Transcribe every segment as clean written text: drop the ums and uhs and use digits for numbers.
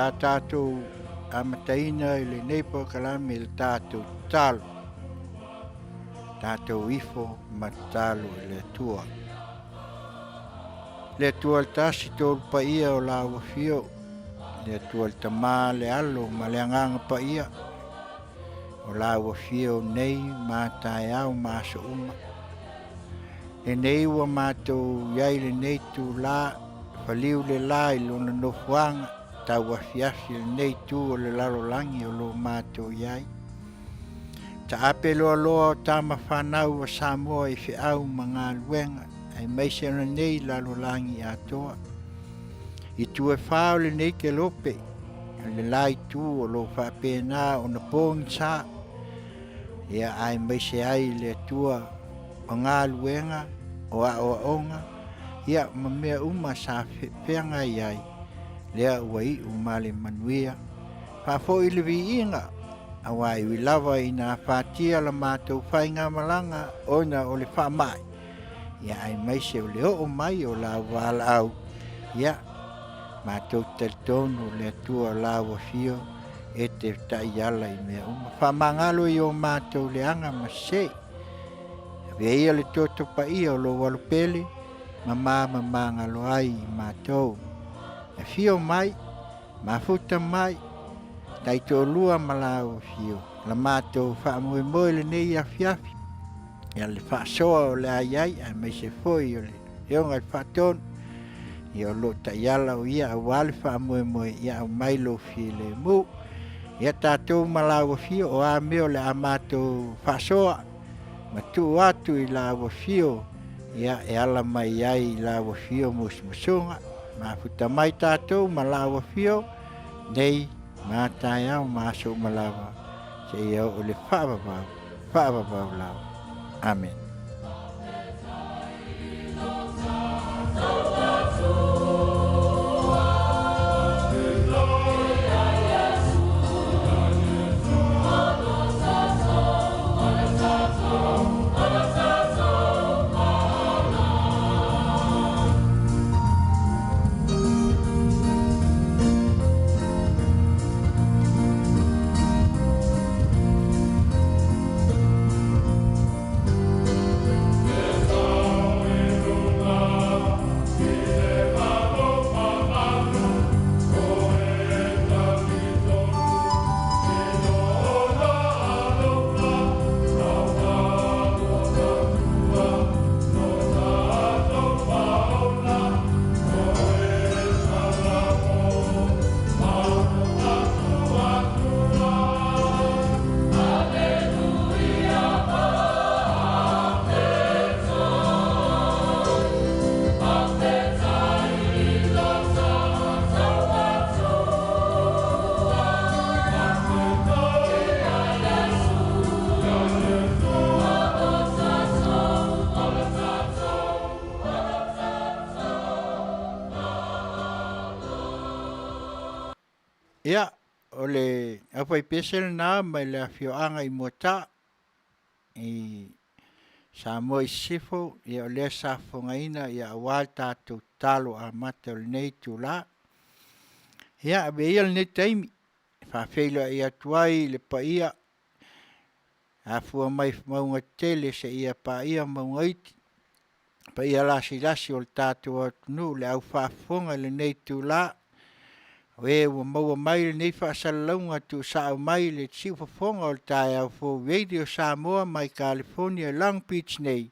le a tatou amataina i lenei polokalame i le tatou tatalo. Tatou ifo ma tatalo i le Atua. Le Atua le tasi tolu paia o la ua fio, le Atua le Tama, le Alo ma le Agaga Paia, o la ua fio nei ma taeao ma aso uma. Lenei ua matou i ai lenei itulā, faliu le la i lona nofoaga tauafiafi o lenei itu o le lalolagi o lo o matou i ai. Taape loaloa o tama fanau a Samoa i feau ma galuega, aemaise o lenei lalolagi atoa. Itu e fa o lenei kelope, o le la itu o lo o faapena ona pogisa, ia aemaise ai le Atua o galuega, o aoaoga, ia ma mea uma sa feagai ai, lea ua iu ma le manuia. Faafoi le viiga, aua e ui lava ina afatia la matou faigamalaga ona o le faamai, ia aemaise o le oo mai o la valaau, ia matou te talitonu le Atua o la ua afio e te taiala i mea uma. Faamagalo i o matou leaga ma sese. Avea ia le toto paia o lou alopele ma mamamagalo ai i matou. Afio mai, mafuta mai, taitoalua ma la afio. La matou faamoemoe lenei afiafi, ia le faasoa o le a i ai, aemaise foi o le Afioga i le Faatonu, ia o lo o taiala o ia aua le faamoemoe, ia aumai lou filemu. Ia tatou ma la afio, o a mea o le a matou faasoa, ma tuu atu i la afio, ia e ala mai ai i la afio musumusuga. Mafuta mai tatou ma la afio, nei ma taeao ma aso uma lava, seia oo i le faavavau, faavavau lava. Amene. Ia, o le aufaipese lena mai le afioaga i Moataa i Samoa i Sisifo, ia o lea sa fofogaina ia aua le tatou tatalo amata o lenei itula. Ia, avea ia lenei taimi e faafeiloai atu ai i le paia afua mai mauga tetele seia paia mauga iti, paia lasilasi o le tatou atunuu, le au faafofoga i lenei itula, o e ua maua mai lenei faasalalauga tuusao mai le siufofoga o le taeao fou Radio Samoa mai California i Long Beach nei.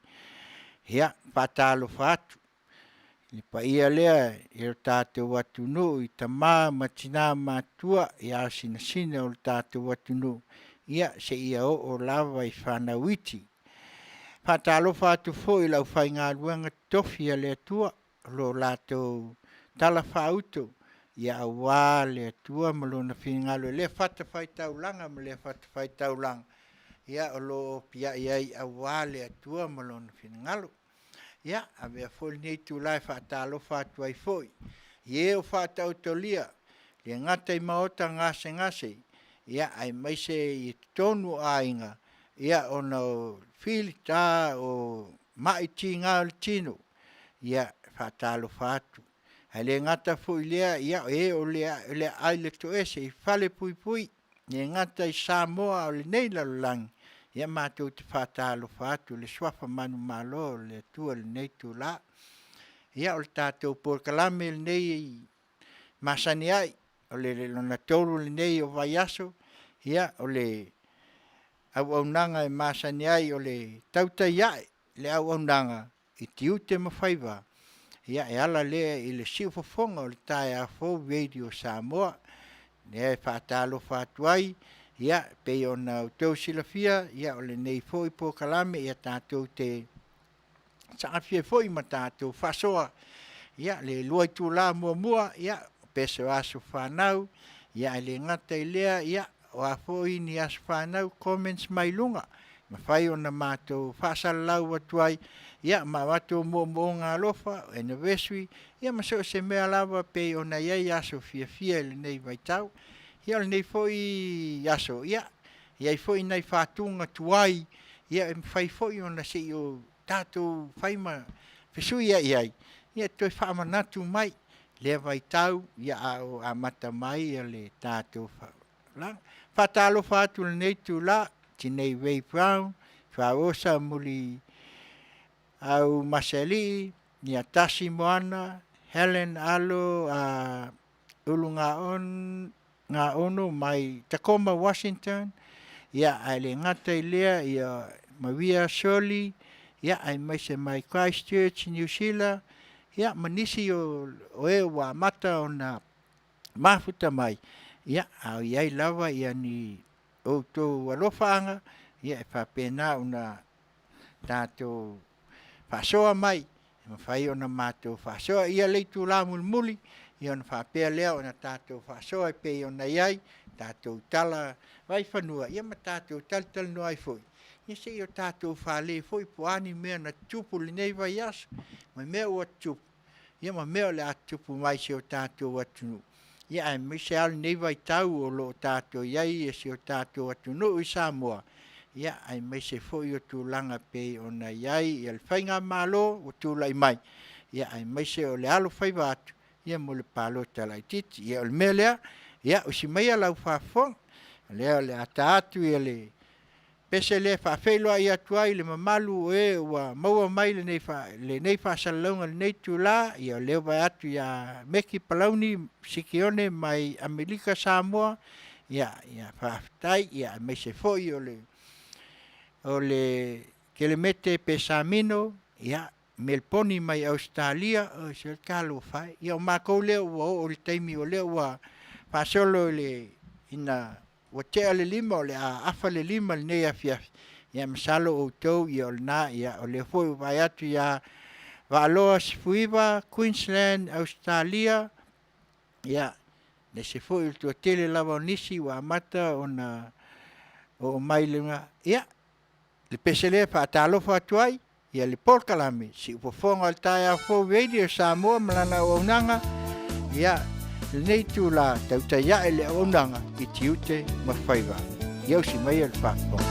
Ia, faatalofa atu i le paia lea i lo tatou atunuu i tama ma tina matutua, ia sinasina o le tatou atunuu, ia seia oo lava i fanau iti. Faatalofa atu foi i le aufaigaluega totofi a le Atua o lo o latou talafaauto ia aua le Atua ma lona finagalo i lea fatafaitaulaga ma lea fatafaitaulaga, ia o lo o piai ai aua le Atua ma lona finagalo. Ia, avea foi lenei itula e faatalofa atu ai foi i e o faataotolia le gata i maota gasegase, ia aemaise i totonu o aiga, ia ona o filita o mai tiga o le tino, ia e faatalofa atu. Ae le gata foi i lea, ia o e o le aai le toese i falepuipui, e le gata i Samoa a o lenei lalolagi, ia matou te faatalofa atu i le suafa manumalo o le Atua i lenei itula. Ia o le tatou polokalame lenei e masani ai, o lona 3 lenei o vaiaso, ia o le auaunaga e masani ai o le tautai ae le auaunaga i tiute ma faiva e ala lea i le siufofoga o le taeao fou Radio Samoa. O lea e faatalofa atu ai e pei ona outou silafia, o lenei foi polokalame tatou te saafia foi ma tatou faasoa le 2 itula muamua, o pese o aso fanau, ae le gata i lea, o a foi ni aso fanau, comments mai luga, e mafai ona matou faasalalau atu ai ma avatu moomooga alofa, o anniversary ma so o se mea lava e pei ona i ai aso fiafia i lenei vaitau. Ia o lenei foi aso, e i ai foi nai faatuga tuai e mafai foi ona se i o tatou fai ma fesuiai ai, e toe faamanatu mai lea vaitau a o amata mai le tatou folauga. E faatalofa atu i lenei itula i le Tinei Ray Brown, Faaosa Muliau Masealii, Tasi Moana, Hellen Alo Ulugaono mai Tacoma Washington, ae le gata i lea o Maria Soli aemaise mai Christchurch Niu Sila, ia ma nisi o e ua amata ona mafuta mai, a o i ai lava ni outou alofaaga e faapena ona tatou faasoa mai e mafai ona matou faasoa. Ia le itula mulimuli ona faapea lea ona tatou faasoa e pei ona i ai tatou tala vaifanua ma tatou talatalanoa ai foi, ia se i o tatou fale foi po o a ni mea na tutupu i lenei vaiaso ma mea ua tutupu ma mea o le a tutupu mai i si o tatou atunuu, aemaise lava lenei vaitau o lo o tatou i ai i si o tatou atunuu i Samoa, aemaise foi o tulaga e pei ona i ai le faigamalo ua tulai mai, aemaise o le alofaiva atu mo le palota laitiiti. Ia o le mea lea, ia usi maia lau faafofoga, o lea o le a ta atu le pese lea e faafeiloai atu ai i le mamalu o e ua maua mai lenei faasalalauga i lenei itula. Ia o lea ua vaai atu ia Meki Palauni Sikione mai Amerika Samoa, faafetai, aemaise foi o le Kelemete Pesamino Meleponi mai Ausetalia, se talofa e, ia o matou lea ua oo i le taimi o lea ua faasolo ina ua tea le 5 o le a afa le 5 i lenei afiafi, ia masalo o outou o lena. O lea foi ua vaai atu ia Vaalua Sefuiva Queensland Ausetalia, aemaise foi o le toatele lava o nisi ua amata ona oo mai. Ia, le pese lea e faatalofa atu ai le polokalame Siufofoga o le Taeao Fou Radio Samoa ma lana auaunaga i lenei itula, tautai ae le auaunaga i tiute ma faiva. Ia usi maia le faafofoga.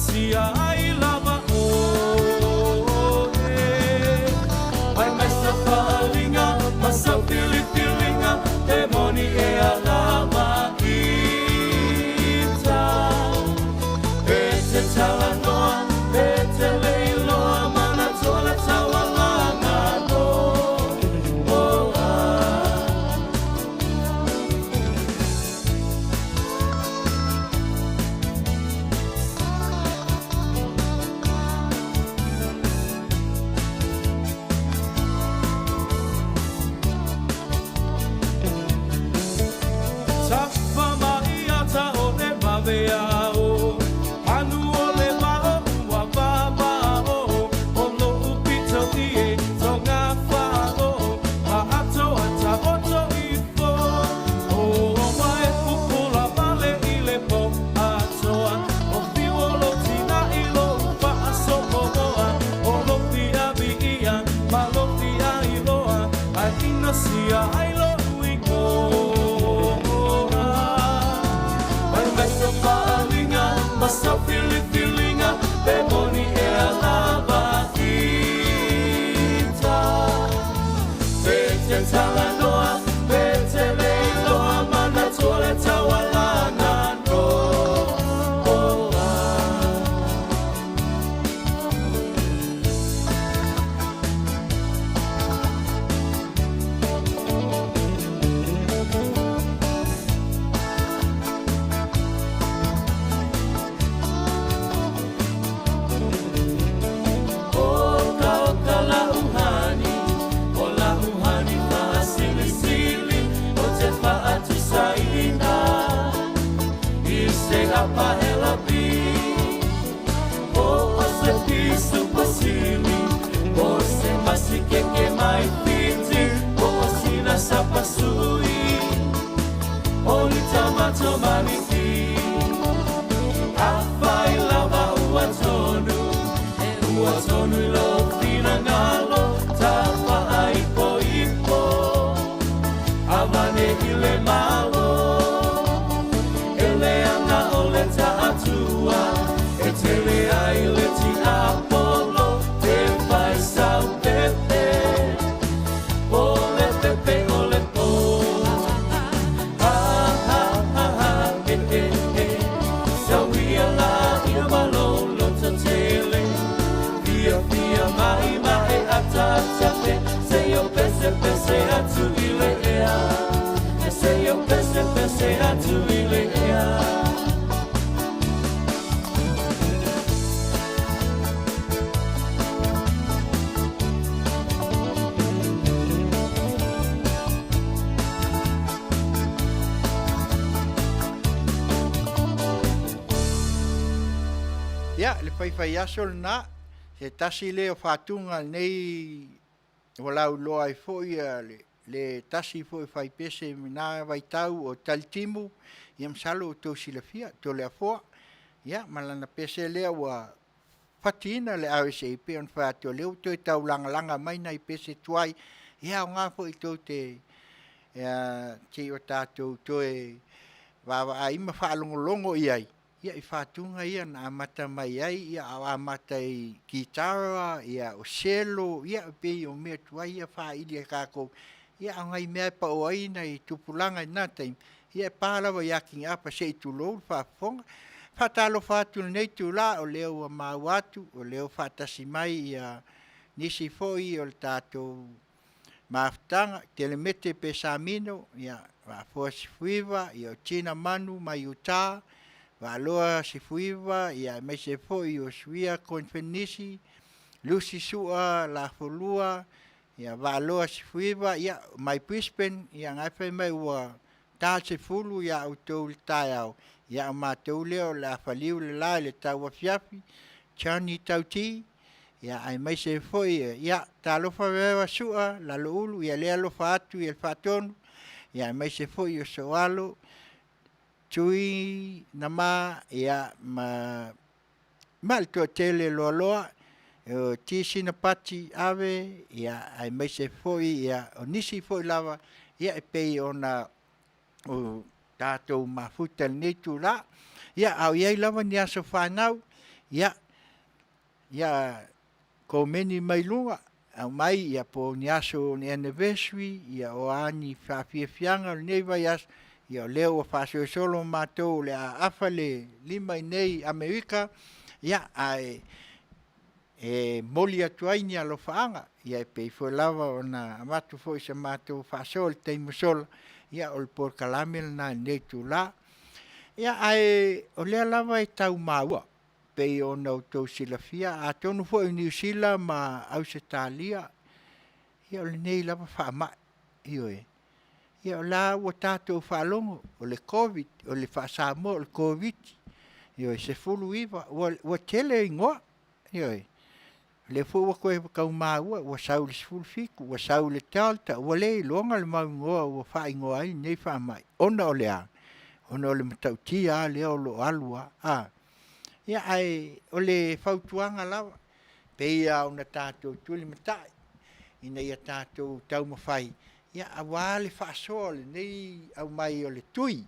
sia ai lava oe. Mai mai sa faaaliga ma sa filifiliga e moni e alava ita. E te talanoa, e te le iloa manatua le taualaga noa. Tafa mai ata o le vaveao, Manu o le vao ua vavao, O lo'u pito i e tonga fao, Ma atoa taoto ifo. O wa e pupula vale i le po atoa, O whiu o lo tina i lou faasopoa, O lo fia viia ma lo fia iloa, Ae ina sia ai lou igoa. Mai mai sa faaaliga ma sa filifiliga, Pe moni ea lava ita. Pe te talanoa, pe te le iloa, manatua le taualaga noa. Oka oka lauhani, o lauhani faasilisili, o te faatusaina i se apahelapi. O o se pisu pasili, o se masikeke mai Fiti, o o sina sapasui, o litamato maniki. Afai lava ua tonu, e ua tonu i lou finagalo, tafaaipoipo, avane i le Malo. E leaga o le taatua, e tele ai le tiapolo, te fai sau pepe, o le pepe o le po. Ha ha ha ha e e e, sauia la ina malo loto tele, fia fia mai mai ata ata se yo pese pese atu i le ea, se yo pese pese atu i le ea. Ia, le faifaiaso lena, se tasi lea o faatuga lenei ua lauiloa ai foi le tasi foi faipese i lena vaitau o Talitimu, ia masalo ua outou silafia, Toleafoa, ia ma lana pese lea ua fatiina le RSA e pei ona fai atu o lea ua toe taulagalaga mai nai pese tuai, ia aoga foi tou te se i o tatou toe vaavaai ma faalogologo i ai, ia i faatuga ia na amata mai ai, ia a o amata i kitara, ia o selo, ia e pei o mea tuai ia faaili e tatou, ia a o nai mea e pao ai nai tupulaga i na taimi, ia e pa lava ia Kiniapa se i tulou le faafofoga. Faatalofa atu i lenei itula o lea ua maua atu, o lea ua faatasi mai ia nisi foi o le tatou mafutaga, Telemete Pesamino, ia Vaafoa Sifuiva, ia o Tina Manu mai Utah, Vaaloa Sifuiva, ia aemaise foi o Suia Koenfenisi, Lucy Sua Lafolua, ia Vaaloa Sifuiva, ia mai Brisbane, ia na e fai mai ua ta 10 ia outou i le taeao, ia o matou lea o le a faliu le la i le tauafiafi, Johnny Tauti, ia aemaise foi, ia talofa Veava Sua, Laloulu, ia lea alofa atu i le Faatonu, ia aemaise foi o Soalo, Tui Nama, ia ma ma le toatele loaloa, o Tisina Pati Ave, ia aemaise foi ia o nisi foi lava, ia e pei ona o tatou mafuta i lenei itula. Ia, a o i ai lava ni aso fanau, Ia, ia komeni mai luga, aumai ia po o ni aso o ni anniversary, ia o a ni faafiafiaga o lenei vaiaso, ia o lea ua faasolosolo matou o le a afa le lima i inei i Amerika, ia ae e momoli atu ai ni alofaaga, ia e pei foi lava ona avatu foi sa matou faasoa i le taimi ua sola, ia o le polokalame lena i lenei itula. Ia ae o lea lava e tau maua pei ona outou silafia, atonu foi o Niu Sila ma Ausetalia, ia o lenei lava faamai, ioe. Ia o la ua tatou faalogo o le Koviti, o le faa-Samoa o le Koviti, ioe, 19, ua tele igoa, ioe. O lea foi ua toe tau maua ua sau i le 17, ua sau i le Delta, ua le iloga le mau igoa ua faaigoa ai lenei faamai, ona o le a? Ona o le matautia lava lea o lo o alu lava. Ia ae o le fautuaga lava, e pei lava ona tatou tulimatai ina ia tatou taumafai aua le faasoa o lenei aumai o le tui,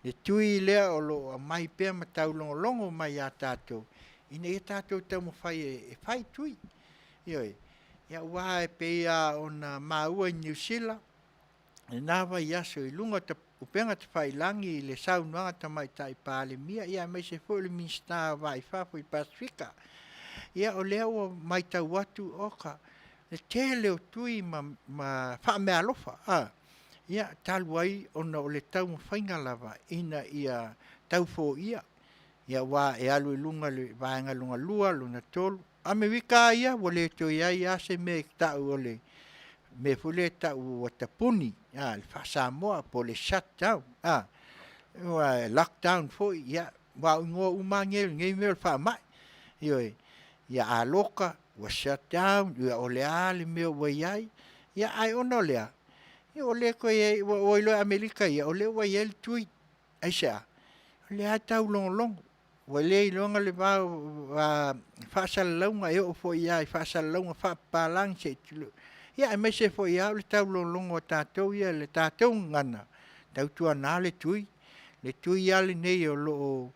le tui lea o lo o aumai pea ma taulogologo mai ia tatou, ina ia tatou taumafai e fai tui. Ioe. Aua e pei lava ona maua i Niu Sila i lena vaiaso i luga o upega tafailagi i le saunoaga a le Tamaitai Palemia, aemaise foi o le Minisita o le Va i Fafo i le Pasefika. Ia o lea ua matau atu, oka, le tele o tui ma faameaalofa, ia, talu ai ona o le taumafaiga lava ina ia tau foia, aua e alu i luga i le vaega lona lua, lona tolu. O Amerika lava ia, ua le toe i ai lava se mea e tau o le mea foi lea e tau ua tapuni i le faa-Samoa po o le shut down, ua lock down foi, ia, aua o igoa uma lava nei o lenei mea o le faamai. Ioe. Ia a loka ua shut down, ia o le a le mea ua i ai, ae ona o le a? Ia ua le toe i ai, ua iloa e Amerika ia, o lea ua i ai le tui. Aisea? O lea lava e taulogologo, ua le iloga le va o faasalalauga e oo foi lava i faasalalauga faapapalagi se i tulou, ia aemaise foi lava o le taulogologo a tatou ia i le tatou gagana, tautuana le tui, le tui lava lenei o lo o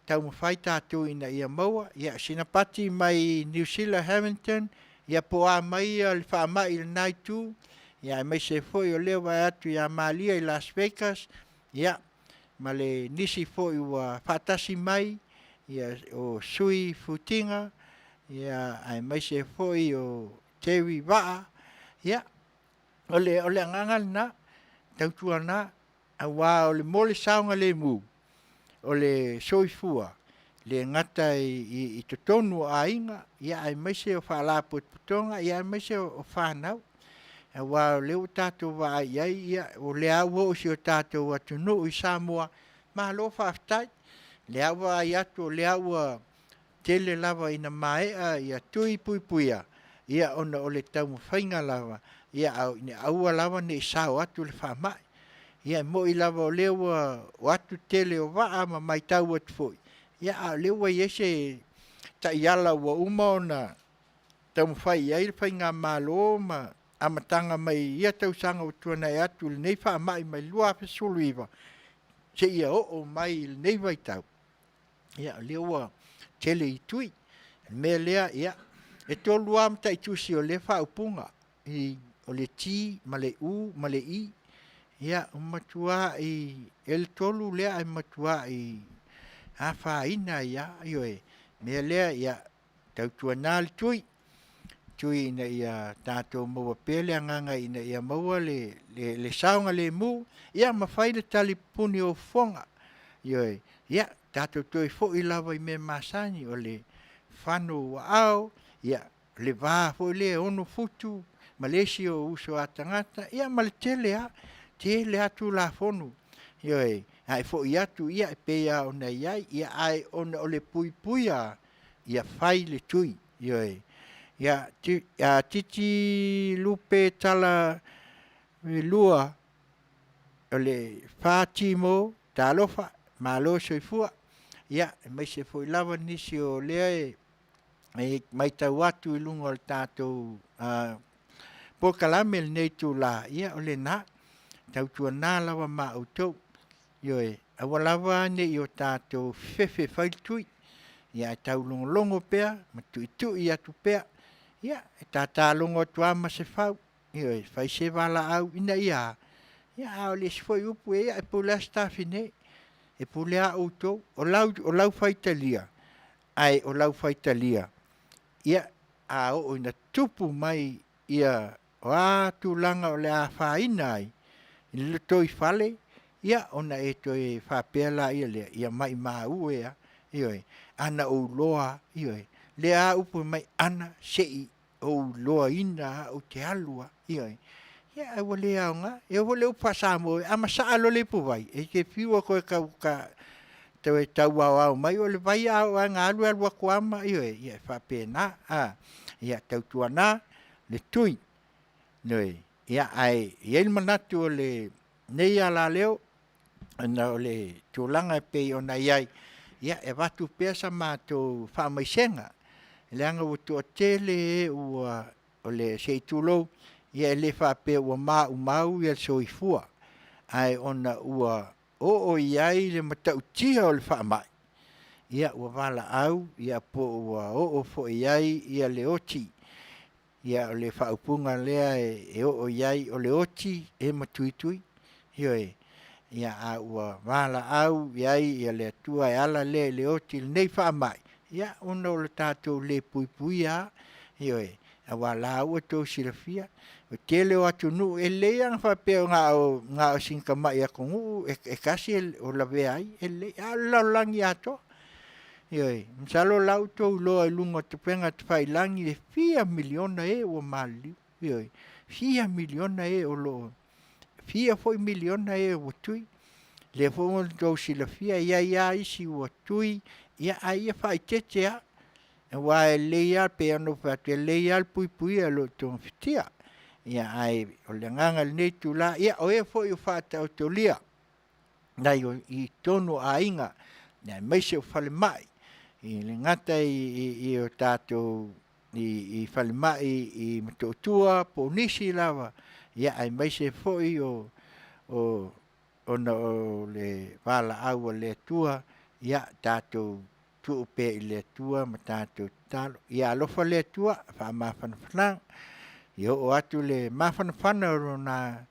taumafai tatou ina ia maua. Ia sina pati mai Niu Sila Hamilton, ia po o a mai le faamai i lena itu, aemaise foi o lea e vaai atu ia Maria i Las Vegas, ia, ma nisi foi ua faatasi mai, o Sui Futiga, aemaise foi o Terry Vaa. Ia, o le agaga lena, tautuana, aua mo le saogalemu o le soifua, e le gata i totonu o aiga, aemaise o faalapotopotoga, aemaise o fanau. Aua o lea ua tatou vaai i ai, o lea lava ua oo i si o tatou atunuu i Samoa, malo faafetai. O lea ua vaai atu o lea ua tele lava ina maea tui puipuia ona o le taumafaiga lava ina ia aua lava ne i sao atu le faamai. Ia e moni lava o lea ua o atu le tele o vaa ma matau atu foi, a o lea ua i ai se taiala ua uma ona taumafai i ai le faigamalo ma amataga mai ia tausaga ua tuanai atu i lenei faamai mai le 2019 seia oo mai i lenei vaitau, ia o lea ua tele i tui. O le mea lea, ia, e tolu lava mataitusi o lea faaupuga, o le T ma le U ma le I. Ia, e i le tolu lea ae matuai afaina ai lava. Ioe. O le mea lea, ia tautuana le tui, tui ina ia tatou maua pea le agaga ina ia maua le saogalemu ma fai le talipuni o fofoga. Ioe. Ia tatou toe foi lava i mea masani o le fano o aao, le va foi lea e 6 futu ma le isi ou uso a tagata, ia ma le tele lava, tele lava Tulafono. Ioe. A e foi atu e pei lava ona i ai, ae ona o le puipuia ia fai le tui. Ioe. Ia, Titi Lupe Talalelua o le FTMO, talofa, malo le soifua, aemaise foi lava nisi o lea e matau atu i luga o le tatou polokalame i lenei itula, ia o lena. Tautuana lava ma outou, ioe, aua lava ne i o tatou fefe e fai le tui. Ia ae taulogologo pea ma tuitui atu pea, ia e tatalogo atu lava ma se fau, ioe, fai se valaau ina ia a? Ia a o le isi foi upu, ia e pule lava Sitafine, e pule lava outou. O lau faitalia, ae o lau faitalia, ia a oo ina tupu mai ia o a tulaga o le a afaina ai i le lotoifale, ia ona e toe faapea lea, ia maumau e a, ioe, ana ou iloa lava, ioe. O lea lava upu fai mai, ana se i ou iloaina lava ou te alu lava, ioe. Ia ae ua le aoga, e iai foi le upu faa-Samoa, a masaa loa le ipuvai, e te fiu e toe tau aoao mai, o le vai a oo lava ina alu e alu atu lava ma… ioe, ia e faapena. Ia tautuana le tui, ioe, ae i ai le manatu o lenei alaleo, ona o le tulaga e pei ona i ai, ia e avatu pea sa matou faamaisega, leaga ua toatele e ua se i tulou, ia e le faapea ua maumau le soifua, ae ona ua oo i ai le matautia o le faamai, ia ua valaau po ua oo foi i ai le oti. Ia o le faaupuga lea e oo i ai o le oti e ma tuitui. Ioe, a ua valaau i ai le Atua e ala lea i le oti i lenei faamai, ia ona o le tatou le puipuia lava. Ioe, aua o la ua outou silafia, o le tele o atunuu, e lelei lava ona faapea na o sina tamai atunuu e tasi o lavea ai, e lelei, a o le lalolagi atoa. Ioe, masalo o la ua outou iloa i luga o upega tafailagi le fia miliona e ua maliliu, ioe, fia miliona e o lo o… fia foi miliona e ua tui. O lea foi ua outou silafia e i ai lava isi ua tui, a ia faaeteete lava, aua e lelei lava, e pei ona ou fai atu, e lelei lava le puipuia i lo le togafitia. Ae o le agaga i lenei itula, ia o e foi o faataotolia i totonu o aiga aemaise o falemai, e le gata i o tatou falemai i Motootua po o nisi lava, aemaise foi ona o le valaau a le Atua, ia tatou tuu pea i le Atua ma tatou tatalo. Ia alofa le Atua faamafanafanaga, ia oo atu le mafanafana o Lona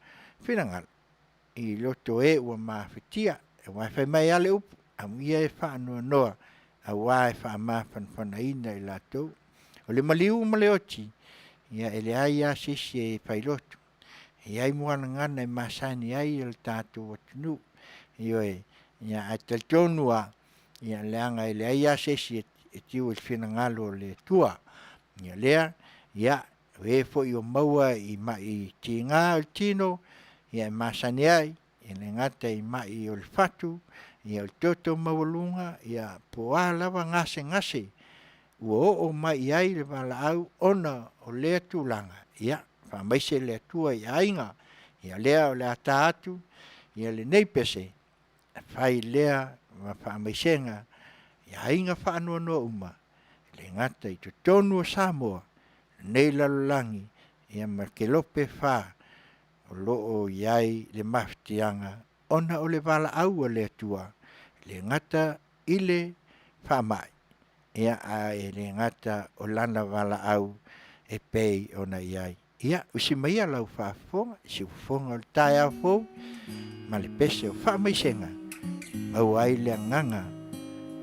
finagalo i loto o e ua mafatia. Aua fai mai lava le upu, amuia e faanoanoa aua e faamafanafanaina i latou. O le maliu ma le oti, ia e leai lava se isi e failotu, e i ai muagagana e masani ai lo tatou atunuu. Ioe, ae talitonu lava, leaga e leai lava se isi e tiu i le finagalo o le Atua. O lea, o e foi o maua i mai tiga o le tino, ia e masani ai, e le gata i mai o le fatu, o le toto maualuga, po o a lava gasegase ua oo mai i ai le valaau ona o lea tulaga, ia faamaise le Atua i aiga. Ia o lea o le a ta atu lenei pese, e fai lea ma faamaisega i aiga faanoanoa uma, e le gata i totonu o Samoa nei lalolagi ma kelope e fa o lo o i ai le mafatiaga ona o le valaau a le Atua, e le gata i le faamai, ae le gata o lana valaau e pei ona i ai. Ia, usi maia lau faafofoga i siufofoga o le taeao fou ma le pese o faamaisega e maua ai le agaga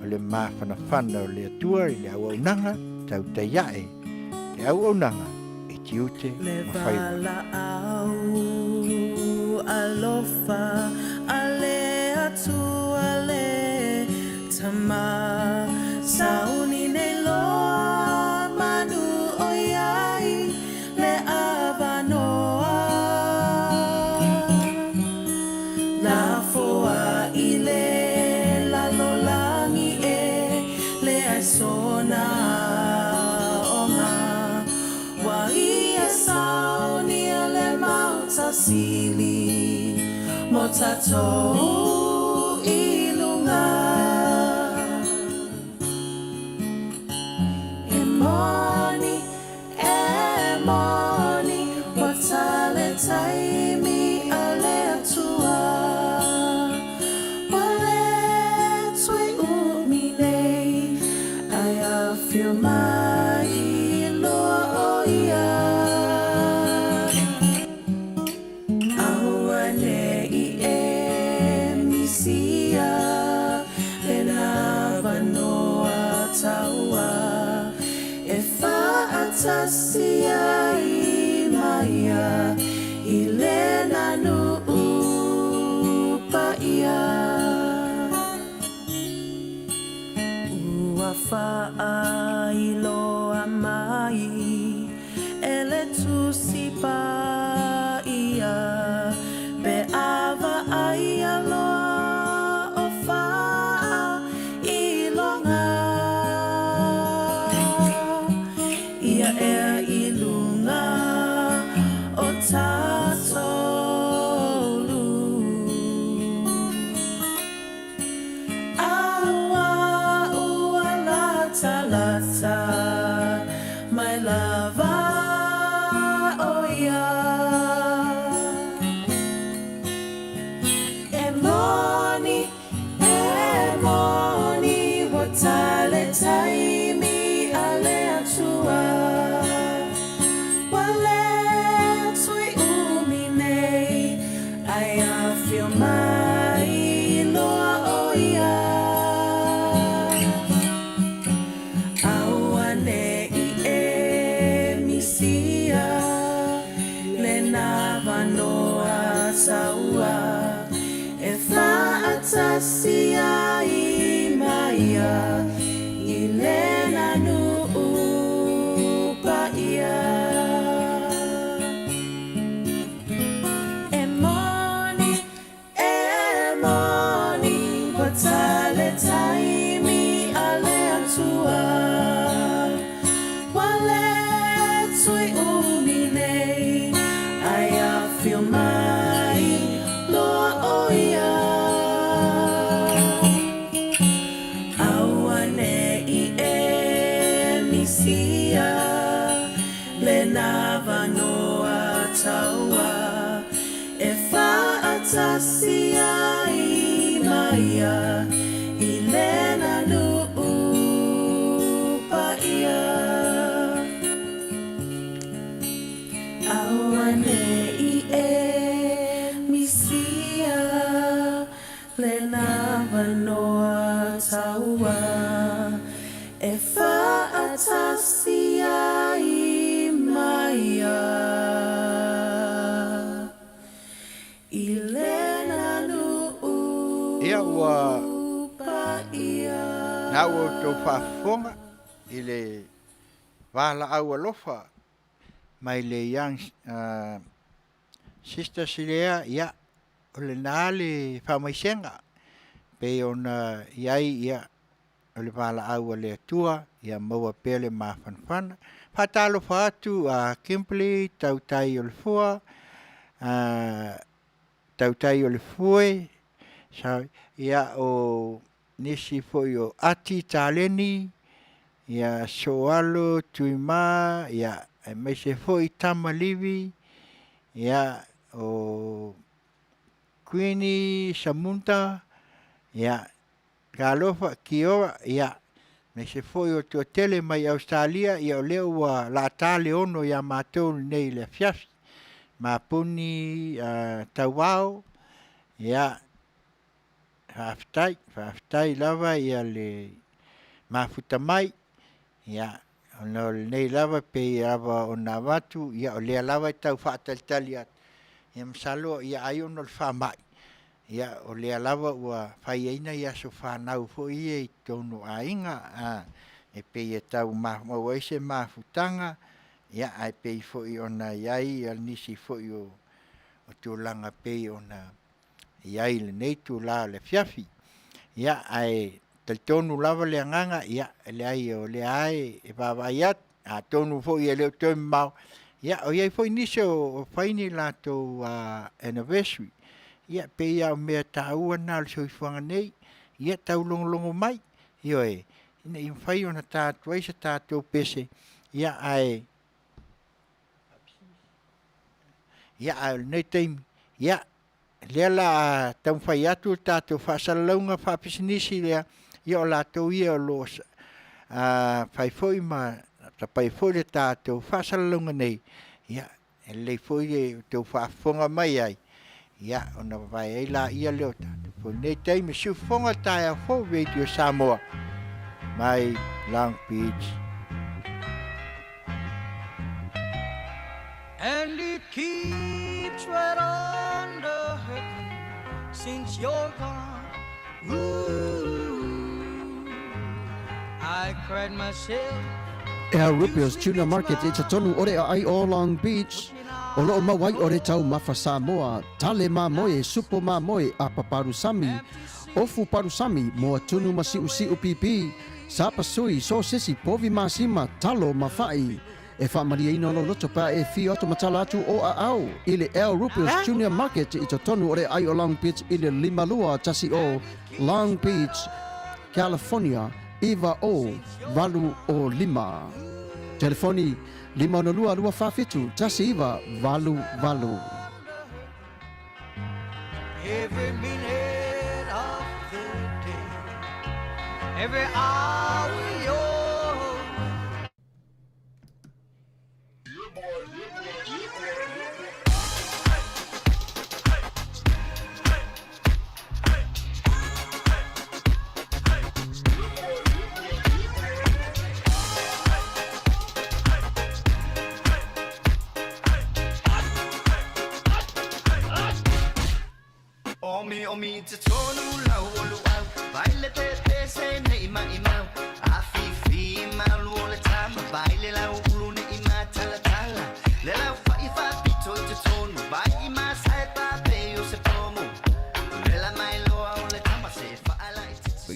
o le mafanafana o le Atua i le auaunaga tautai ae, le auaunaga i tiute Le ma faiva. valaau alofa a le Atua le Tama sauni nei loa manu o iai le avanoa Lafoa i le lalolagi e leai sona aoga Ua ia saunia le Maota Sili mo tatou i luga. E moni, e moni, ua ta le taimi a le Atua. Ua le toe umi nei, Ai afio mai loa o ia Auane'i e misia Lena avanoa taua E fa'atasi ai ma ia I lena nu'u pa'ia. E moni, e moni, ua tale taimi a le Atua. Ua le tui umi nei, ai afio mai loa o ia. Auane'i e misia lena avanoa taua e fa'atasi ai ma ia i lena nu'u pa'ia. Auane'i e misia lena avanoa taua e fa'atasi ai ma ia i lena nu'u Ia ua pa'ia. Na ua outou faafofoga i le valaau alofa mai le Young Sisters lea, ia, o lena le faamaisega pei ona i ai, ia, o le valaau a le Atua, ia maua pea le mafanafana. Faatalofa atu a Kimberly Tautai o le Fua, a Tautai o le Fue, sorry, ia o nisi foi o Ati Taleni, ia Soalo Tuima, ia aemaise foi Tama Livi, ia o Queenie Samunta, ia Talofa, Kia, ia, aemaise foi o le toatele mai Ausetalia, ia o lea ua lata le 6 ia matou lenei i le afiafi. Mapuni Tauao, ia, faafetai, faafetai lava ia le mafuta mai, ia, ona o lenei lava pei lava ona avatu, ia o lea lava e tau faatalitali atu, ia masalo ia ai ona o le faamai, ia o lea lava ua fai ai nai aso fanau foi ia i totonu o aiga, a, e pei e tau maua ai se mafutaga, ia ae pei foi ona i ai nisi foi o tulaga pei ona i ai i lenei itula o le afiafi. Ia, ae talitonu lava le agaga, ia, e leai o lea lava e vaavaai atu, atonu foi e le o toe mamao, ia o i ai foi nisi o fai ni latou anniversary. Ia, e pei lava o mea taua na o le soifuaga nei, ia taulogologo mai, ioe, ina ia mafai ona ta atu ai se tatou pese, ia ae ia ae o lenei taimi, ia, lea o le a taumafai atu le tatou faasalalauga faapisinisi lea, ia o latou ia o lo o fai foi ma tapai foi le tatou faasalalauga nei, ia, e lelei foi le tou faafofoga mai ai, ia, ona vavae ai laia lea o tatou foi nei taimi. Siufofoga taeao fou Radio Samoa mai Long Beach. And it keeps right on the hurting since you're gone. Ooh, I cried myself. Al Rupio's Tuna Market i totonu o le aai o Long Beach, o loo maua ai o le taumafa Samoa, tale mamoe, supo mamoe, apa palusami, ofu palusami, moa tunu ma siusiu pipi, sapasui, sosesi, povi masima, talo ma fa'i. E faamalieina lou loto pe a e afio atu ma tala atu o aao i le Al Rupio's Junior Market i totonu o le aai o Long Beach i le 5210 Long Beach, California 90805. Telefoni 562 247 1988. Every minute of the day, every hour you're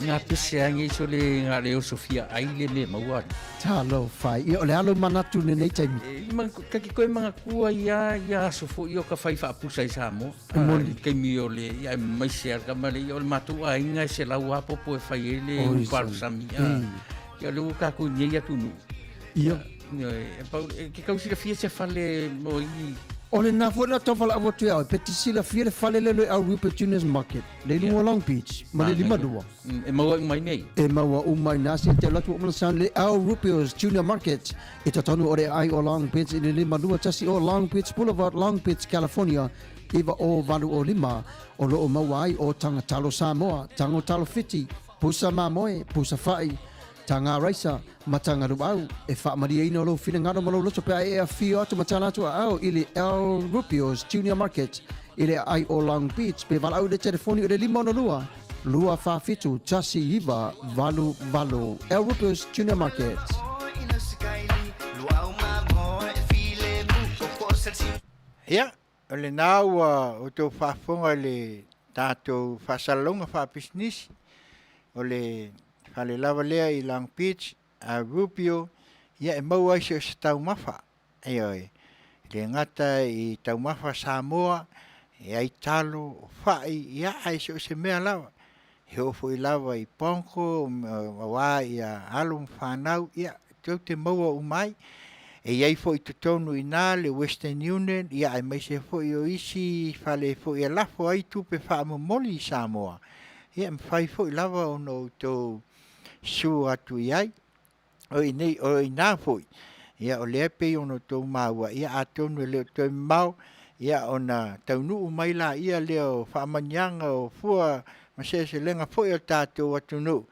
Nga pese a ngi so le nga le oso fia ai le me maua. Talofa e. Ia, o le a lou manatu i lenei taimi? E, ma, ka ki koe manga kua ia, ia aso fo i o ka whai whaapusa i Samoa. E moni. I kaimi o le, ia e mai se ara ma le, ia o le mātou aiga e se lau apopo e whai e le Oi, uparu sami. sami. Ia le ua kākou nei atu nu. Ia. Ia, e, pau, e, ke kau silafia se fale mo i... O lena foi na tau valaau atu ia oe, pe te silafia le fale lea le au Rupert Junior's Market, le i luga o Long Beach, ma le 52. E maua uma i nei. E maua uma i nā se te alu atu o mana sound le Al Rupio's Junior Market i totonu o le aai o Long Beach i le 521 o Long Beach Boulevard, Long Beach, California, 90805, o lo o maua ai o Taga Talo Samoa, Tago Talo Fiti, Pusa Mamoe, Pusa Fa'i, Taga Raisa, ma Taga Luau. E faamalieina lou finagalo ma lou loto pe a e afio atu ma tala atu aao i le Al Rupio's Junior Market i le aai o Long Beach pe valaau i le telefoni o le 562 247 1988. Al Rupio's Junior Market. Ia, o lena ua outou faafofoga i le tatou faasalalauga faapisinisi, o le fale lava lea i Long Beach, a Rubio, ia e maua ai so o se taumafa. Ioe, e le gata i taumafa Samoa, e ai talo, o fai, ia ae so o se mea lava. E oo foi lava i Pongo, aua ia alo ma fanau, ia tou te maua uma ai. E i ai foi i totonu i ina le Western Union, ia aemaise foi o isi fale foi e lafo ai tupe faamomoli i Samoa. Ia e mafai foi lava ona outou sua atu i ai. O i nei, o inā foi, ia o lea e pei ona outou maua, ia atonu e le o toe mamao, ia ona taunuu mai laia lea o faamanuiaga o fua ma seleselega foi a le tatou atunuu,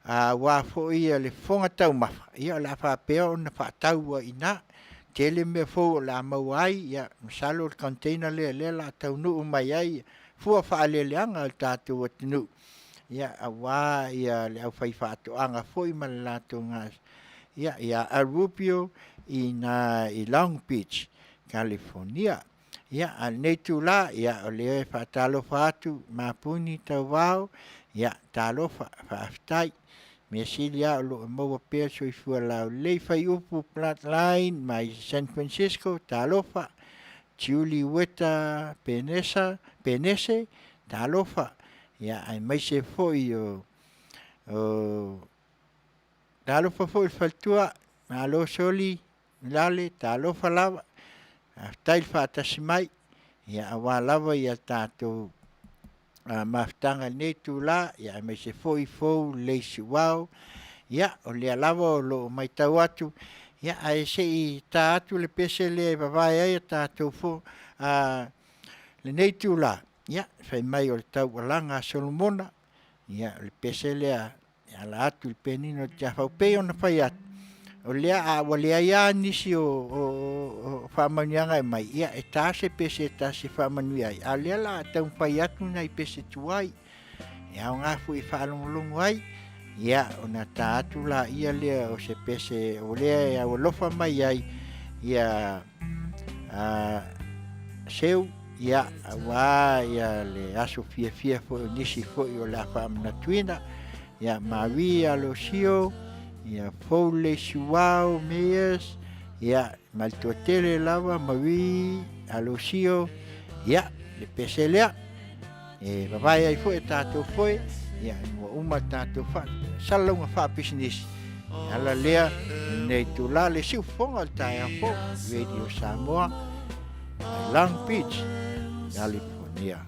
aua foi le fofoga taumafa, ia o le a faapea ona faatau ai i ina. Tele mea fou o le a maua ai, ia masalo o le container lea o lea o le a taunuu mai ai fua faaeleeleaga a le tatou atunuu. ia aua ia le aufaifaatoaga foi ma le latou ia ia Al Rubio i na i Long Beach, California. Ia a lenei itula ia o lea e faatalofa atu Mapuni Tauvao, ia talofa faafetai. Mea sili lava o lo o maua pea le soifua laulelei faiupu Bloodline mai San Francisco, talofa. Julie Weta Penesa, Penese, talofa. Ia, aemaise foi o, o talofa foi i le faletua, malo soli, Lale, talofa lava. Faafetai le faatasi mai, ia aua lava ia tatou mafutaga i lenei itula, ia aemaise foi fou lelei siuao. Ia, o lea lava o lo o matau atu, ia ae se i ta atu le pese lea e vavae ai a tatou fo, a, lenei itula, ia, fai mai o le taualaga a Solomona, ia, o le pese lea e ala atu i le penina o le Tiafau. Pei ona fai atu, o lea a ua leai lava nisi o, o, o faamanuiaga e mai, ia e ta se pese e tasi e faamanuia ai, a o lea la a taumafai atu nai pese tuai, e aoga foi e faalogologo ai, ia ona ta atu laia lea o se pese o lea e aualofa mai ai, ia a, seu, ia aua ia le aso fiafia foi o nisi foi o le a faamanatuina, ia Marie Alosio, ia Foule Suao Meyers, ia ma le toatele lava Marie Alosio, ia le pese lea. E vavae ai foi e tatou foe, ia ua uma tatou fa salalauga faapisinisi. E ala lea lenei itula le siufofoga o le taeao fou, Radio Samoa, mai Long Beach, California.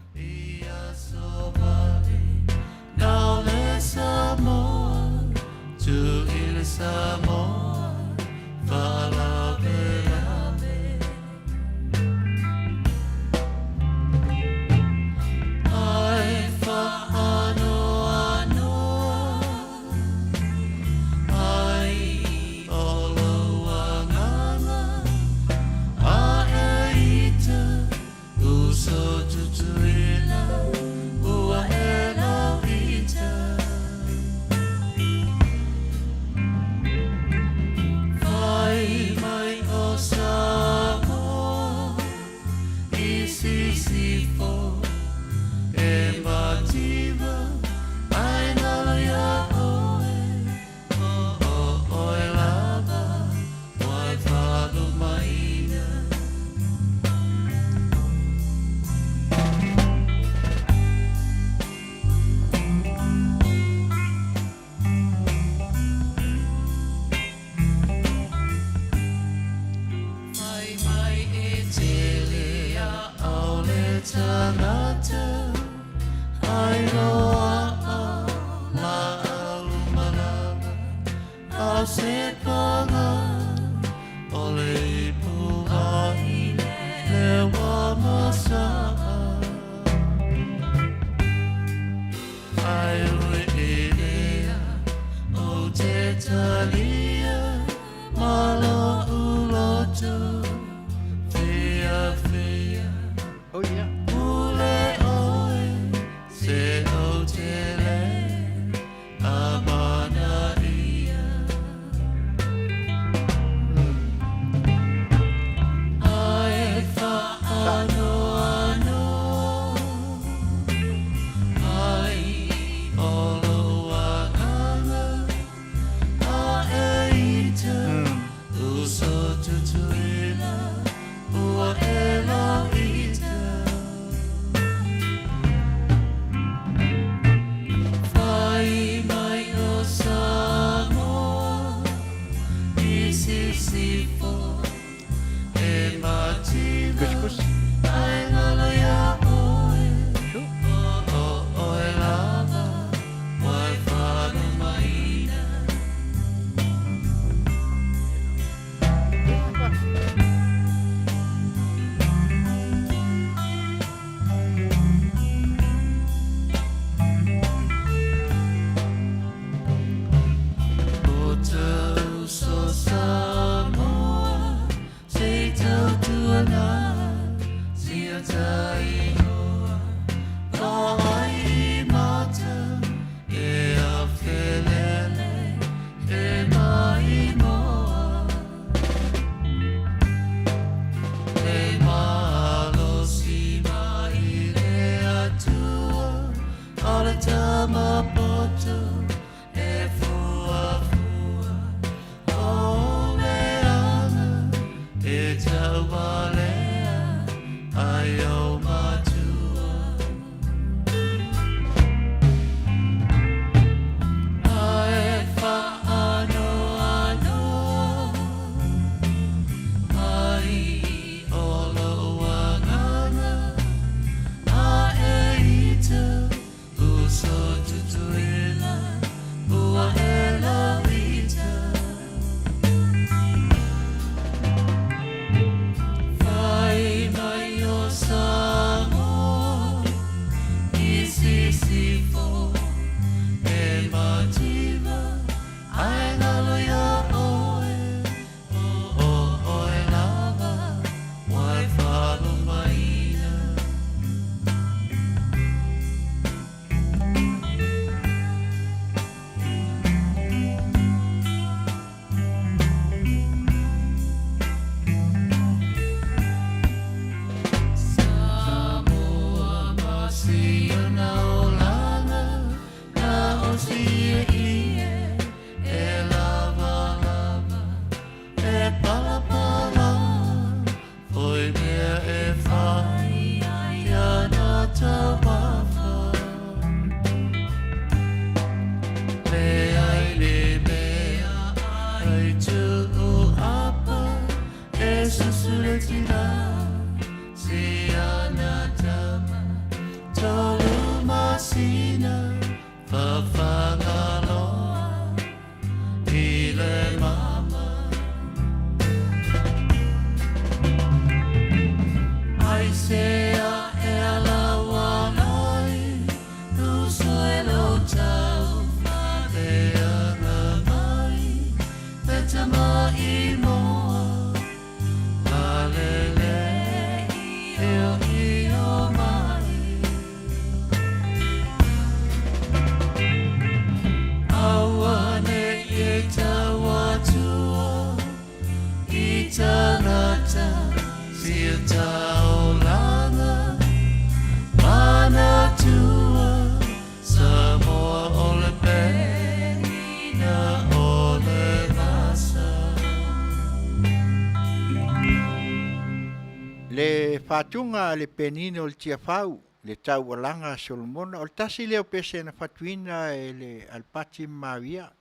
Le fatuga a le penina o le Tiafau, le taualaga a Solomona, o le tasi lea o pese na fatuina e le Alipati ma Maria,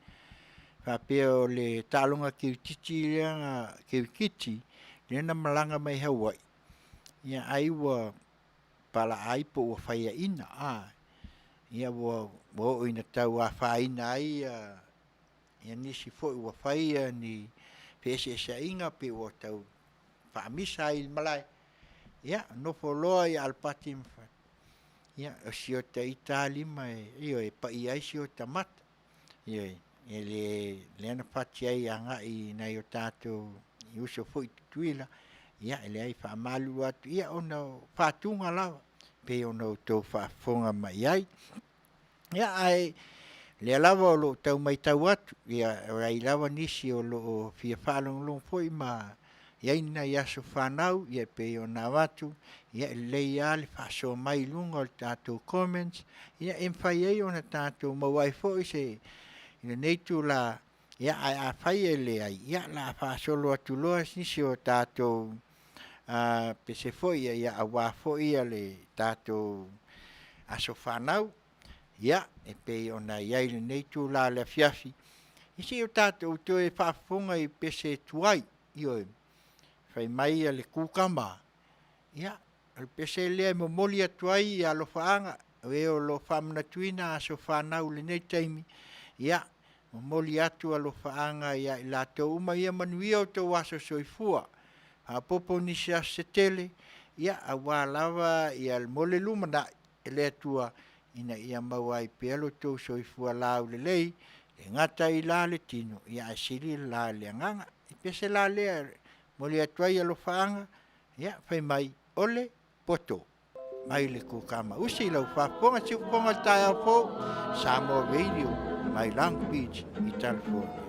faapea o le taaloga kirikiti lea na kirikiti lea na malaga mai Hawaii, ia ai ua palaai po ua faiaina, a, ia ua oo ina tau afaina ai ia, ia nisi foi ua faia ni feeseeseaiga pe ua tau faamisa ai i le malae, ia nofo loa ia Alipati ma ia o si ota ita lava lima e, ioe, e paia ai si ota mata. Ioe, e le, lea na fati ai agai i nai o tatou uso foi i Tutuila, ia e leai e faamalulu atu, ia ona o fatuga lava e pei ona outou faafofoga mai ai. Ia ae o lea lava o lo o tau matau atu, ia e i ai lava nisi o lo o fia faalogologo foi ma i ai ni nai aso fanau ia e pei ona avatu, ia e lelei lava le faasoa mai i luga o le tatou comments, ia e mafai ai ona tatou maua ai foi se i lenei itula, ia ae afai e leai, ia o le a faasolo atu loa nisi o tatou pese foi ia aua foi le tatou aso fanau, ia e pei ona i ai i lenei itula o le afiafi, ia se i o tatou toe faafofoga i pese tuai, ioe, fai mai le kukama, ia o le pese lea e momoli atu ai alofaaga o e o lo o faamanatuina aso fanau i lenei taimi, ia momoli atu alofaaga ia i latou uma, ia manuia outou aso soifua, faaopoopo nisi aso se tele aua lava mo le lumanai e le Atua ina ia maua ai pea lo outou soifua laulelei, e le gata i la le tino, ae sili le la i le agaga. O le pese la lea e momoli atu ai alofaaga, ia fai mai, o le poto mai le kukama. Usi lau faafofoga siufofoga i le taeao fou, Samoa Radio mai Long Beach i California.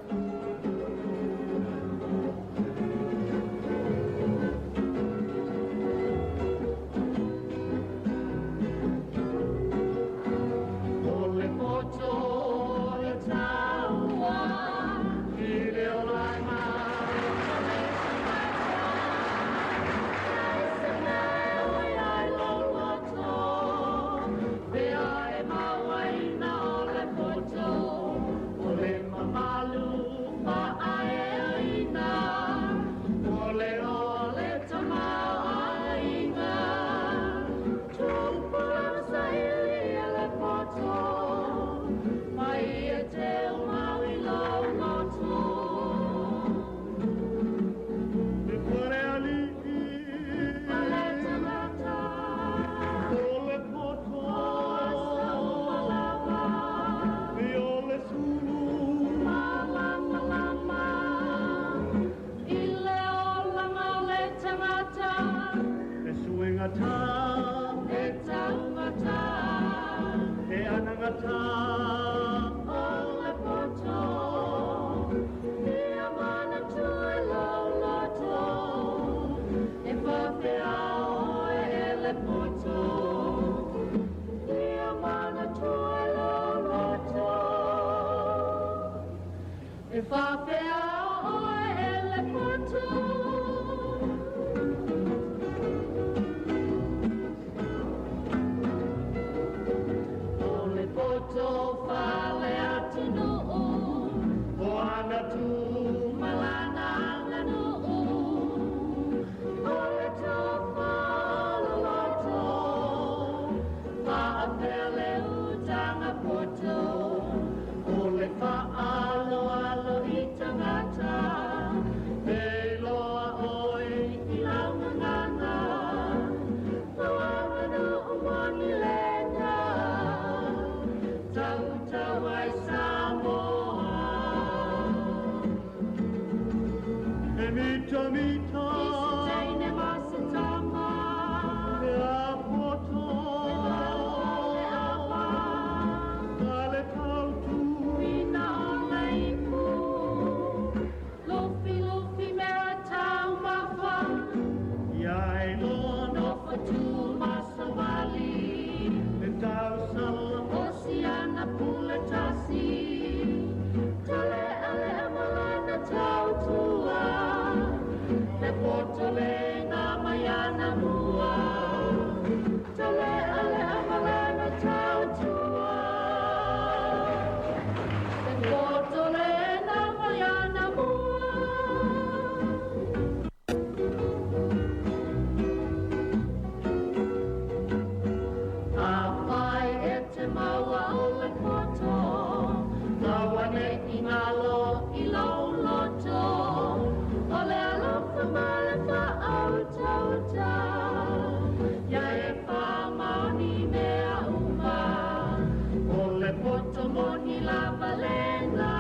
faapea oe e le poto. O le poto fale atunuu, o ana tu ma lana aganuu. O le tofa loloto, faapea le utaga poto. O le faaaloalo i tagata, e iloa oe i lau gagana. Lau aganuu moni lena, tautau ai Samoa. E mitamita i se teine ma se tama, le poto, le le ava, ma le tautu ina ona ipu, lufilufi mea taumafa, ia iloa nofo tu ma savali, le tausala o siana pule tasi, talealea ma lana tautua, le poto lena mai ana mua, talealea ma lana tautua, le poto lena mai ana mua. Afai e te maua o le poto, kaua ne i galo i lou loto, o le alofa ma le faautauta, ia e faamaoni i mea uma, o le poto moni lava lena,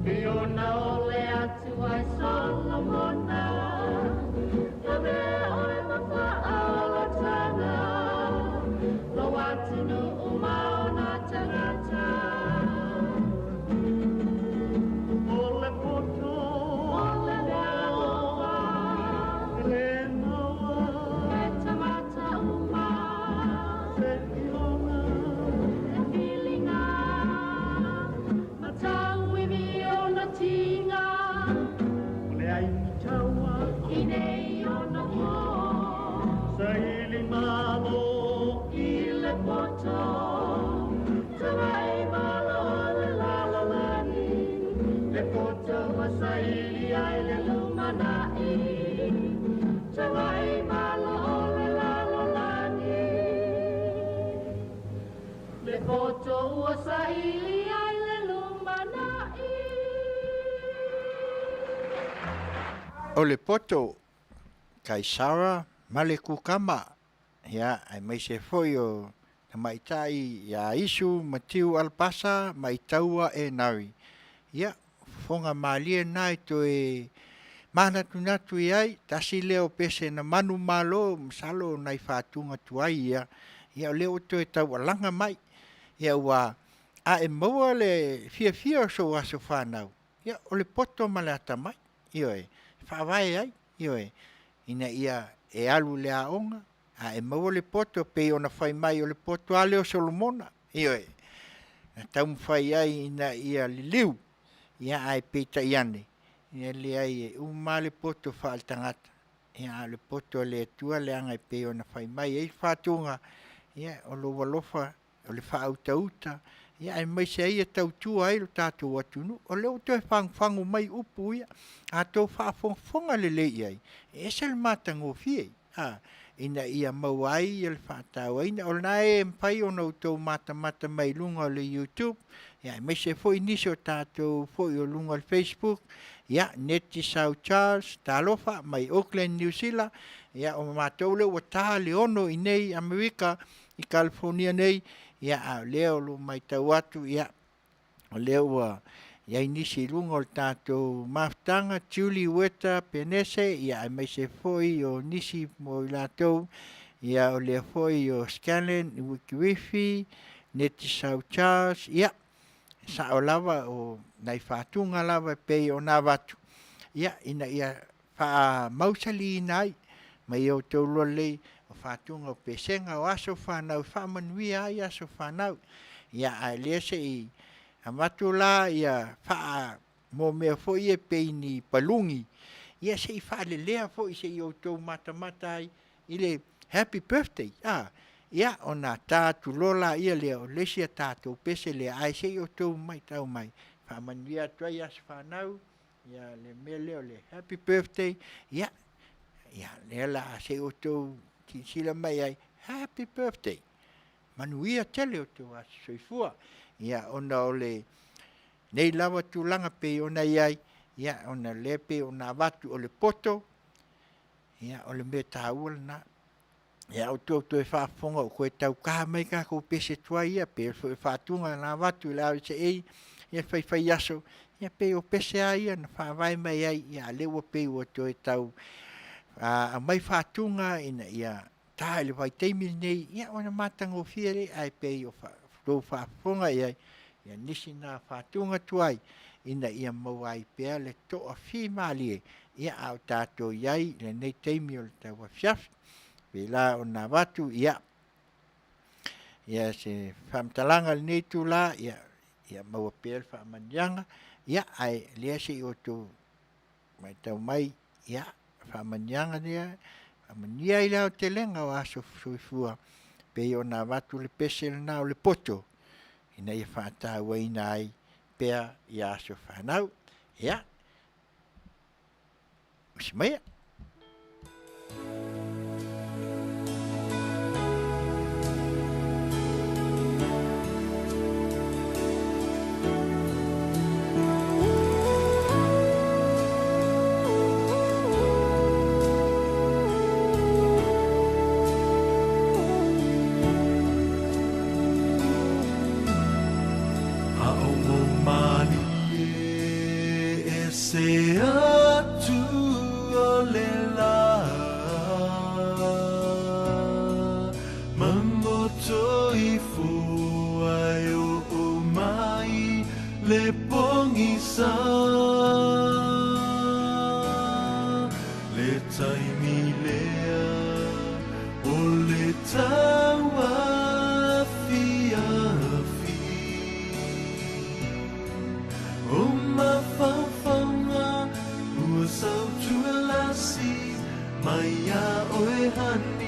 pei ona ole atu ai Solomona. Lavea oe ma faaolataga, lou atunuu ma ona tagata. O le poto, o le alofa, e le maua e tagata uma, seiloga e filiga, ma tauivi ona tiga. O le aimitaua i nei ona po, saili malo i le poto, tagai malo o le lalolagi, le poto ua saili ai le lumanai, tagai malo o le lalolagi, le poto ua saili ai le lumanai. O le poto, Kaisara ma le kukama, ia, aemaise foi o tamaitai ia Isu Matiu Alapasa ma Itaua Enari. Ia, fofoga malie na e toe manatunatu i ai, tasi lea o pese na manumalo, masalo o nai faatuga tuai ia, ia o lea ua toe taualaga mai. Ia ua a e maua le fiafia o sou aso fanau, ia o le poto ma le atamai, ioe, e faavae ai, ioe, ina ia e alu i le aoga, a e maua le poto pei ona fai mai o le poto lava lea o Solomona, ioe, na taumafai ai ina ia liliu, ia ae peitai ane, ia leai e uma lava le poto faaletagata, ia a o le poto a le Atua leaga e pei ona fai mai ai le faatuga, ia o lou alofa o le faautauta, ia aemaise ai e tautua ai lo tatou atunuu. O lea ua toe fagufagu mai upu ia, a outou faafogafoga lelei i ai, e ese le matagofie, a, ina ia maua ai le faatauaina. O lena e mafai ona outou matamata mai i luga o le YouTube, ia aemaise foi nisi o tatou foi o luga o le Facebook, ia, Neti Sau Charles, talofa mai Auckland, Niu Sila, ia o matou lea ua ta le 6 i nei Amerika, i California nei, ia a o lea o lo o matau atu, ia o lea ua i ai nisi i luga o le tatou mafutaga, Julie Weta Penese, ia aemaise foi o nisi mo i latou, ia o lea foi o Scanlon Wikirifi, Neti Sau Charles, ia e sao lava o nai faatuga lava e pei ona avatu, ia ina ia faamausaliina ai mai outou loa lelei o faatuga o pesega o aso fanau e faamanuia ai aso fanau. Ia ae lea se i avatu la ia faa mo mea foi ia pei ni paluni, ia se i faalelea foi se i outou matamata ai i le happy birthday, a, ia ona ta atu loa laia lea o le isi a tatou pese lea, ae se i outou matau mai, faamanuia atu ai aso fanau, ia le mea lea o le happy birthday, ia, ia lea la a se i outou silasila mai ai, happy birthday, manuia tele outou aso soifua, ia ona o le nei lava tulaga pei ona i ai, ia ona lea pei ona avatu o le poto, ia o le mea taua lena. Ia outou toe faafofoga ua toe tauka mai tatou pese tuai ia, pei foi o faatuga na avatu i le RSA, ia faifai aso, ia pei o pese lava ia na faavae mai ai, ia a o lea ua pei ua toe tau aumai faatuga ina ia ta i le vaitaimi lenei, ia ona matagofie lea, ae pei o tou faafofoga i ai, ia nisi na faatuga tuai ina ia maua ai pea le toafimalie, ia a o tatou i ai i lenei taimi o le tauafiafi. Pei la ona avatu, ia, ia se faamatalaga i lenei itula, ia, ia maua pea le faamanuiaga, ia, ae lea se i outou matau mai, ia, faamanuiaga lea, faamanuia i le aotelega o aso soifua, pei ona avatu le pese lena o le poto, ina ia faatauaina ai pea ia aso fanau. Ia, usi maia. A o o malie ese atu o le lā Mamoto ifo ai o o mai le pogisa Le taimi lea o le tauafiafi O mafaufauga ua sautualasi mai iā oe honey.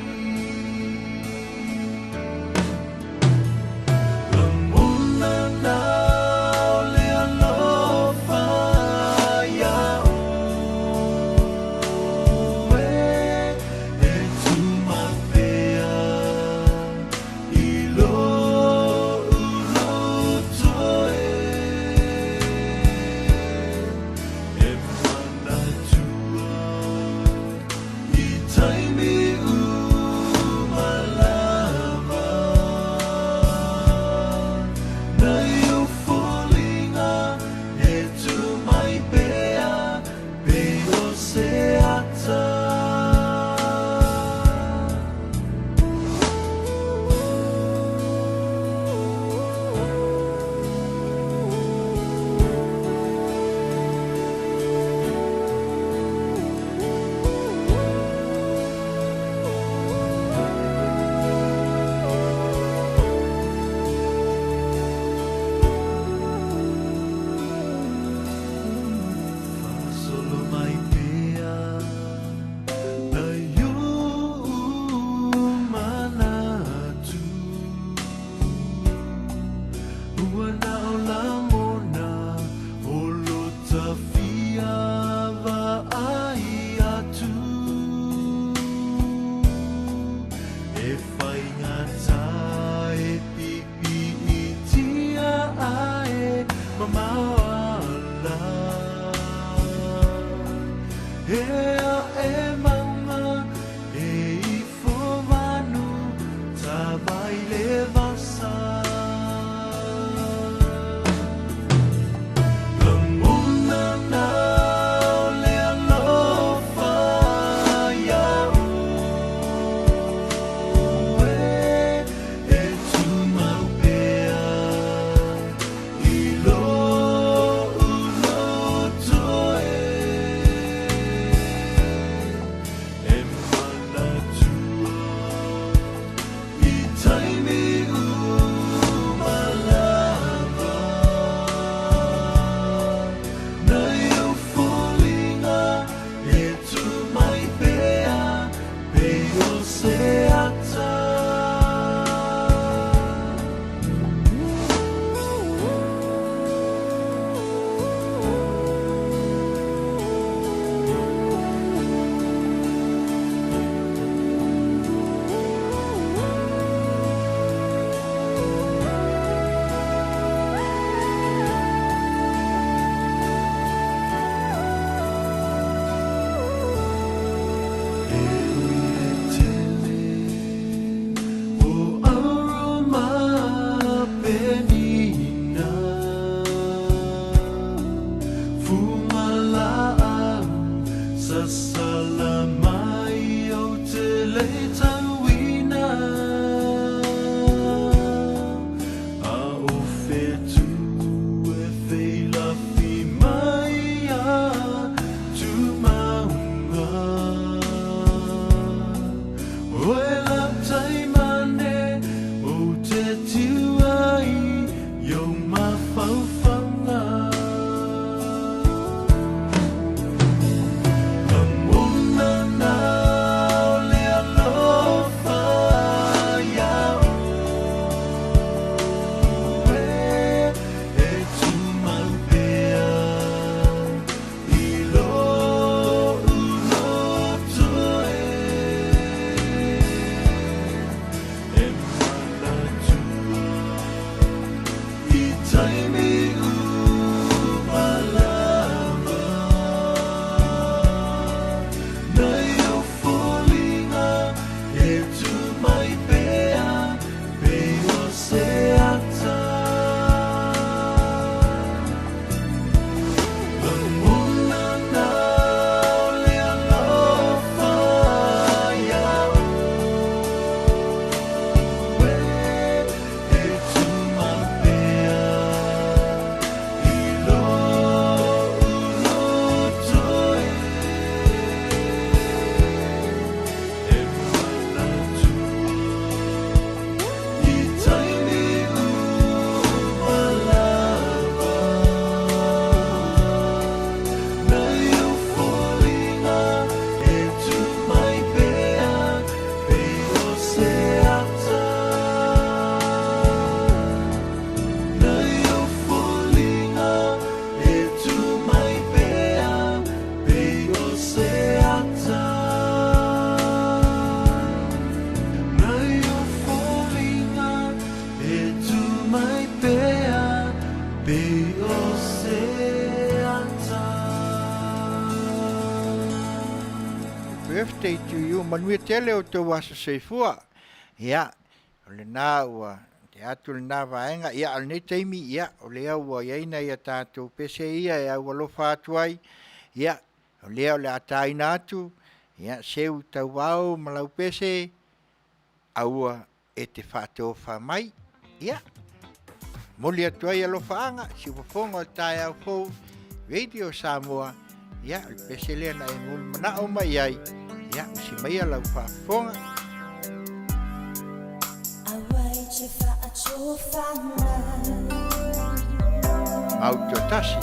birthday to you. Manuia tele o outou aso soifua. Ia, o lena ua tea atu lena vaega. Ia, a o lenei taimi, ia, o lea ua i ai nai a tatou pese ia e aualofa atu ai. Ia, o lea o le a taina atu, ia, seu tauao ma lau pese, aua e te faatofa mai. Ia, momoli atu ai alofaaga, siufofoga o le taeao fou, Radio Samoa, ia, o le pese lea na e mulimanao mai ai, ia, usi maia lau faafofoga. Mautoatasi.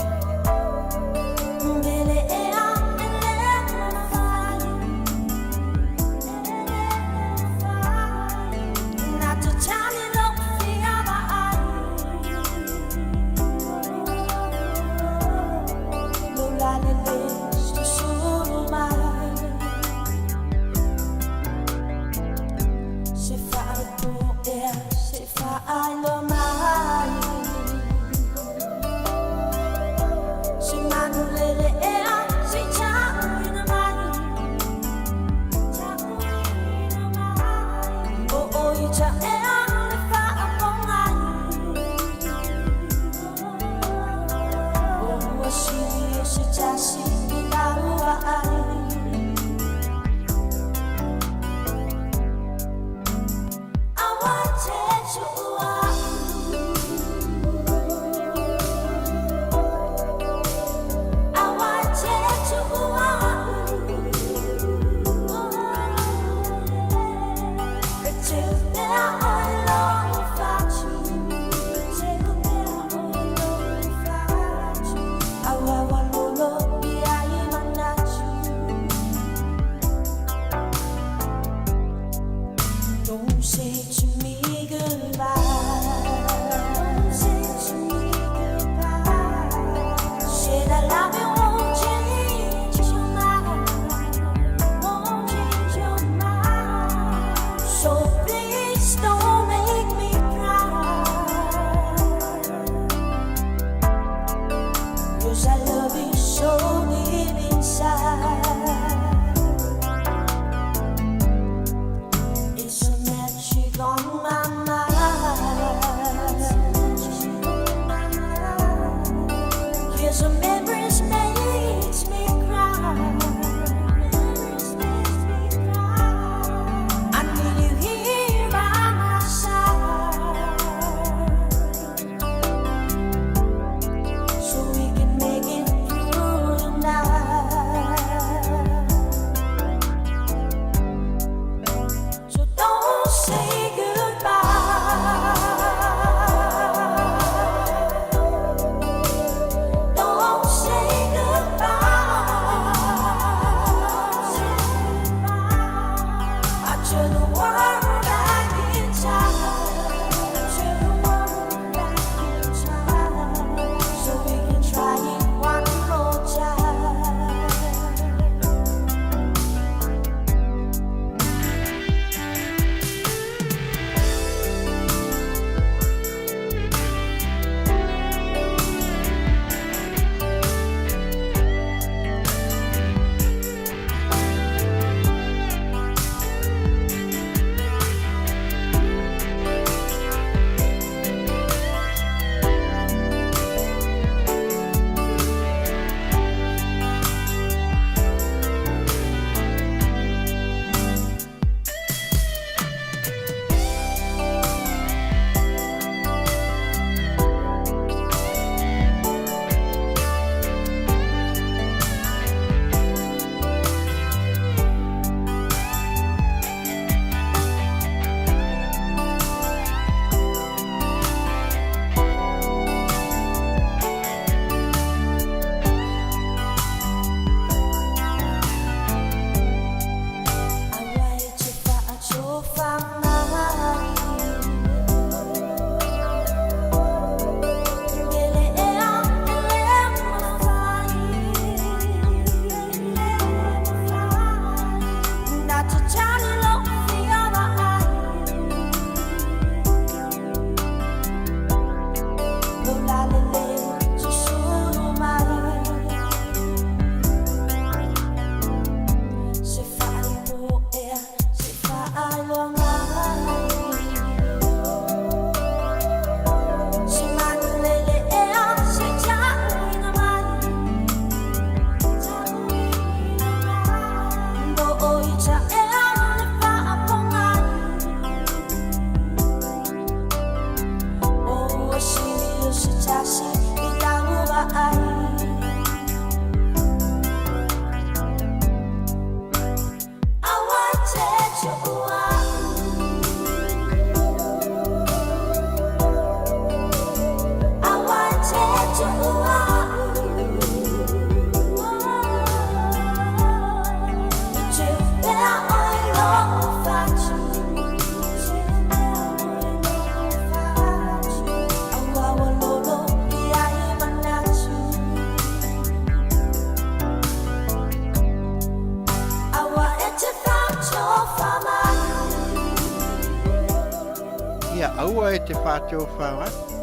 faatofā atu.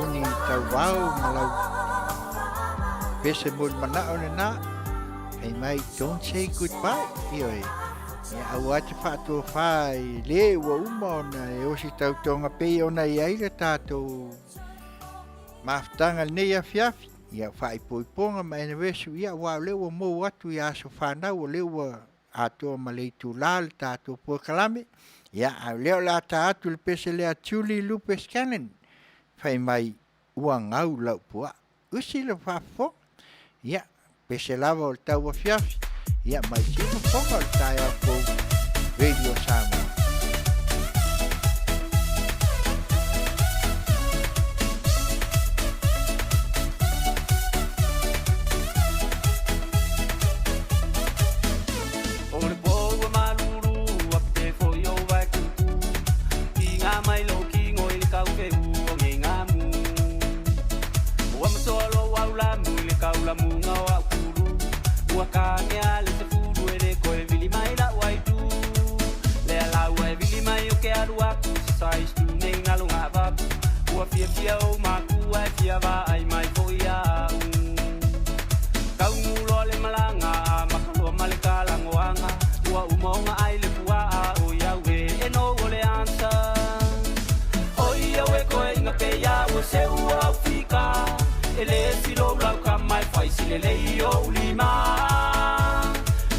Uni tauvao ma lau pese mo le manao lena. Fai mai, don't say goodbye. Ioe. Ia aua te faatofā i le ua uma ona e osi tautoga pei ona i ai le tatou mafutaga lenei afiafi. Ia faaipoipoga ma anniversary, ia aua o lea ua mou atu i aso fanau, o lea ua atoa ma le itulā le tatou polokalame. Ia, a o lea o le a ta atu le pese lea Julie Lupe Scanlan, fai mai, ua gau lau puaa. Usi le faafofoga. Ia, pese lava o le tauafiafi, ia mai sii fofoga o le taeao fou Radio Samoa. O le po ua malulu a pe foi o vai kuku I ngā mai lo kingo i le kaufeu o nge ngamu Ua masoa lo au lamu i le kaulamuga o au kulu Ua kagea le sefulu e le koe vili mai lau aitu Lea laua e vili mai o ke alu aku se sais tu nei ngalo ngā vapu Ua fiafia o makua e fia vaai mai foi au Kaunguloa le malaga a makaloa ma le kalagoaga Ua uma ona ai le puaa o iau e e no o le answer Oi au e koe inga pe ia ua seu au fika E le silou lau ka mai fai sile lei o ulima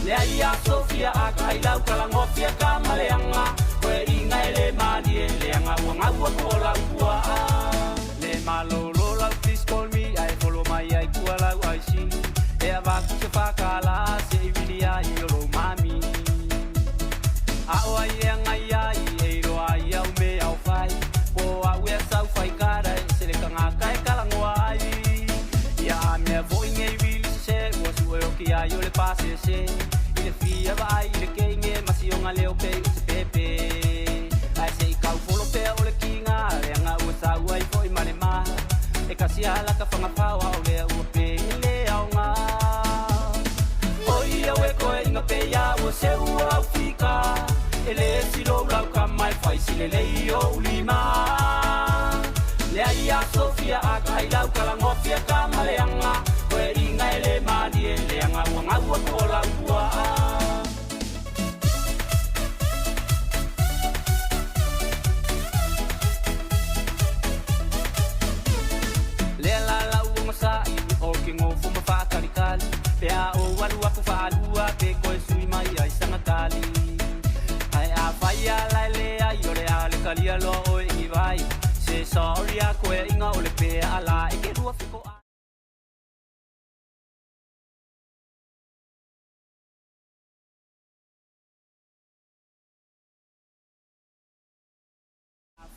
Le ai a Sofia a kai lau kalangofia ka maleanga Koe inga e le malie leanga ua ngaua ko lau puaa Le malolo lau please call me ai follow mai ai kua lau ai sili E avaku se whakala se i vili ai o lo mami A o ai e ngai ai e ro ai au me au whai Po au e sau whai kara e se le kanga kai kalangoa ai Ia a mea foi ngei vili se se ua sue o ki ai o le pase se I le fia vaai i le keinge masionga leo pe o se pepe Ai se i kau folo pea o le kinga leanga ua sau ai foi ma le maha E kasi ala ka whangawhawa o lea ua pe le aonga Oi au e koe inga pe ia ua seu au fika E le silou lau ka mai fai sile lei o ulima Le ai a Sofia a kai lau kalangofia ka maleanga Koe inga e le malie leanga ua ngaua ko lau puaa Lea la lau o masa'i o ke ngofo ma whaakalikali Pe a o alu aku whaalua pe koe sui mai ai sangatali Ai a whai a lai le ai o le a le kalia loa oe i vai Se sorry a koe inga o le pe a la e ke rua fiko a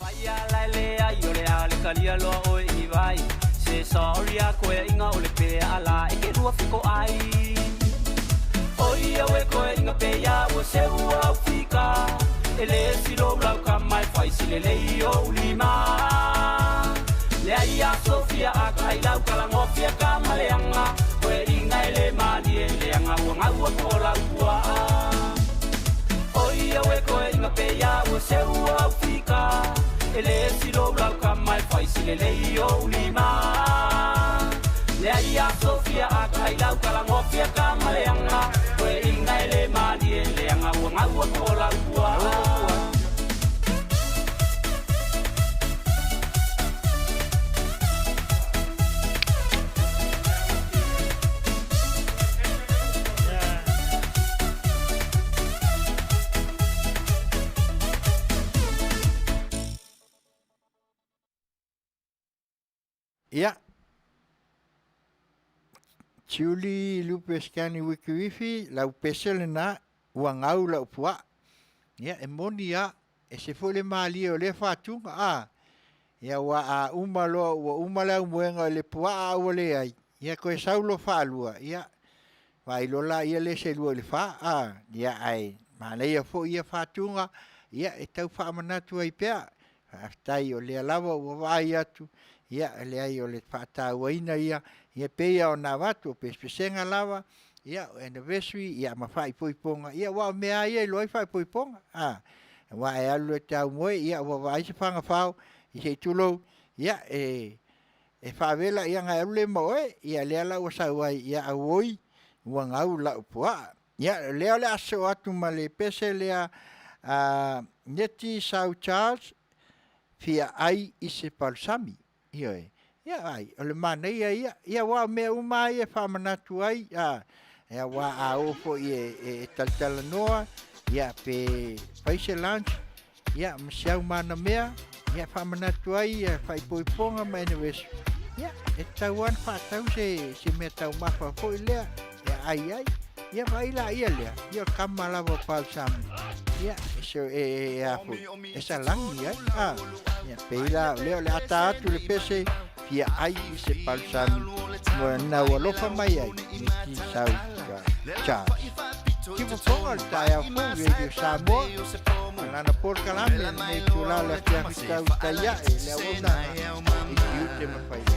Whai a lai le ai o le a le kalia loa oe i vai Se sorry a koe inga o le pe a la e ke rua fiko ai Oi au e koe inga pe ia ua seu au fika E le silou lau ka mai fai sile lei o ulima Le ai a Sofia a kai lau kalangofia ka maleanga Koe inga e le malie leanga ua ngaua ko lau puaa Oi au e koe inga pe ia ua seu au fika E le silou lau ka mai fai sile lei o ulima Le ai a Sofia a kai lau kalangofia ka maleanga Koe inga e le malie leanga ua ngaua ko lau puaa Ia, Julie Lupe Scanny Wikiwifi, lau pese lena, ua gau lau puaa. Ia, e moni lava, ese foi le malie o lea faatuga, a. Ia, aua a uma loa ua uma le aumoega o le puaa a ua leai, ia toe sau loa faalua, ia, vaai loa laia lea selua i le fa, a. Ia, ae manaia foi ia faatuga, ia, e tau faamanatu ai pea. Faafetai o lea lava ua vaai atu, ia, e leai o le faatauaina ia, ia e pei lava ona avatu, o pesepesega lava, ia o anniversary, ia ma faaipoipoga, ia aua o mea lava ia e iloa ai faaipoipoga, a. Aua e alu e te aumoe, ia ua vaai se fagafao i se i tulou, ia e e faavela ia ona e alu lea ma oe. Ia lea la ua sau ai, ia auoi ua gau lau puaa. Ia o lea o le a sosoo atu ma le pese lea a Neti Sau Charles, fia ai i se palusami. Ioe, ia vaai, o le manaia ia. Ia aua o mea uma lava ia e faamanatu ai, aua a oo foi e talatalanoa, ia pe fai se lunch, ia ma si au manamea, ia faamanatu ai ia faaipoipoga ma anniversary, ia e tatau lava ona faatau se, se mea taumafa foi lea e ai ai. Ia vaai laia lea, ia o le kama lava o Palsami, ia e, se, e, e, e, a foi, e salagi ai. A, ia pei la o lea o le a ta atu le pese, fia ai i se palusami, mo na ua alofa mai ai, Niki Sau Charles. Tifofoga o le taeao fou Radio Samoa, ma lana polokalame lenei itula o le afiafi tau tai ae le auaunaga i tiute ma faiva.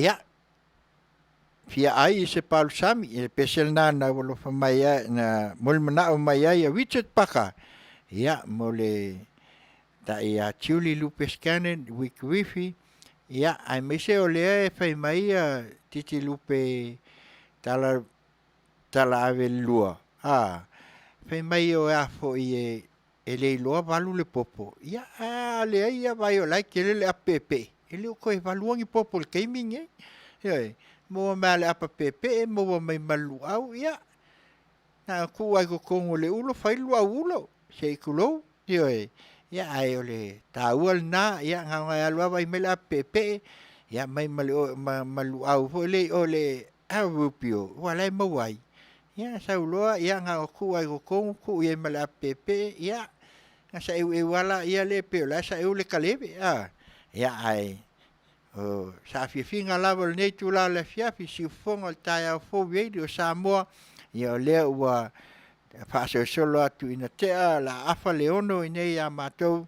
Ia, fia ai i se palusami, e pese lena na ua alofa mai ai, na molimanaʻo mai ai a Richard Paka, ia, mo le taʻi ia Julie Lupes Cannon, Wick Wifi, ia, aemaise o lea e fai mai ia Titi Lupe tala. tala ave le lua, a, fai mai o ea foi e, e le iloa valu le popo, ia, a leai ia vaai o la e tele le apu peepee, e le o toe valua ni popo i le taimi lenei. Ioe, maua mai lava i le apa peepee, maua mai ma le luau, ia, na ona tuu lava i totonu o le ulo fai le luau ulo, se i tulou, ioe. Ia ae o le taua lena, ia na ona e alu lava vaai mai le apu peepee, ia aumai ma le ma le luau foi lea i o i le Ruby-o, aua o la e maua ai. Ia sau loa na ona tuu lava i totonu tuu i ai ma le apu peepee, ia ona saeueu lava lea e pei o la e saeu le kaleve. Ia ae o saafiafiga lava o lenei itula o le afiafi, siufofoga o le taeao fou i o Samoa, ia o lea ua faasolosolo atu ina tea o le a afa le 6 i inei ia matou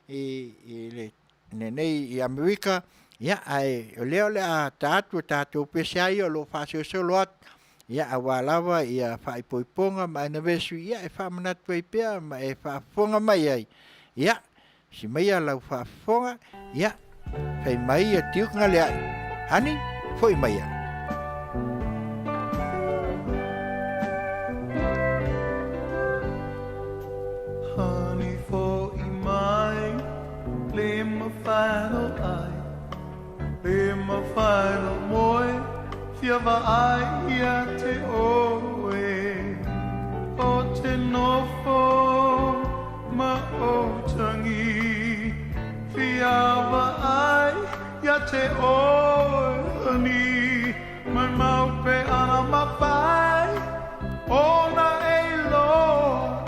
i lenei i Amerika, ia ae o lea o le a ta atu a tatou pese lava ia o lo o faasolosolo atu, ia aua lava faaipoipoga ma anniversary e faamanatu ai pea ma e faafofoga mai ai, ia Si maia lau faafofoga, ia, fai mai ia Duke Galeai. Honey, foi maia. Honey, foi mai, le mafai no ai, le mafai no moe, fia vaai ia te oe, o te nofo ma o tangi, fia vaai ia te oe, honey, mai mau pe ana mafai, ona e iloa,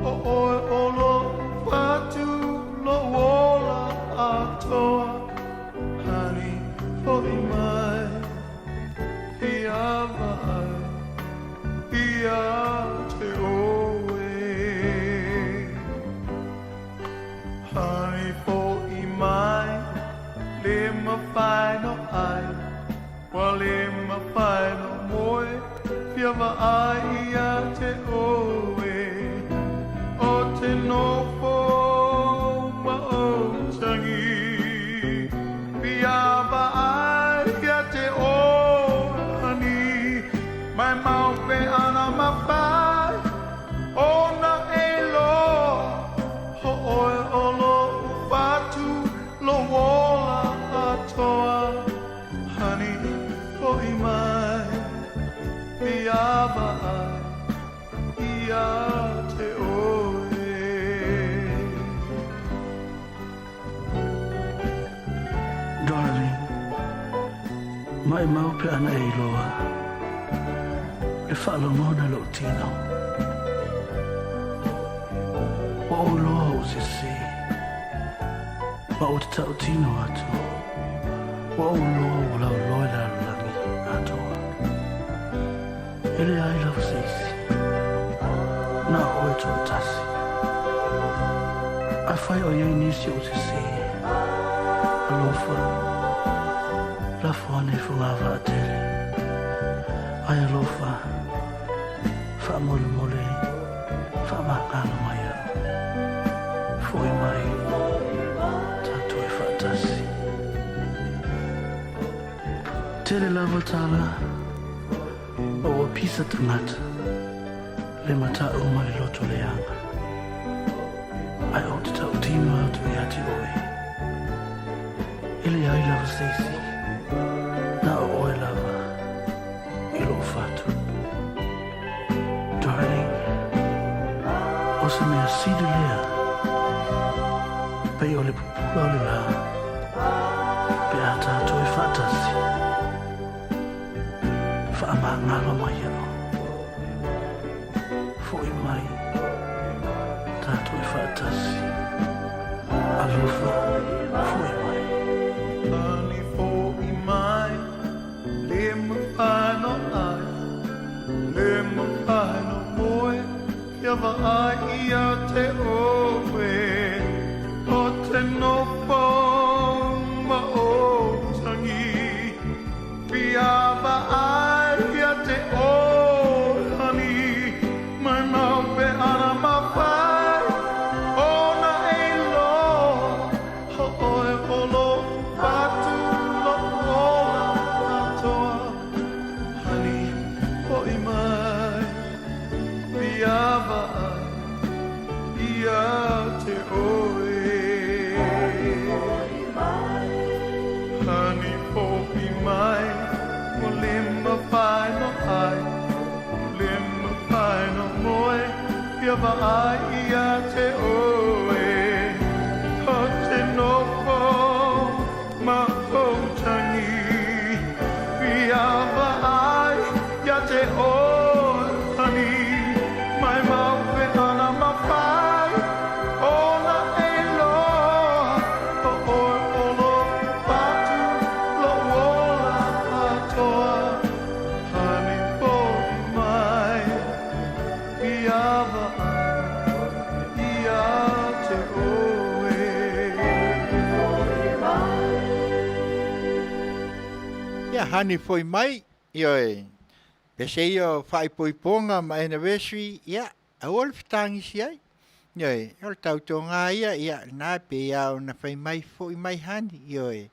o oe o lou fatu, lou ola atoa, honey, foi mai, fia vaai ia te oe. Honey, foi mai, le mafai no ai, ua le mafai no moe, fia vaai ia te oe, o te nofo ma o tangi, fia vaai ia te oe, honey, mai mau pe ana mafai, ona e iloa, o oe o lou fatu, lou ola atoa, honey, foi mai, fia vaai ia te oe. Darling, maʻimau pe ana e iloa le faalogona lou tino. Ua ou iloa ua ou sese, ma ou te tautino atu, ua ou iloa ua lauloa i le lalolagi atoa. E leai lava se isi, na o oe toatasi. Afai o i ai nisi o sese, alofa, lafo ane i fogavaa tele. Ai alofa, faamolemole, faamagalo mai au. Foi mai, tatou e faatasi. Tele lava tala ma ua pisa tagata le matau ma le loto leaga. Ae ou te tautino atu ia te oe, e leai lava se isi, na o oe lava i lou fatu. Darling, o se mea sili lea, pei o le pupula o le la, pe a tatou e faatasi, faamagalo mai au, foi mai, tatou e faatasi, alofa, foi mai. Honey, foi mai, le mafai no ai, le mafai no moe, fia vaai ia te oe, o te nofo ma o tangi, fia vaai ia te oe, honey, mai mau pe ana mafai, ona e iloa, o oe o lou fatu, lou ola atoa, honey, foi mai. vaai ia te oe O te nofo ma ou tagi Fia vaai ia te oe Honey Maimau pe ana mawhai Ona e loa O oe o lo patu Lou ola atoa Honey foi mai Fia vaai ia te oe Ia, hani foi mai, ioe, pese ia o faaipoipoga ma anniversary, ia, aua le fetagisi ai. Ioe, o le tautoga ia, ia, lena e pei lava ona fai mai, foi mai hani, ioe.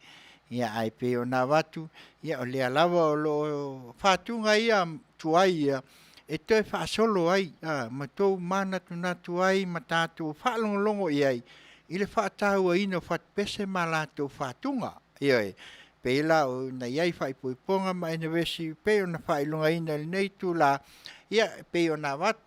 Ia, ae pei ona avatu, ia, o lea lava o lo o faatuga ia tuai ia, e toe faasolo ai, a, ma tou manatunatu ai ma tatou faalogologo i ai i le faatauaina o fatupese ma latou fatuga. Ioe, pei la ona i ai faaipoipoga ma anniversary pei ona faailogaina i lenei itula, ia e pei ona avatu,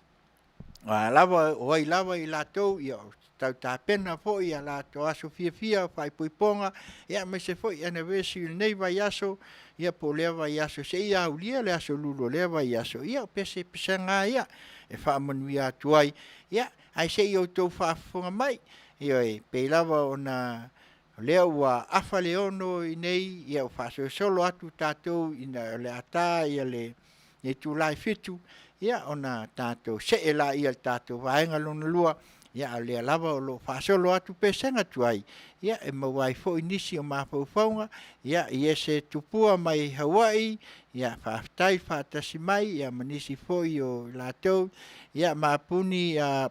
o a lava, o ai lava i latou, ia o tau tapena foi ia latou aso fiafia o faaipoipoga, ia aemaise foi anniversary i lenei vaiaso, ia po o lea vaiaso seia aulia le aso lua o lea vaiaso, ia o pesepesega lava ia e faamanuia atu ai. Ia, ae se i outou faafofoga mai, ioe, pei lava ona o lea ua afa le ono i nei, ia ua faasolosolo atu tatou ina o le a ta ia le itula e 7, ia ona tatou see lea i le tatou vaega lona lua, ia a o lea lava o lo o faasolo atu pesega tuai, ia e maua ai foi nisi o mafaufauga, ia i ese tupua mai Hawaii, ia faafetai faatasi mai, ia ma nisi foi o latou, ia mapuni a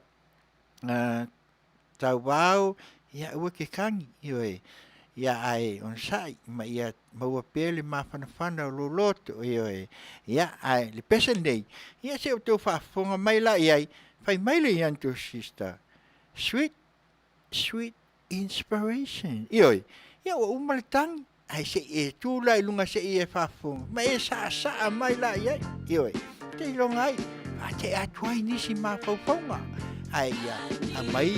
tauvao, ia aua e te tagi, ioe, ia ae onosai ma ia maua pea le mafanafana o lou loto, ioe. Ia ae le pese lenei, ia se i outou faafofoga mai la i ai, fai mai le Yanto Sister, sweet, sweet inspiration. Ioe, ia ua uma le tagi, ae se i e tu la i luga se i e faafofoga, ma e saasaa mai la i ai, ioe, te iloga ai, faatea atu ai nisi mafaufauga, ae ia aumai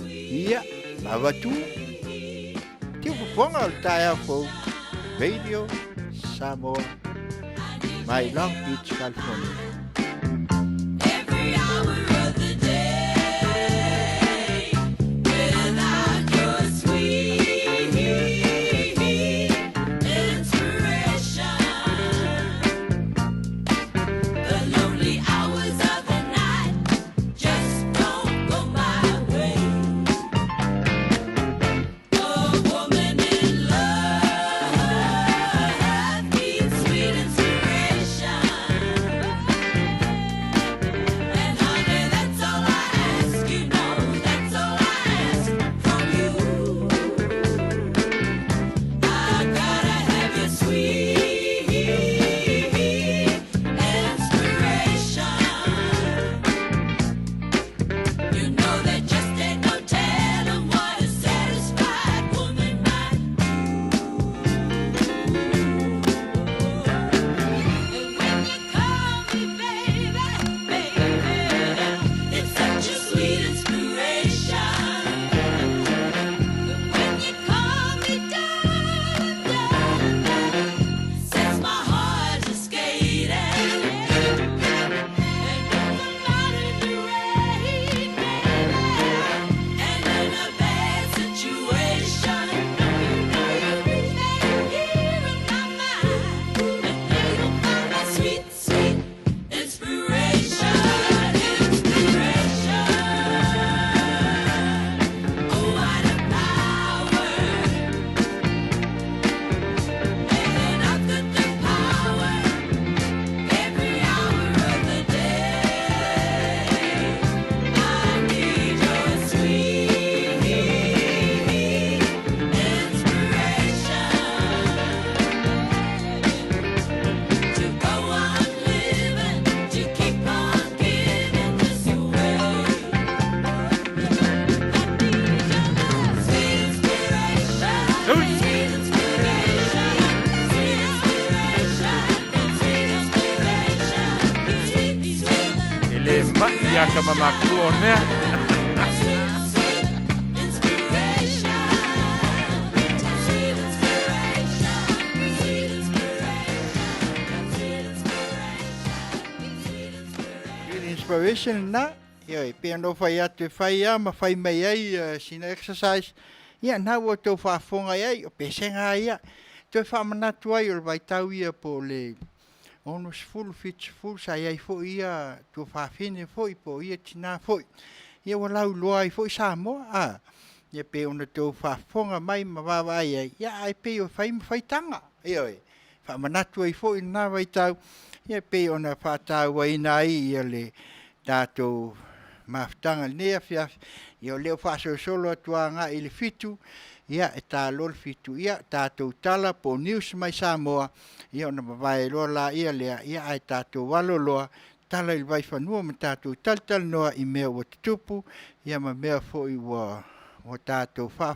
ia ma avatu tiufofoga o le taeao fou, Radio Samoa mai Long Beach, California. Every hour of the day, without your sweet inspiration, the lonely hours of the night just don't go my way. A woman in love needs sweet inspiration. tama matutua o mea. Sweet inspiration lena, ioe, pei ona ou fai atu e fai lava ma fai mai ai sina exercise, ia na ua outou faafofoga i ai, o pesega lava ia. Toe faamanatu ai o le vaitau ia po o le 60, 70 sa i ai foi ia tuafafine foi po o ia tina foi, ia ua lauiloa ai foi Samoa, a, ia pei ona outou faafofoga mai ma vaavaai ai, ia ae pei e fai ma faitaga, ioe, faamanatu ai foi lena vaitau, ia e pei ona faatauaina ai ia le tatou mafutaga i lenei afiafi, ia o lea ua faasolosolo atu lava agai i le 7, ia e ta loa le 7, ia tatou tala po o news mai Samoa, ia ona vavae loa laia lea, ia ae tatou alo loa tala i le vaifanua ma tatou talatalanoa i mea ua tutupu, ia ma mea foi ua ua tatou faa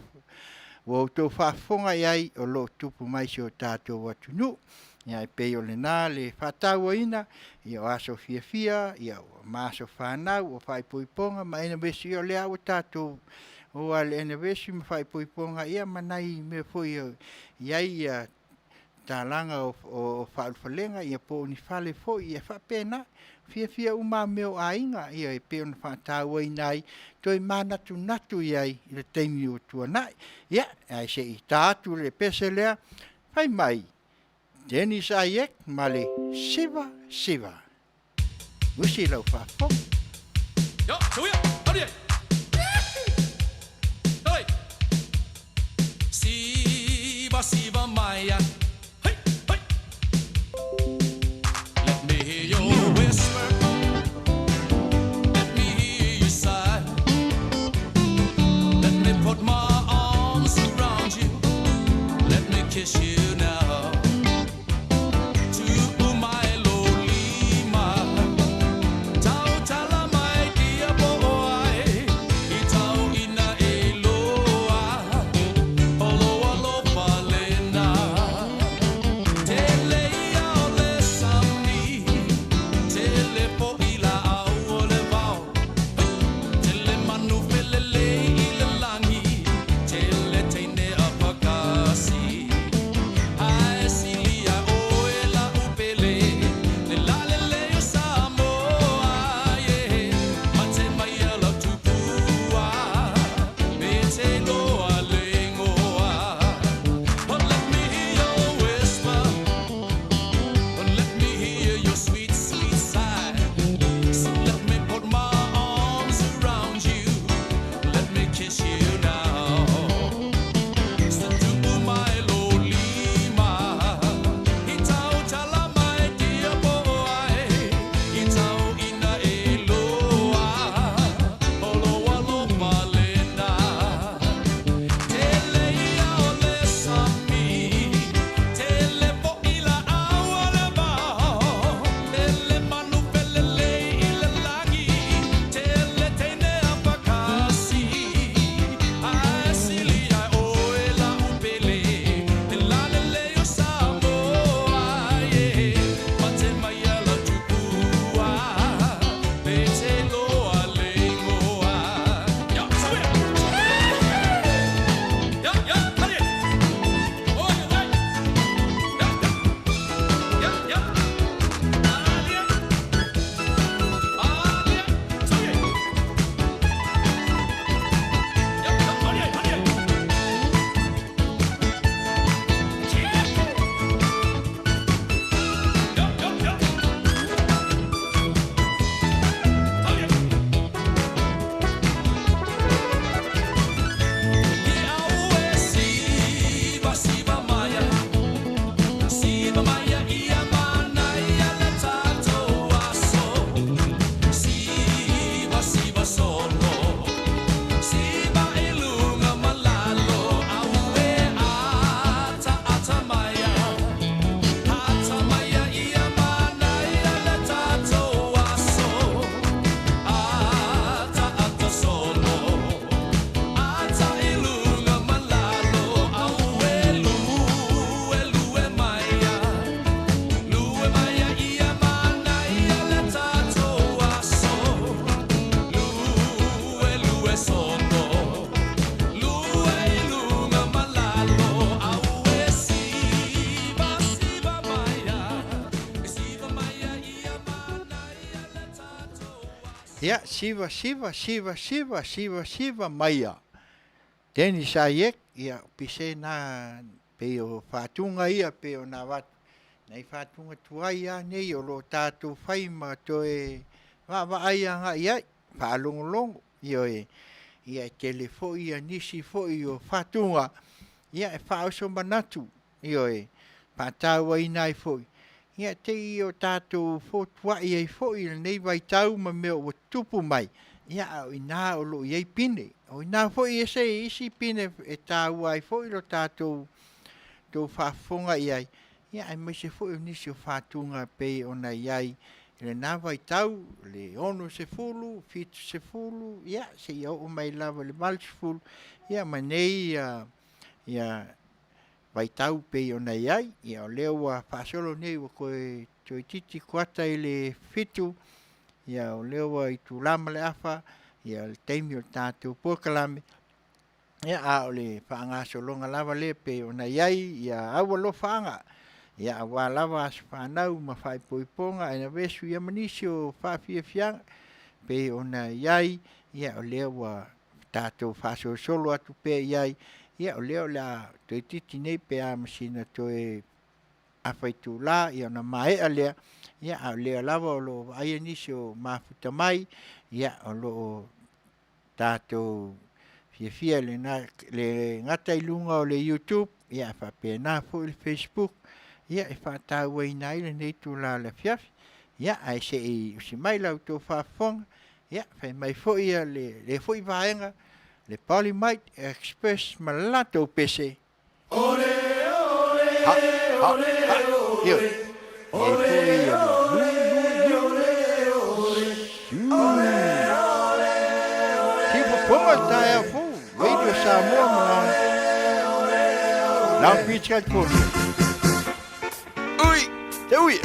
ua outou faafofoga i ai o lo o tupu mai i si o tatou atunuu. Ia e pei o lena le faatauaina, ia o aso fiafia, ia ma aso fanau, o faaipoipoga ma anniversary, ia o lea lava ua tatou oo lava i le anniversary ma faaipoipoga, ia ma nai mea foi e i ai tatalaga o faaulufalega ia po o ni fale foi, ia e faapena. Fiafia uma lava i mea o aiga, ia e pei ona faatauaina ai, toe manatunatu i ai i le taimi ua tuanai. Ia, ae se i ta atu le pese lea, fai mai Dennis Ayek ma le Siva Siva. Usi lau faafofoga. Yo, tuia, aurie. Toi. Siva, siva maia. Hey, hey. Let me hear your whisper. Let me hear you sigh. Let me put my arms around you. Let me kiss you now. To my lolima. Tau tala mai dia boy. I tau ina e loa. Olo alo palena. Tele ia o le sami. Tele po i la au o le vao. Tele manu felele i le langi. Tele teine a pakasi. Ia, 9 9 9 9 9 9 maia. Dennis Ayek, ia, o pise na pei o faatuga ia pei ona avatu. Nai faatuga tuai lava nei o lo o tatou fai ma toe vaavaai agai i ai, faalogologo, ioe, ia e tele foi ia nisi foi o faatuga, ia e faaoso manatu, ioe, faatauaina ai foi, ia te i o tatou fotuai ai foi i lenei vaitau ma mea ua tutupu mai, ia a o i ina o lo o i ai pine. O i ina foi e ese isi pine e taua ai foi lo tatou tou faafofoga i ai, ia aemaise foi o nisi o fatuga e pei ona i ai i lena vaitau, le 60, 70, ia seia oo mai lava i le 80, ia ma nei ia vaitau pei ona i ai. Ia o lea ua faasolo nei ua toe toeitiiti kuata i le 7, ia o lea ua itula ma le afa, ia le taimi o le tatou polokalame, ia a o le faagasologa lava lea pei ona i ai ia aualofaaga, ia aua lava aso fanau ma faaipoipoga anniversary ia ma nisi o faafiafiaga pei ona i ai, ia o lea ua tatou faasolosolo atu pea i ai, ia o lea o le a toeitiiti nei pe a ma sina toe afa itula ia ona maea lea, ia a o lea lava o lo o vaaia nisi o mafuta mai, ia o lo o tatou fiafia i le gata i luga o le YouTube, ia ae faapena foi le Facebook, ia e faatauaina ai lenei itula o le afiafi. Ia ae se i usi mai la outou faafofoga, ia fai mai foi lea foi vaega, le Polymite Express ma le latou pese. Ha, ha, ha, ioe. I ai foi ia le Siufofoga le taeao fou, Radio Samoa ma Long Beach, California. Ui, te ui!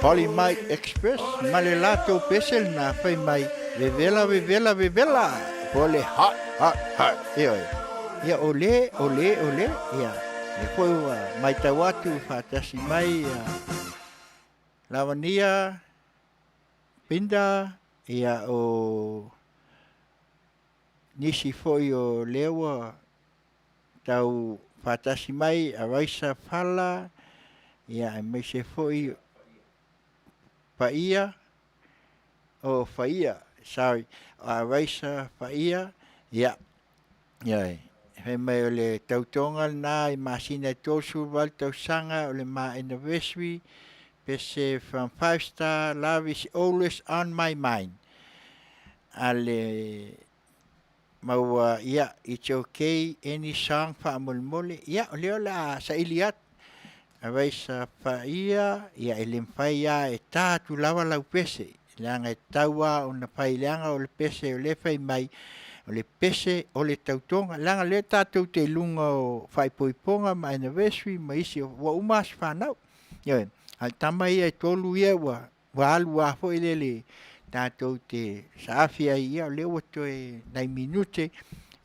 Poly Mike Express ma le latou pese lena fai mai vevela vevela vevela po o le hot hot hot. Ioe. Ia o le, o le, o le, ia, lea foi ua matau atu faatasi mai ia Lavania, Pinda, ia o nisi foi o lea ua tau faatasi mai Araisa Fala, ia aemaise foi Paia, oh Faia, sorry, Araisa Faia, ia, ioe, fai mai o le tautoga lena i masina e 38 tausaga o le ma anniversary, pese from Five Star, love is always on my mind. A le ma ua, ia, it's ok, any song faamolemole, ia, o lea o le a saili atu. Araisa Faia, ia, e le mafai lava e ta atu lava lau pese, leaga e tatau lava ona fai, leaga o le pese o lea e fai mai, o le pese o le tautoga, leaga o lea tatou te i luga o faaipoipoga ma anniversary ma isi, ua uma aso fanau. Ioe, a o tama ia e tolu ia ua Ua alu lava foi lele tatou te saafi ai, ia o lea ua toe nai minute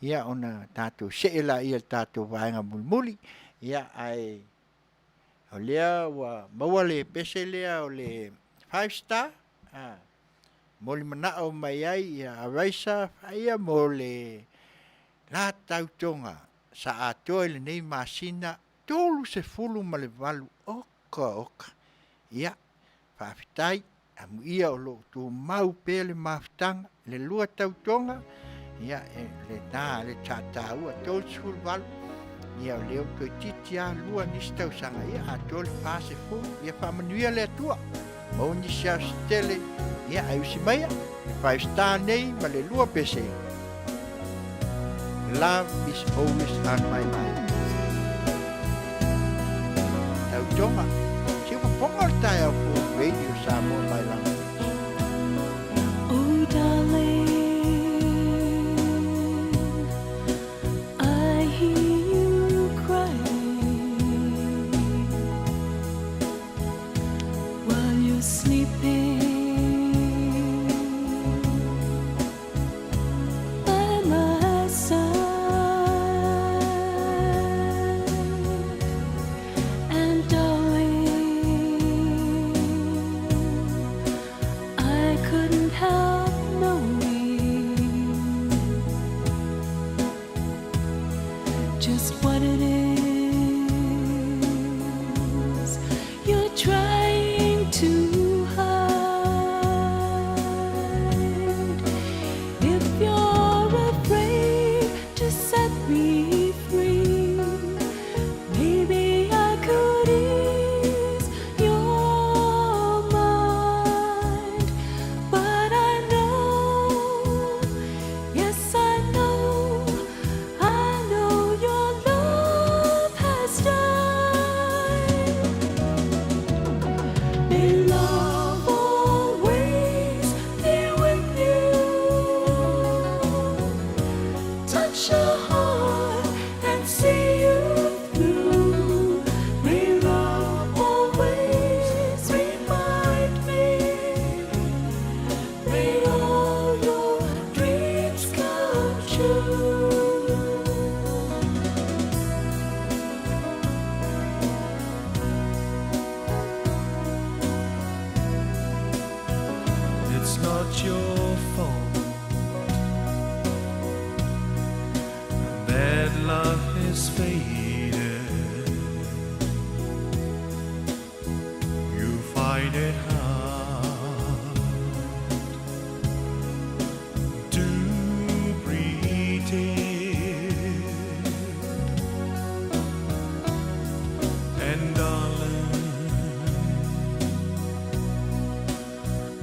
ia ona tatou see laia i le tatou vaega mulimuli. Ia ae o lea ua maua le pese lea o le five star, a momoli manao mai ai ia Araisa ia mo le la tautoga sa atoa i lenei masina 38, oka oka. Ia Faafetai, amuia o lo o tumau pea le mafutaga, le lua tautoga, ia, e, lena le taua, 38, ia, o lea ua toeitiiti lava lua nisi tausaga, ia, atoa le 40, ia, faamanuia le Atua, maua nisi aso se tele, ia, ae usi maia, le five star nei ma le lua pese. Love is always on my mind. Tautoga, se ua poga le taeao fou Radio Samoa mai Long Beach. Oh darling, I hear you crying while you're sleeping by my side. And darling, I couldn't help knowing just what it is you're trying to hide. If you're afraid to set me free, maybe I could ease your mind. But I know, yes, I know, I know your love has died. May love always be with you. Touch your heart and see you through. May love always remind me. May all your dreams come true. It's not your fault that love has faded. You find it hard to pretend. And darling,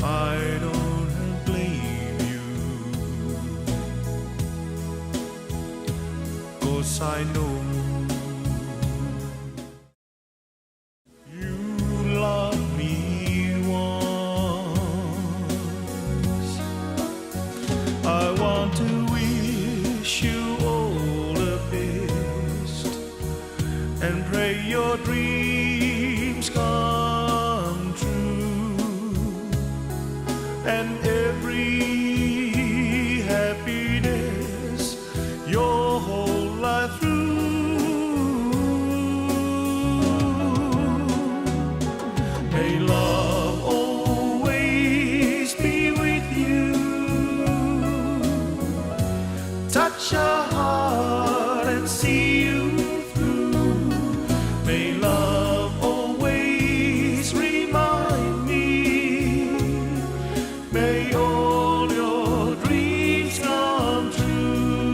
I don't blame you. 'Cause I know you loved me once. I want to wish you all the best and pray your dreams come true. And every happiness your whole life through. May love always be with you. Touch a heart and see you through. May love always remind me. May all your dreams come true.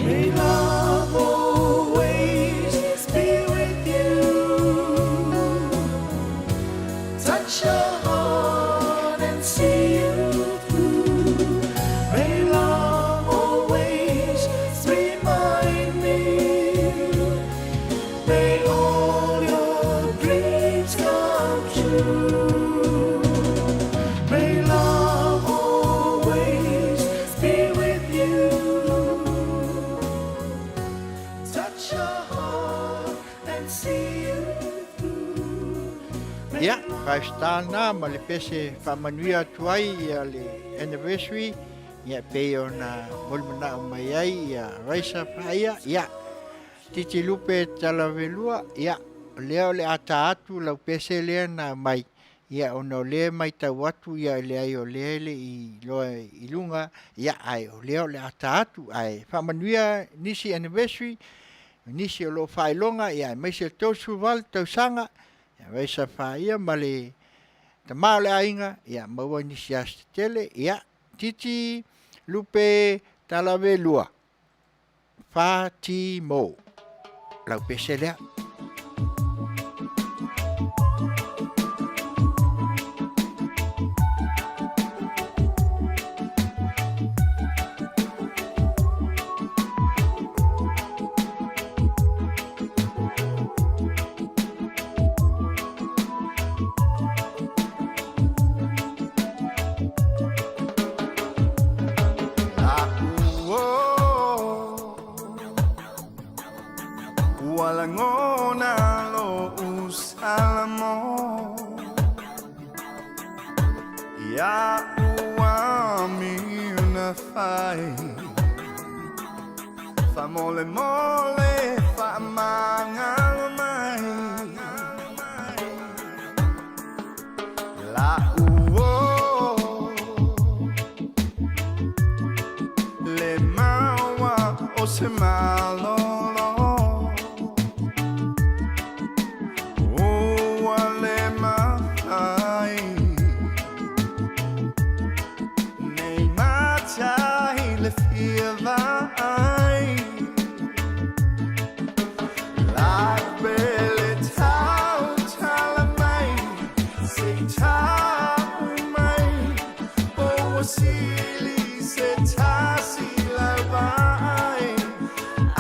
May love always be with you. Touch your heart and see you through. May love always remind me. May all your dreams come true. May love always be with you. Touch your heart and see you through. Ia, five star na ma le pese faamanuia atu ai ia le anniversary, ia pei ona molimanaʻo mai ai ia Raisa Paia, ia Titi Lupe Talavelua, ia o lea o le a ta atu lau pese lea na aumai, ia ona o lea e matau atu ia e leai o lea e le i loa i luga, ia ae o lea o le a ta atu ae faamanuia nisi anniversary, nisi o lo o faailoga, ia aemaise le 38 tausaga, ia Raisa Paia ma le tama o le aiga, ia maua nisi aso tetele, ia Titi Lupe Talavelua. Fa Ti Mo. Lau pese lea. Ua lagona lou salamo Iaʻu amio na fai Faamolemole faamagalo mai La'u o Le maua o se malolo Ua le mafai Nei mata i le fia vaai La'u pele tautala mai Se i tau mai Po ua sili se tasi lau vaai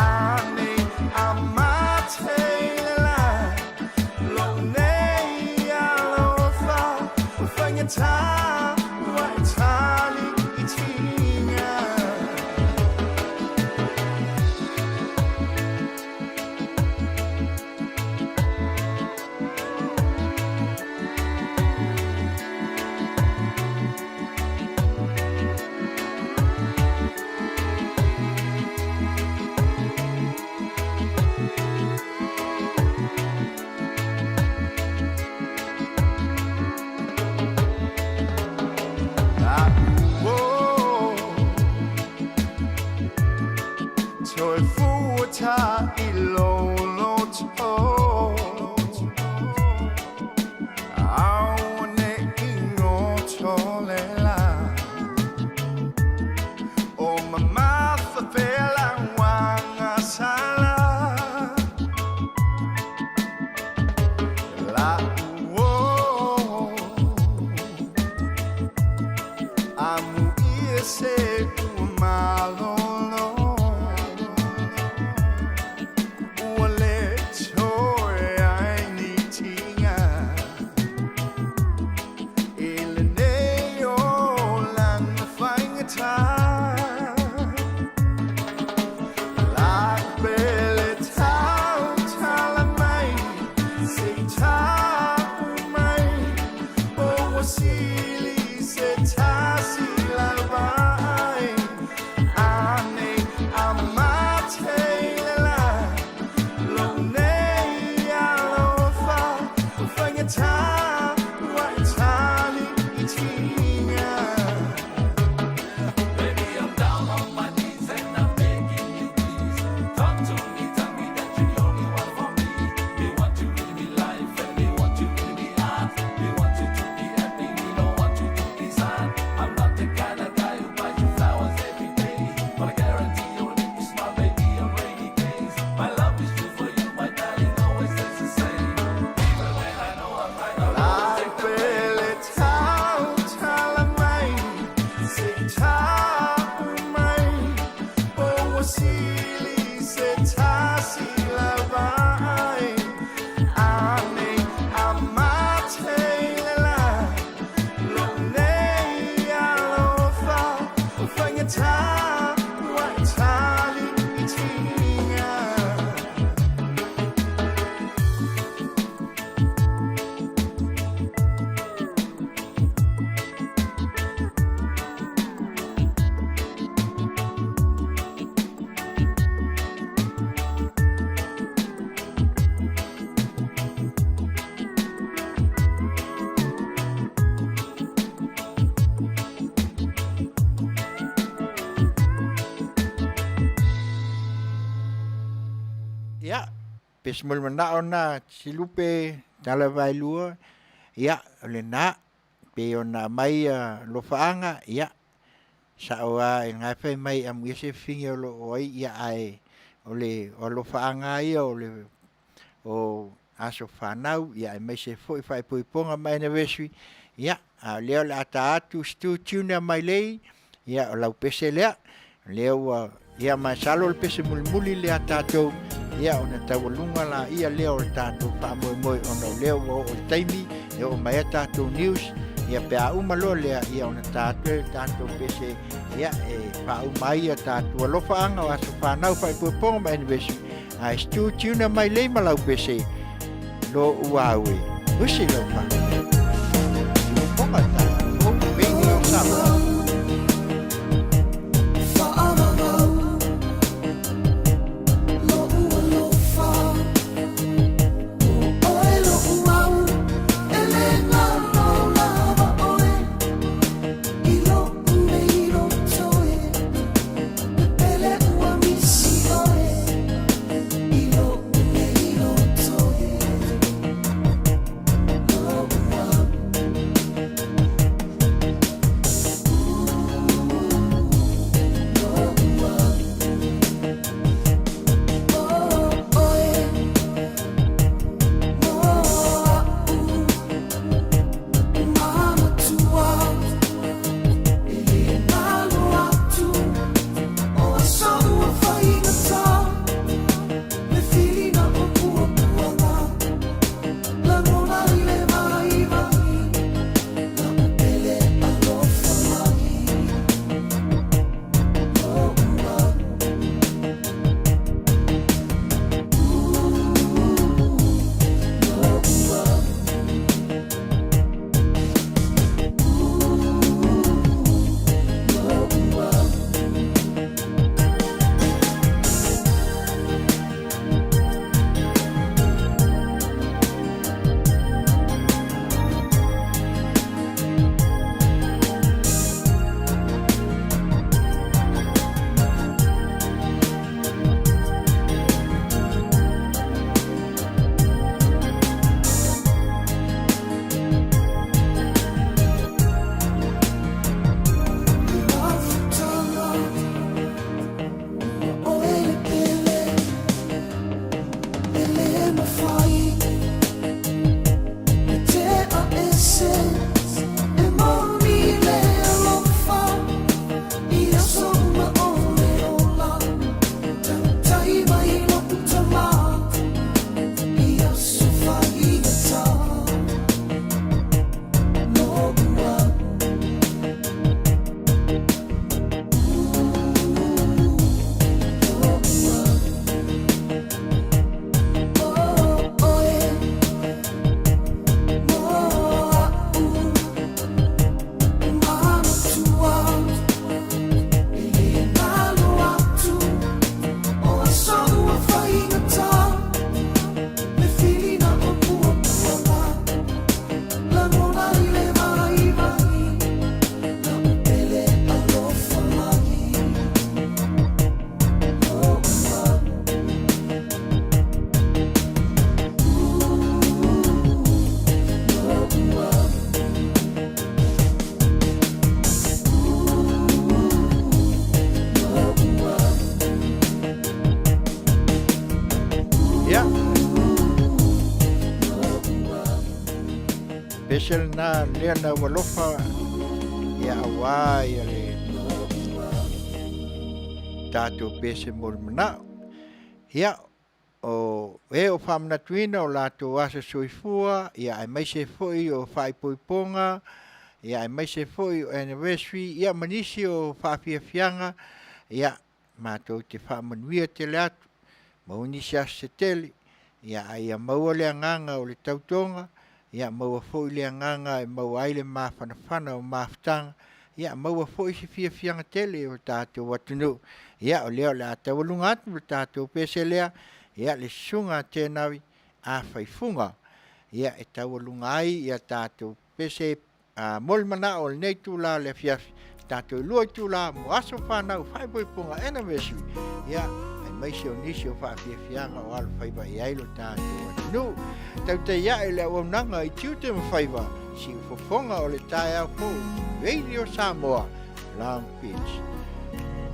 Ane a mate i le la Lou nei alofa Ua faigata ua e tali i tiga. Toe fuata i lou loto Aua ne i goto le la O mamafa pea lau agasala La'u o Amuia se ua malolo Ua le toe ai ni tiga I lenei olaga faigata. Pese mo le manao lena Silupe tala vaelua, ia o lena pei ona aumai alofaaga, ia sao lava o lena e fai mai amuia se fafine o lo o ai, ia ae o le alofaaga lava ia o aso fanau aemaise foi faaipoipoga ma anniversary, ia a o lea o le a ta atu Stu Junior Mailei, ia o lau pese lea. O lea ua, ia masalo o le pese mulimuli lea a tatou, ia ona taualuga laia lea o le tatou faamoemoe ona o lea ua oo i le taimi e oo mai ai tatou news, ia pe a uma loa lea, ia ona ta atu lea i le tatou pese, ia e faauma ai a tatou alofaaga o aso fanau, faaipoipoga ma anniversary. Ae Stu Junior Mailei ma lau pese, lo ua au e, usi lau whanau. Tino ta, Radio Samoa. Ia. Pese lena lea na ua alofa ia auā ia le tatou pese mo le manao. Ia, o e o faamanatuina o latou aso soifua, ia aemaise foi o faaipoipoga, ia aemaise foi o anniversary, ia ma nisi o faafiafiaga, ia matou te faamanuia tele atu, maua nisi aso se tele, ia a ia maua le agaga o le tautoga, ia maua foi le agaga e maua ai le mafanafana o mafutaga, ia maua foi se fiafiaga tele o tatou atunuu. Ia o lea o le a taualuga atu le tatou pese lea, ia le susuga a Tenawi a Faifuga, ia e taualuga ai ia tatou pese a mo le manao o lenei itula o le afiafi, tatou lua itula mo aso fanau faaipoipoga anniversary, ia aemaise aemaise o nisi o faafiafiaga o alofaiva i ai lo tatou atunuu. Tautai ae le auaunaga i tiute ma faiva, siufofoga o le taeao fou, Radio Samoa, Long Beach,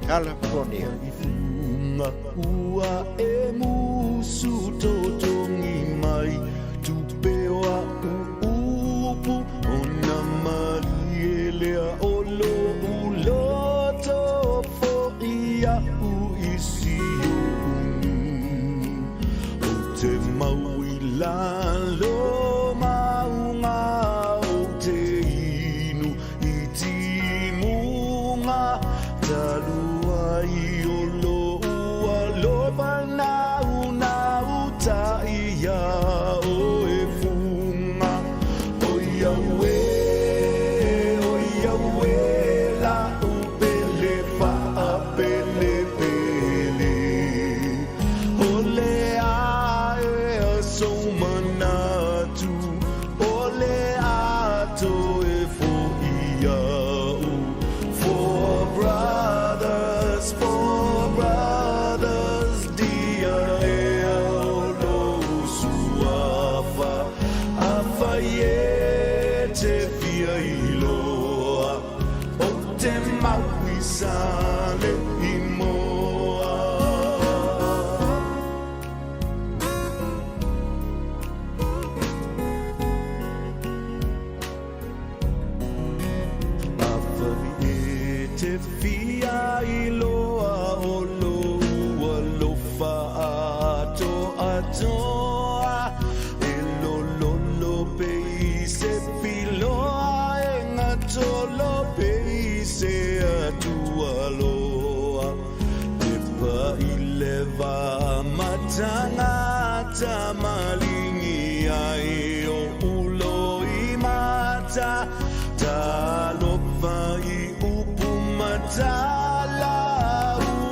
California. Ua e musu totogi mai tupe o a'u upu ona malie lea o lo'u loto fo'i a'u i Siumu. Ou te mau i lalo mauga ou te inu i timuga talu ai o lo'u alofa naunau ta'i iā oe fuga. Oi auē, oi auē, la'u pele fa'apelepele, o le a ea sou manatu, o le a toe fo'i iaʻu. Four brothers, four brothers, dia ea o lou suafa, afai e te fia iloa, ou te mau i Saleimoa. Afai e te fia iloa o lou alofa atoatoa, e lololo pei se filoa, e gatolo pei se atualoa. Tepa i le va matagata maligi ai oʻu loimata, talofa i upu matala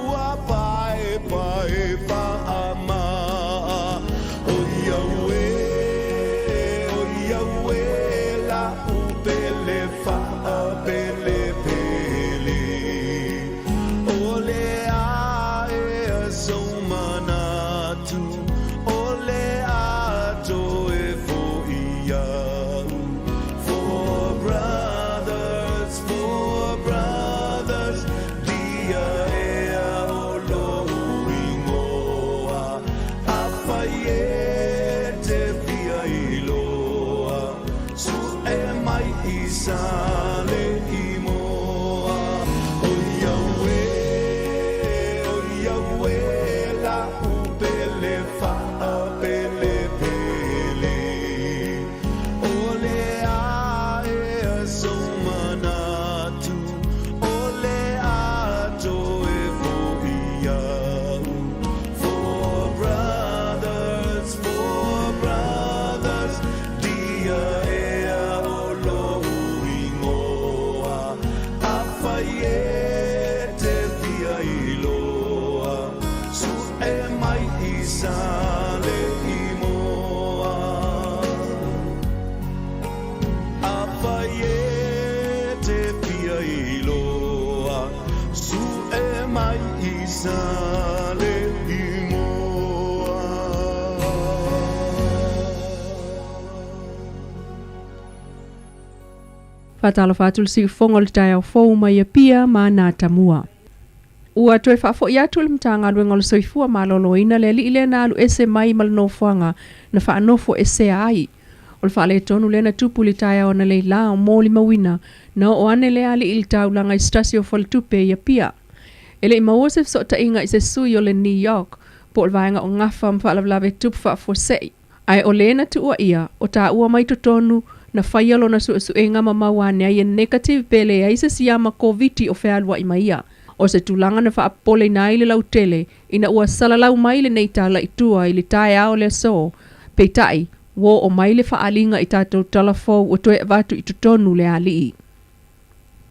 ua paepae faamaa. Oi auē, oi auē, la'u pele fa'apelepele, o le a ea sou manatu, o le a toe fo'i iaʻu. Four brothers, four brothers, dia ea o lou igoa, afai e te fia iloa, su'e mai i Saleimoa. Oi auē, oi auē, la'u pele fa'apelepele, o le a ea sou manatu, o le a toe fo'i iaʻu. Four brothers, four brothers, dia ea o lou igoa, afai e te fia iloa, su'e mai i Saleimoa. Afai e te fia iloa, su'e mai i Saleimoa. Faatalofa atu le siufofoga o le taeao fou mai Apia ma Natamua. Ua toe faafo'i atu le Matagaluega o le Soifua Maloloina le alii lea na alu ese mai ma le nofoaga na faanofo esea ai. O le faaletonu lea na tupu i le taeao analeila o molimauina na oo ane lea alii i le taulaga i se tasi o faletupe i Apia. E le i maua se fesootaiga i se sui o le NEOC po o le vaega o gafa ma faalavelave tupu faafuasei. Ae o le na tuuaia, o taua mai totonu, na faia lona suesuega ma maua ane ai e negative pe leai se siama Koviti o fealuai ma ia. O se tulaga na faapopoleina ai le lautele ina ua salalau mai lenei tala i tua i le taeao o le aso. Peitai, ua oo mai le faaaliga i tatou tala fou ua toe avatu i totonu le alii.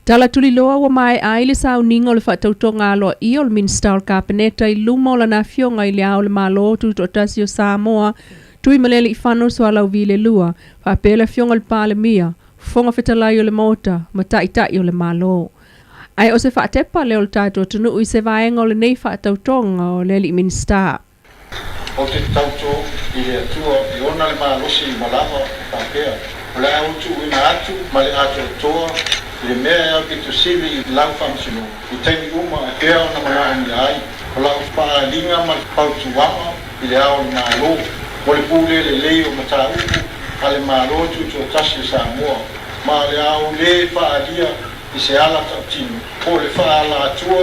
Tala tuliloa ua maea ai le sauniga o le faatautoga aloaia o le Minisita o le Kapeneta i luma o lana Afioga i Le Ao o le Malo Tutoatasi o Samoa, Tuimalealiifano Sualauvi le Lua, faapea le Afioga i le Palemia, Fofoga Fetalai o le Maota ma Taitai o le Malo. Ae o se faatepa lea o le tatou atunuu i se vaega o lenei faatautoga o le alii Minisita. Ou te tauto i le Atua e ona le malosi uma lava e faapea, O le a ou tuuina atu ma le atoatoa i le mea e aupito sili i lau faamasinoga i taimi uma e pea ona manaomia ai o lau faaaliga ma le fautuaga i le Ao o le Malo mo le pule lelei o mataupu a le Malo Tutoatasi o Samoa, ma o le a ou lē faaalia i se ala tautino po o le faaala-atua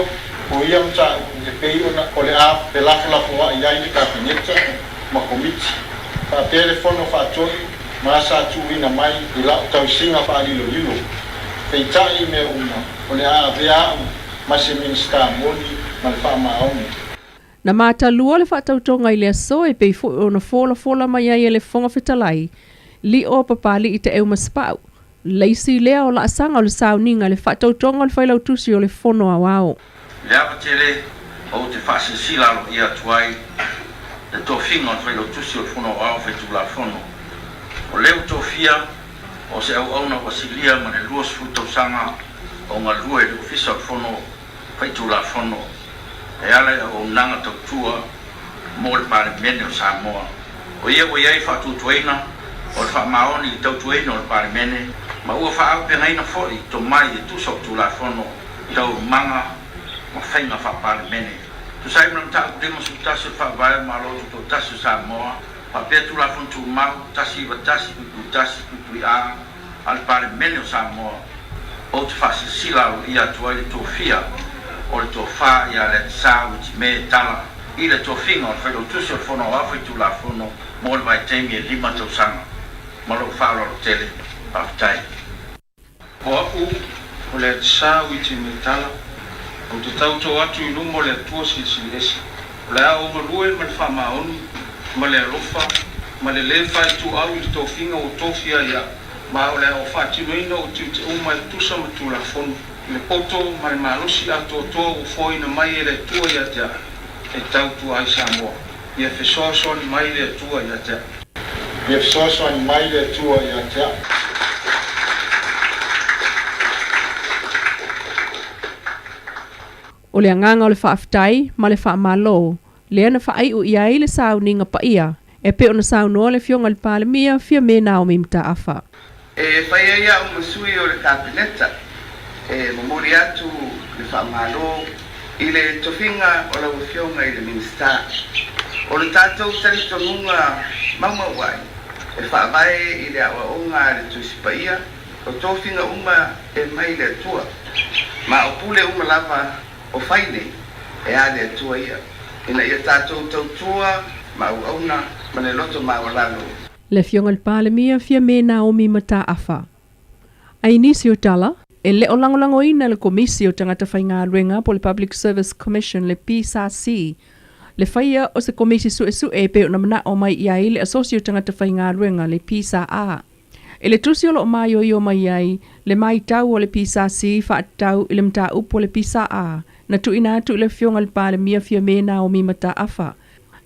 o ia mataupu e pei ona o le a felafolafoa'i ai le Kapeneta ma Komiti faapea le Fono Faatonu ma sa tuuina mai i la'u tausiga faalilolilo. Peitai i mea uma, o le a avea a'u ma se Minisita moni ma le faamaoni. Na matalua le faatautoga i le aso e pei foi ona folafola mai ai e le Fofoga Fetalai, Lio Papali'i Taeu Masepau, le isi lea o laasaga o le sauniga i le faatautoga o le Failautusi o le Fono Aoao. I le ava tele ou te faasilasila aloaia atu ai le tofiga o le Failautusi o le Fono Aoao Faitulafono. O lea ua tofia o se auauna ua silia ma le 20 tausaga o galue i le Ofisa o le Fono Faitulafono e ala i auaunaga tautua mo le Palemene o Samoa. O ia ua i ai faatuatuaina o le faamaoni i le tautuaina o le Palemene ma ua faaaupegaina foi tomai e tusa o Tulafono, Taualumaga ma Faiga Faa-Palemene. Tusa ai ma le Mataupu 51 o le Faavae o le Malo Tutoatasi o Samoa faapea Tulafono Tumau 191.1.A a le Palemene o Samoa, ou te faasilasila aloaia atu ai le tofia o le Tofa ia Leatisā Utimē Tala i le tofiga o le Failautusi o le Fono Aoao Faitulafono mo le vaitaimi e lima tausaga. Ma lou faaaloalo tele. Faafetai. O a'u o Leatisā Utimē Tala, ou te tautō atu i luma o le Atua Silisili Ese. O le a ou galue ma le faamaoni, ma le alofa, ma le lē faaituau i le tofiga ua tofia ai a'u, ma o le a ou faatinoina ou tiute uma e tusa ma Tulafono, i le poto ma le malosi atoatoa ua foaina mai e le Atua ia te a'u, e tautua ai Samoa. Ia fesoasoani mai le Atua ia te a'u. Ia fesoasoani mai le Atua ia te a'u. O le agaga o le faafetai ma le faamalo lea na faaiu i ai le sauniga paia e pei ona saunoa le Afioga i le Palemia Fiame Naomi Mataafa. E fai ai a'u ma sui o le Kapeneta e momoli atu le faamalo i le tofiga o lau Afioga i le Minisita. O le tatou talitonuga maumauai e faavae i le aoaoga a le Tusi Paia, O tofiga uma e mai le Atua, ma o pule uma lava o fai nei, e a le Atua ia, ina ia tatou tautua ma auauna ma le loto maualalo. Le Afioga i le Palemia Fiame Naomi Mataafa. A i nisi o tala, e le o lagolagoina e le Komisi o Tagata Faigaluega po o le Public Service Commission, le PSC, le faia o se Komisi Suesue e pei ona manao mai i ai le Asosi o Tagata Faigaluega, le PSA. I le tusi o lo o maioio mai ai le maitau o le PSC faatatau i le mataupu a le PSA na tuuina atu i le Afioga i le Palemia Fiame Naomi Mataafa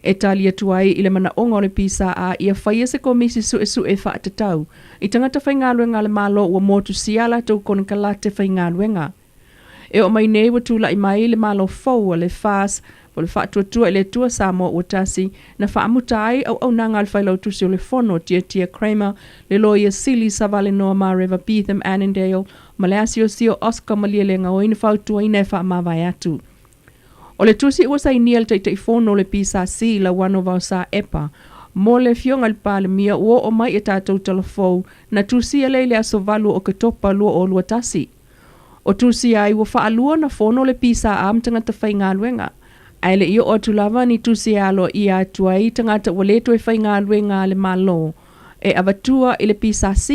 e tali atu ai i le manaoga o le PSA ia faia se komisi suesue faatatau i tagata faigaluega a le Malo ua motusia a latou konekarate faigaluega. E oo mai nei ua tulai mai le Malo fou a le FAS po o le Faatuatua i le Atua Samoa Ua Tasi na faamuta ai auaunaga a le Failautusi o le Fono, Tiatia Kramer, le Loia Sili Savalenoa Mareva Beetham Annandale ma le asiosio Oscar Malielegaoi na fautuaina e faamavae atu. O le tusi ua sainia e le Taitaifono o le PSC, Lauano Vaosa Epa, mo le Afioga i le Palemia ua oo mai i a tatou talafou na tusia lea i le aso 8 o Oketopa 2021. O tusi ai ua faalua ona fono le PSA ma tagata faigaluega. Ae le i oo atu lava ni tusi e aloaia atu ai tagata ua le toe faigaluega a le Malo e avatua i le PSC.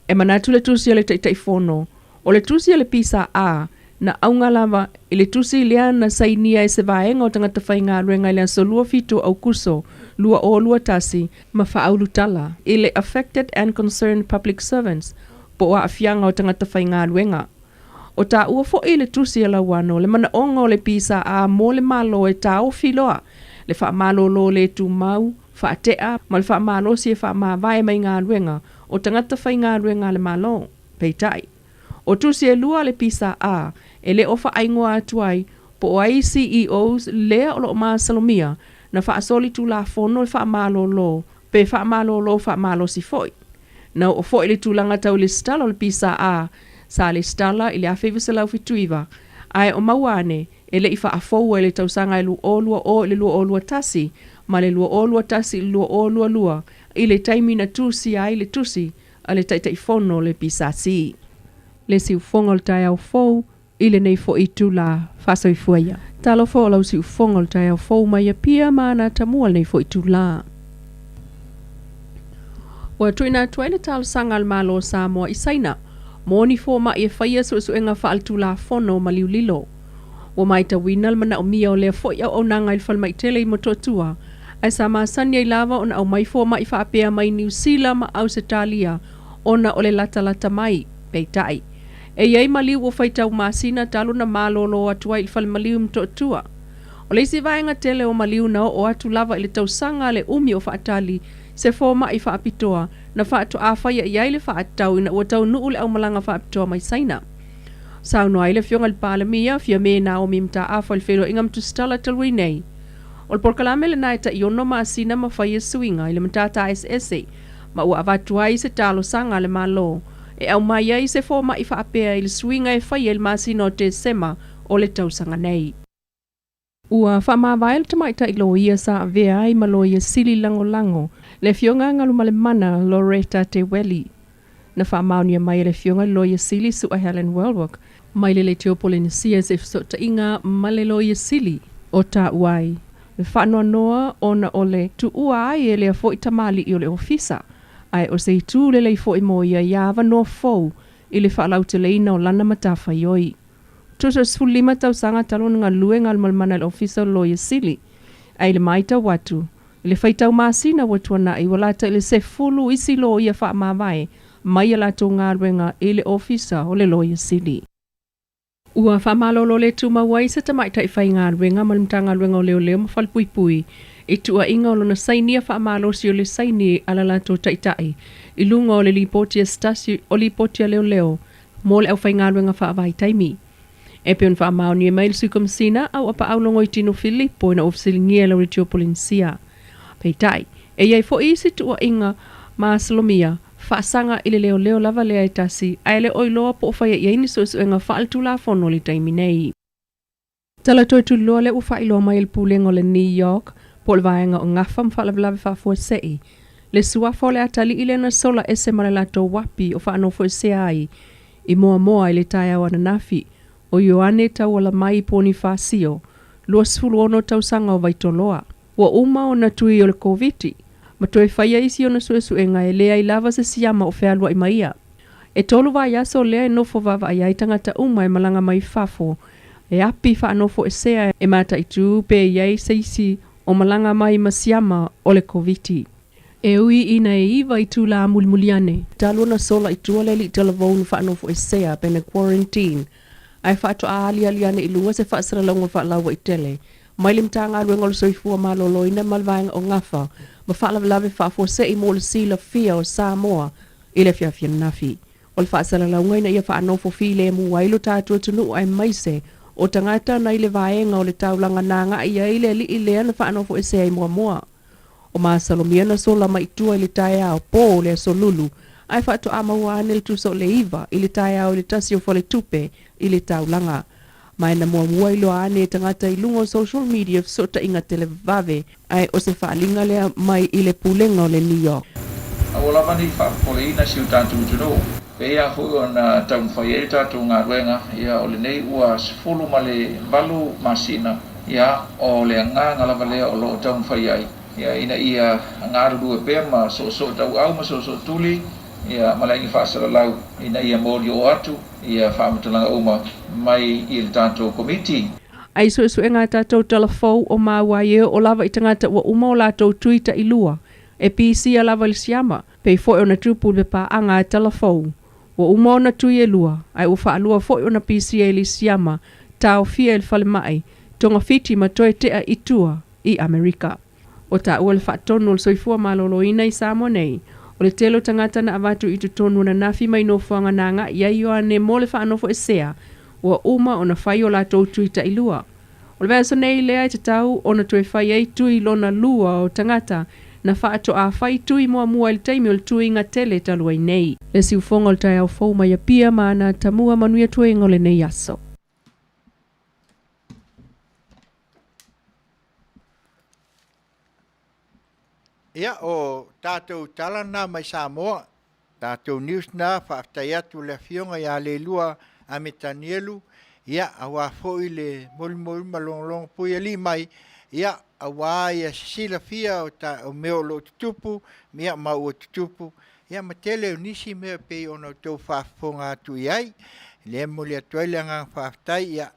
E manatu le tusi a le Taitaifono, o le tusi a le PSA na auga lava i le tusi lea na sainia e se vaega o tagata faigaluega i le aso 27 o Aukuso 2021 ma faaulutala i le Affected and Concerned Public Servants po o aafiaga o tagata faigaluega. O taua foi i le tusi a Lauano le manaoga o le PSA mo le Malo e taofi loa le faamalolo le tumau, faatea ma le faamalosi e faamavae mai galuega o tagata faigaluega a le Malo. Peitai, o tusi e lua a le PSA e le o faaigoa atu ai po o ai CEOs lea o lo o masalomia na faasolitulafono le faamalolo pe faamalolo faamalosi foi. Na oo foi le tulaga tau lesitala o le PSA sa lesitala i le 1979 ae o maua ane e le i faafoua i le tausaga e 2020 i le 2021 ma le 2021 i le 2022 i le taimi na tusia ai le tusi a le Taitaifono o le PSC. Le siufoga o le taeao fou i lenei foi itula faasoifua ia. Talofa o lau siufoga o le taeao fou mai Apia ma Anatamua lenei foi itula. Ua tuuina atu ai le talosaga a le Malo o Samoa i Saina mo ni fomai e faia suesuega faaletulafono maliu lilo. Ua matauina le manaomia o lea foi auaunaga i le falemai tele i Motootua, ae sa masani ai lava ona aumai fomai faapea mai Niu Sila ma Ausetalia ona o le latalata mai. Peitai, e i ai maliu ua faitau masina talu ona malolo atu ai i le falemaliu i Motootua. O le isi vaega tele o maliu na oo atu lava i le tausaga le umi o faatali se fomai faapitoa na faatoa faia i ai le faatatau ina ua taunuu le aumalaga faapitoa mai Saina. Saunoa ai le Afioga i le Palemia, Fiame Naomi Mataafa i le feiloaiga ma Tusitala talu ai nei. O le polokalame lena e tai ono masina ma faia suiga i le matata eseese ma ua avatu ai se talosaga a le Malo e aumai ai se fomai faapea i le suiga e faia i le masina o Tesema o le tausaga nei. Ua faamavae le tamaitai loia sa avea ai ma Loia Sili Lagolago, le Afioga Galumalemana Loretta Teweli. Na faamaonia mai e le Afioga i le Loia Sili Su'a Helen Wellbrook mai le Leitio Polenesia se fesootaiga ma le Loia Sili o taua ai le faanoanoa ona o le tuua ai e lea foi tamalii o le ofisa, ae o se itu lelei foi mo ia ia avanoa fou i le faalauteleina o lana matafaioi. Tusa o le 15 tausaga talu ona galue Galumalemana i le Ofisa o le Loia Sili, ae i le matau atu, i le faitau masina ua tuanai, ua lata i le 10 isi loia faamavae mai a latou galuega i le Ofisa o le Loia Sili. Ua faamalolo le tumau ai se tamaitai faigaluega ma le Matagaluega o Leoleo ma Falepuipui i tuuaiga o lona sainia faamalosi o le saini a la latou taitai i luga o le lipoti a se tasi o lipoti a leoleo mo le aufaigaluega faavaitaimi. E pei ona faamaonia mai le Sui Komesina au Apaau Logoitino Filipo ina ua fesiligia e le Leitio Polenisia. Peitai, e i ai foi isi tuuaiga masalomia faasaga i le leoleo lava lea e tasi ae le o iloa po o faia i ai ni suesuega faaletulafono i le taimi nei. Tala toe tuliloa lea ua faailoa mai e le Pulega o le New York po o le Vaega o Gafa ma Faalavelave Faafuasei le suafa o le atalii lea na sola ese ma le latou uapi o faanofoesea ai i Moamoa i le taeao ananafi o Ioane Taualamai Ponifasio, 26 tausaga o Vaitoloa. Ua uma ona tui o le Koviti ma toe faia isi ona suesuega e leai lava se siama o fealuai ma ia. E tolu vaiaso lea e nofo vaavaai ai tagata uma e malaga mai fafo e api faanofoesea e mataitu pe i ai se isi o malaga mai ma siama o le Koviti. E ui ina e iva itula mulimuli ane, talu ona sola i tua le alii talavou na faanofoesea pe na quarantine ae faatoa aliali ane i luga se faasalalauga faalauaitele mai le Matagaluega o le Soifua Maloloina ma le Vaega o Gafa ma Faalavelave Faafuasei mo le silafia o Samoa i le afiafi ananafi. O le faasalalauga ina ia faanofo filemu ai lo tatou atunuu aemaise o tagata nai le vaega o le taulaga na agai ai le alii lea na faanofoesea i Moamoa. O masalomia na sola mai tua i le taeao po o le Aso Lulu ae faatoa maua ane le tusa o le 9 i le taeao i le tasi o faletupe i le taulaga. Ma e na muamua iloa ane e tagata i luga o social media fesootaiga televave ae o se faaaliga lea mai i le Pulega o le New York. Aua lava ne i faapopoleina si o tatou atunuu. Pei lava foi ona taumafai ai le tatou galuega, ia o lenei ua 18 masina, ia o le agaga lava lea o lo o taumafai ai, ia ina ia galulue pea ma soosoo tauau ma soosoo tuli, ia ma le aiga faasalalau ina ia molioo atu ia faamatalaga uma mai i le tatou Komiti. I suesuega a tatou tala fou o maua ai e oo lava i tagata ua uma o latou tui tailua e pisia lava i le siama, pei foi ona tupu le paaga a tala fou. Ua uma ona tui e lua, ae ua faalua foi ona pisia i le siama, taofia i le falemai, togafiti ma toe tea i tua i Amerika. O taua le faatonu o le soifua maloloina i Samoa nei, o le tele o tagata na avatu i totonu ananafi mai nofoaga na agai i ai Ioane mo le faanofoesea, ua uma ona fai o latou tui tailua. O le vaiaso nei lea e tatau ona toe fai ai tui lona lua o tagata na faatoa fai tui muamua i le taimi o le tuiga tele talu ai nei. Le siufoga o le taeao fou mai Apia ma ana tamua manuia tuaiga o lenei aso. Ia, o tatou tala na mai Samoa, tatou news na, faafetai atu le afioga ia Leilua Ame Tanielu, ia, aua foi le molimoli ma logologo puialii mai, ia, aua ia silafia o, ta, o mea o lo o tutupu, ia, ma ua tutupu, ia, ma tele o nisi mea pei ona outou faafofoga atu i ai. Lea e momoli atu ai le agaga faafetai, ia,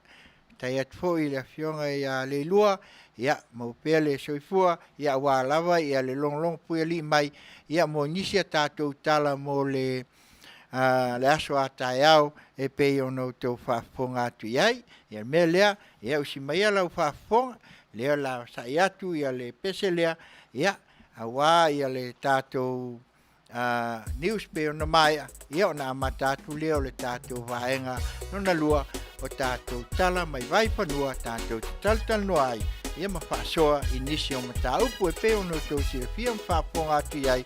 faafetai atu foi i le afioga ia Leilua, ia, maua pea le soifua, ia, aua lava ia le logologo puialii mai, ia, mo nisi a tatou tala mo le le aso a taeao e pei ona outou faafofoga atu i ai. Ia le mea lea, ia usi maia lau faafofoga, lea o le a sa'i atu ia le pese lea, ia, aua ia le tatou news pei ona maea, ia ona amata atu lea o le tatou vaega lona lua o tatou tala mai Vaifanua tatou te talatalanoa ai, ia ma faasoa i nisi o mataupu e pei ona outou silafia ma faafofoga atu i ai.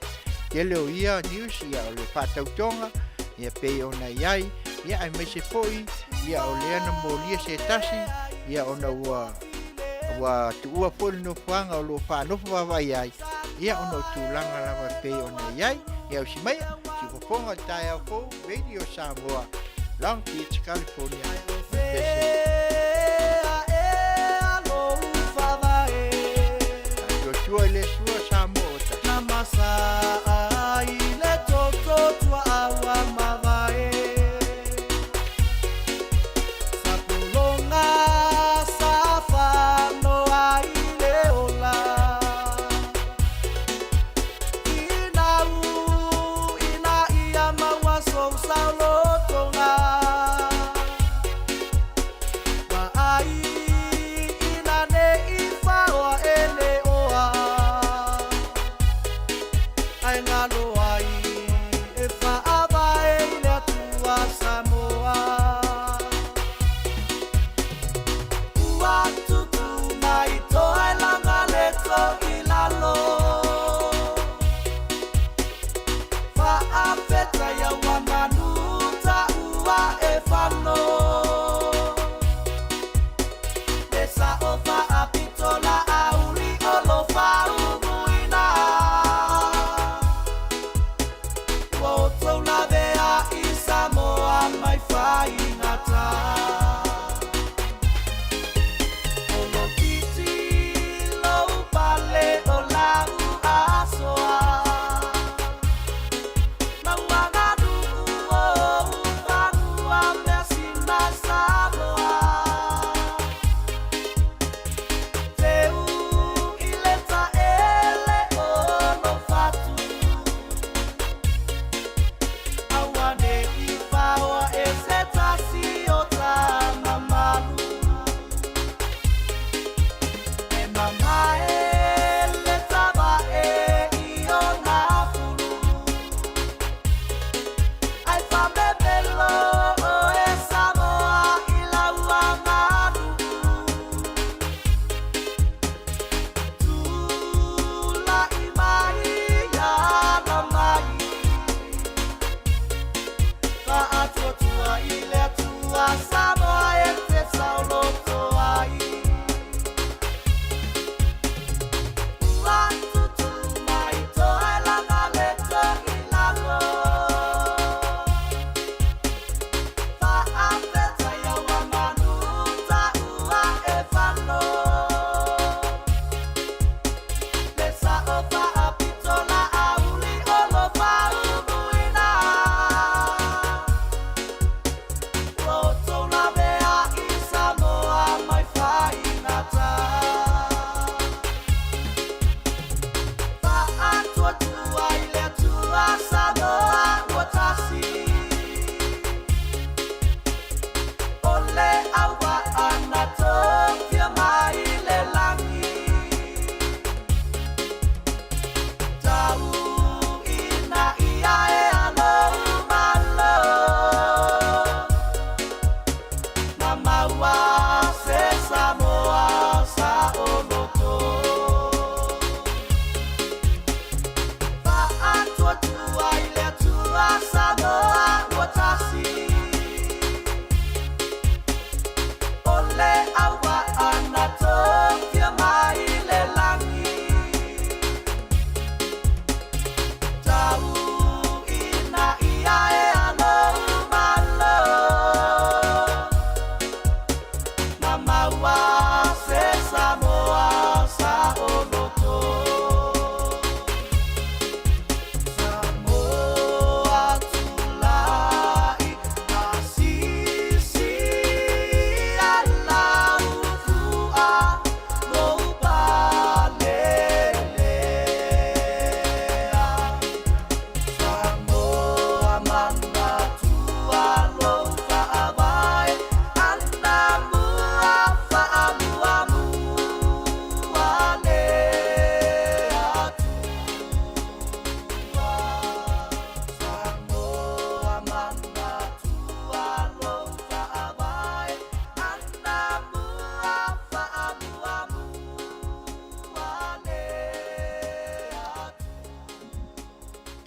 Tele o ia news, ia o le faatautoga, ia pei ona i ai, ia aemaise foi, ia o lea na molia se tasi, ia ona ua ua tuua foi le nofoaga o lo o faanofo vaavaai ai, ia ona o tulaga lava e pei ona i ai. Ia usi maia, siufofoga o le taeao fou, Radio Samoa, Long Beach, California, pese. Tua i le sua Samoa o tasi.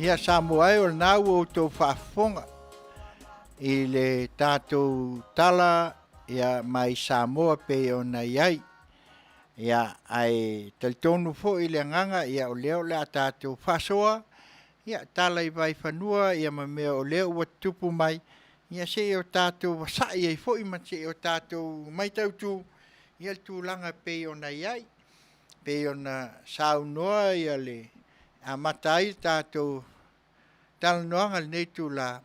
Ia Samoa e o lena ua outou faafofoga i le tatou tala ia mai Samoa pei ona i ai. Ia ae talitonu foi le agaga ia o lea o le a tatou faasoa ia tala i vaifanua ia ma mea o lea ua tutupu mai ia se i o tatou vasa'i ai foi ma se i o tatou matautu ia le tulaga pei ona i ai. Pei ona saunoa ia le amata ai le tatou talanoaga i lenei itula,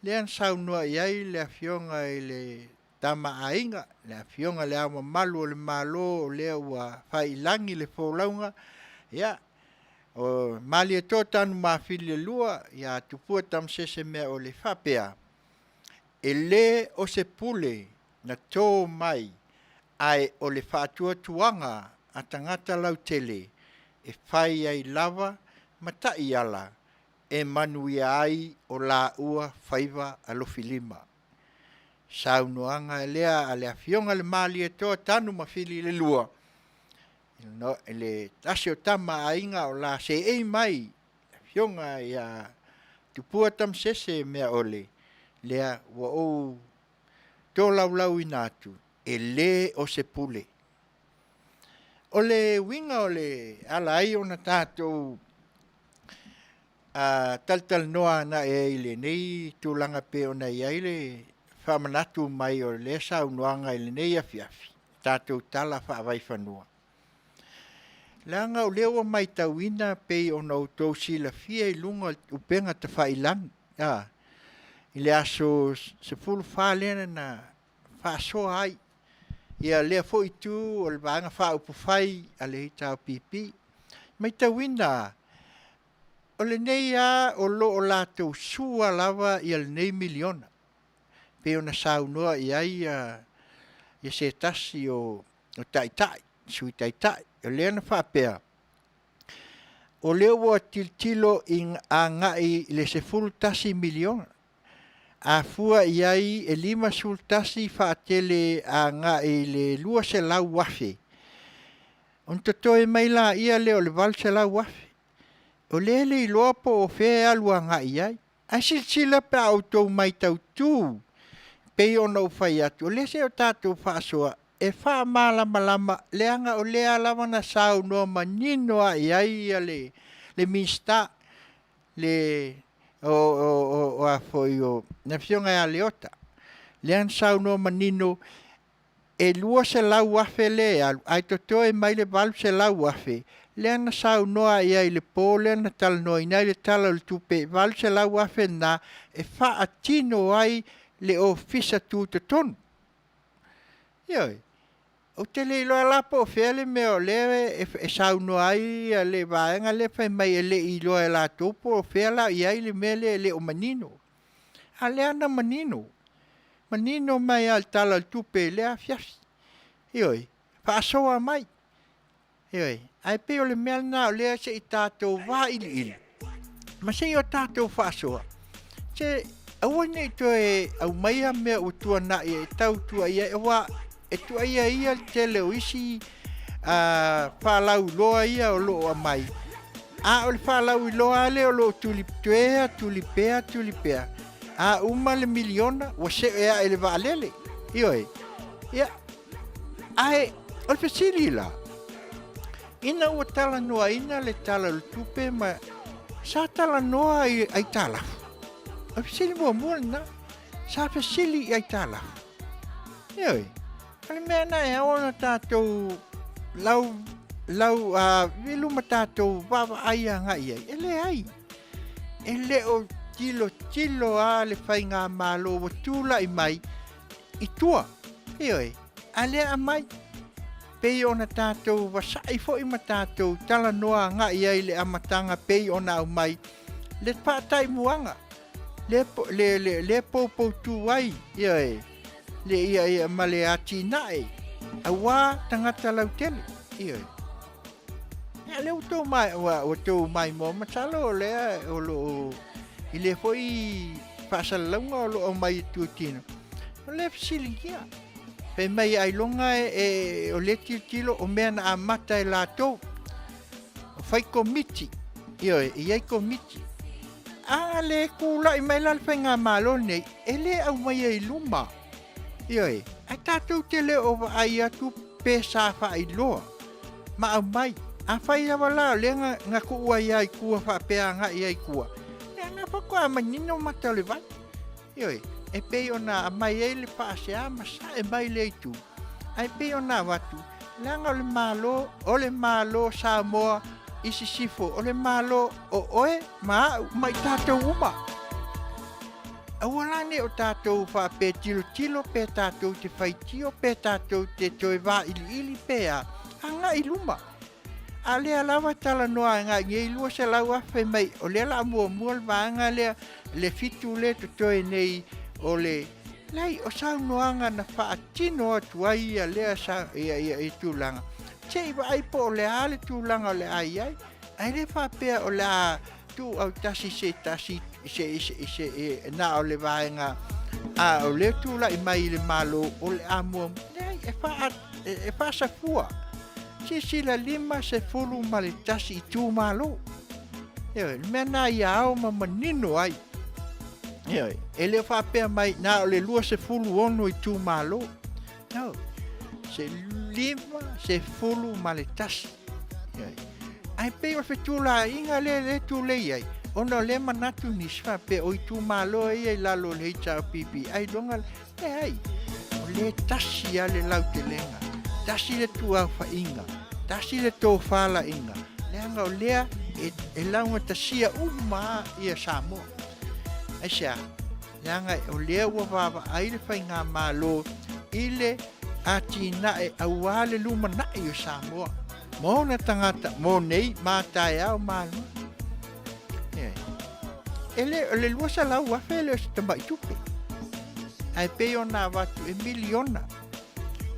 lea na saunoa i ai le Afioga i le Tama a Aiga, le Afioga i Le Ao Mamalu o le Malo o lea ua fai i lagi le folauga, ia, o Malietoa Tanumafili II ia Tupua Tamasese Meaole e faapea, E le o se pule na tō mai ae o le faatuatuaga a tagata lautele e fai ai lava ma taiala e manuia ai o laua faiva alofilima. Saunoaga lea a le Afioga i le Malietoa Tanumafili le II, le tasi o tama a aiga o la seei mai le Afioga ia Tupua Tamasese Meaole, lea ua ou tolaulauina atu, e le o se pule. O le uiga o le ala ai ona tatou talatalanoa agai ai i lenei tulaga pei ona i ai le faamanatu mai o lea saunoaga i lenei afiafi, tatou tala faavaifanua. Leaga o lea ua matauina pei ona outou silafia i luga o upega tafailagi i le aso 14 lea na faasoa ai ia lea foi itu o le Vaega Faaupufai a le HRPP. Matauina o lenei lava o lo o latou sua lava ia lenei miliona pei ona saunoa i ai ia se tasi o Taitai, Sui Taitai. O lea na faapea, o lea ua tilotilo agai i le $11 miliona. A fua i ai e 51 faatele agai i le 200,000, ona totoe mai laia lea o le 800,000. O lea e le iloa po o fea e alu agai i ai. Ae silasila pe a outou matautu pei ona ou fai atu, o lea se i o tatou faasoa e faamalamalama leaga o lea lava na saunoa manino lava i ai le Minisita, le Afioga ia Leota, lea na saunoa manino e $200,000 lea e alu ae totoe mai le $800,000 lea na saunoa i ai i le po lea na talanoaina ai le Tala o le Tupe, e $800,000 lena e faatino ai le Ofisa Tutotonu. Ioe. Ou te le iloa la po o fea le mea o lea e saunoa ai le vaega lea fai mai e le i iloa e latou po o fea la i ai le mea lea e le o manino. A o lea na manino, manino mai lava i le Tala o le Tupe i lea afiafi. Ioe, faasoa mai. Ioe, ae pei o le mea lena o lea se i tatou vailiili ma se i o tatou faasoa. Se aua ne i toe aumaia mea ua tuanai e tau tuuaia ai, aua e tuuaia ia le tele o isi faalauiloa ia o lo o aumai, a o le faalauiloa lava lea o lo o tuli pea, tuli pea, tuli pea, a uma le miliona ua see ae i le vaalele. Ioe, ia, ae o le fesili la, ina ua talanoaina le Tala o le Tupe ma sa talanoa i aitalafu, o le fesili muamua lena, sa fesili i aitalafu. Ioe, o le mea lena e ao ona tatou lau, lau vilu ma tatou vaavaai agai i ai, e leai, e le o tilotilo lava le faigamalo ua tulai mai i tua. Ioe, a lea aumai, pei ona tatou vasa'i foi ma tatou talanoa agai ai i le amataga pei ona aumai le faataimuaga, le, le, le, le poupoutū ai, ioe, le, ia, ia, ma le atinae auā tagata lautele, ioe. Ia, lea ua tou mai, ua, ua tou maimoa, masalo o lea o lo o, i lea foi faasalalauga o lo o aumai e Tuatino, o lea e fesiligia. Fai mai ailoga e, e, o lea tilotilo o mea na amata e latou. O fai komiti, ioe, e i ai komiti. A le kula'i mai la le Faigamalo lenei, e lē aumaia i luma. Ioe, ae tatou te le o vaai atu pe sa faailoa ma aumai. Afai lava la o lea na, na tuu ai lava i tua faapea agai ai i tua, ia na faatoa manino mata o le vai. Ioe, e pei ona aumai ai le faasea ma sae mai lea itu. Ae pei ona avatu, leaga o le Malo, o le Malo Samoa i sisifo, o le Malo o oe ma au ma i tatou uma. Aua la ne o tatou faapea tilotilo pe tatou te faitio pe tatou te toe vailiili pe a, agai i luma. A o lea lava e talanoa agai nei 200,000 mai o lea la muamua le vaega lea le fitu lea totoe nei o le leai o saunoaga na faatino atu ai ia lea sa, ia, ia, ia tulaga. Se i vaai po o le a le tulaga o le a i ai, ae le faapea o le a tuu autasi se tasi se, se, se, e, na o le vaega a o lea tulai mai i le Malo o le a muamua. Leai, e, faa, e, e faasafua. Silasila 51 itumalo. Ioe, le mea na ia ao ma manino ai. Ioe, e le faapea mai na o le 26 itumalo. No, se 51. Ioe. Ae pei o le fetulaiga lea le tulei ai, ona o lea manatu nisi faapea o itumalo ia i lalo o le HRPP, ailoga Leai, o lea tasi lava le lautelega, tasi le tuaofaiga, tasi le tofalaiga, leaga o lea e, e laugatasia uma ia Samoa. Aisea? Leaga o lea ua vaavaai le faigamalo i le atinae aua le lumanai o Samoa ma ona tagata mo nei ma taeao ma luma. E le, o le 200,000 le o se tamai tupe. Ae pei ona avatu e miliona.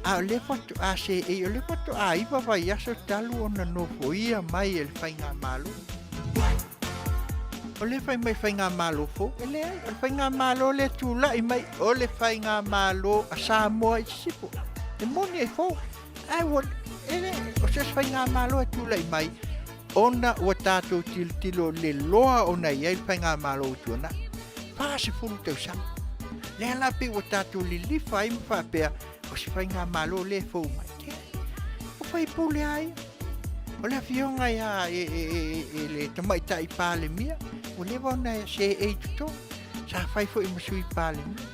A o lea faatoa seei, o lea faatoa iva vaiaso talu ona nofoia mai e le faigamalo. O lea fai mai faigamalo fou, e leai, o le faigamalo lea tulai mai, o le faigamalo a Samoa i sisifo. E moni e fou, ae ua, e le, o se faigamalo e tulai mai, ona ua tatou tilotilo i le loa ona i ai le faigamalo ua tuanai, 40 tausaga. Lea la pei ua tatou lilifa ai ma faapea, o se faigamalo lea e fou mai. O faipule a ia. O le afioga ia e, e, e, e, le tamaitai Palemia, ua leva ona seei i totonu. Sa fai foi ma sui Palemia.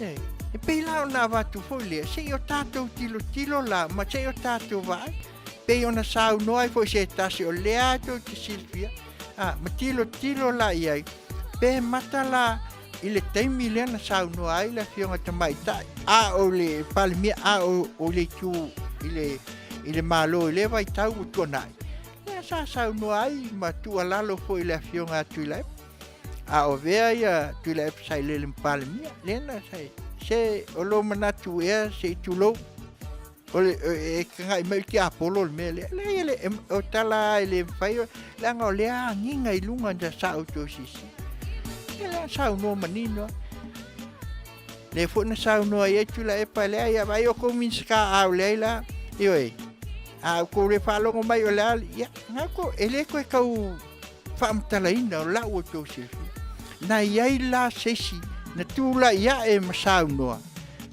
E, e pei la ona avatu foi lea, se i o tatou tilotilo la, ma se i o tatou vaai. Pei ona saunoa ai foi se tasi o lea tou te silafia, a, ma tilotilo la i ai, pe mata la i le taimi lea na saunoa ai le afioga tamaitai, a o le Palemia, a o, o le itu i le, i le Malo i lea vaitau ua tuanai, lea sa saunoa ai ma tuualalo foi i le afioga a Tuilaepa. A o vea ia Tuilaepa sa i le le Palemia, lea na sa, se o lou manatu ea se i tulou, O le, e kaga'i mai le tiapolo le mea lea. Leai, e le, o tala e le mafai, leaga o lea agiga i luga na sa outou silasila. Ia lea na saunoa manino lava. Lea foi na saunoa i ai Tuilaepa, leai, a vaai outou Minisita a o leai la, ioe, a outou le faalogo mai o le a, ia, na outou, e le toe tau faamatalaina o la ua outou silafia. Na i ai la se isi na tulai ae ma saunoa,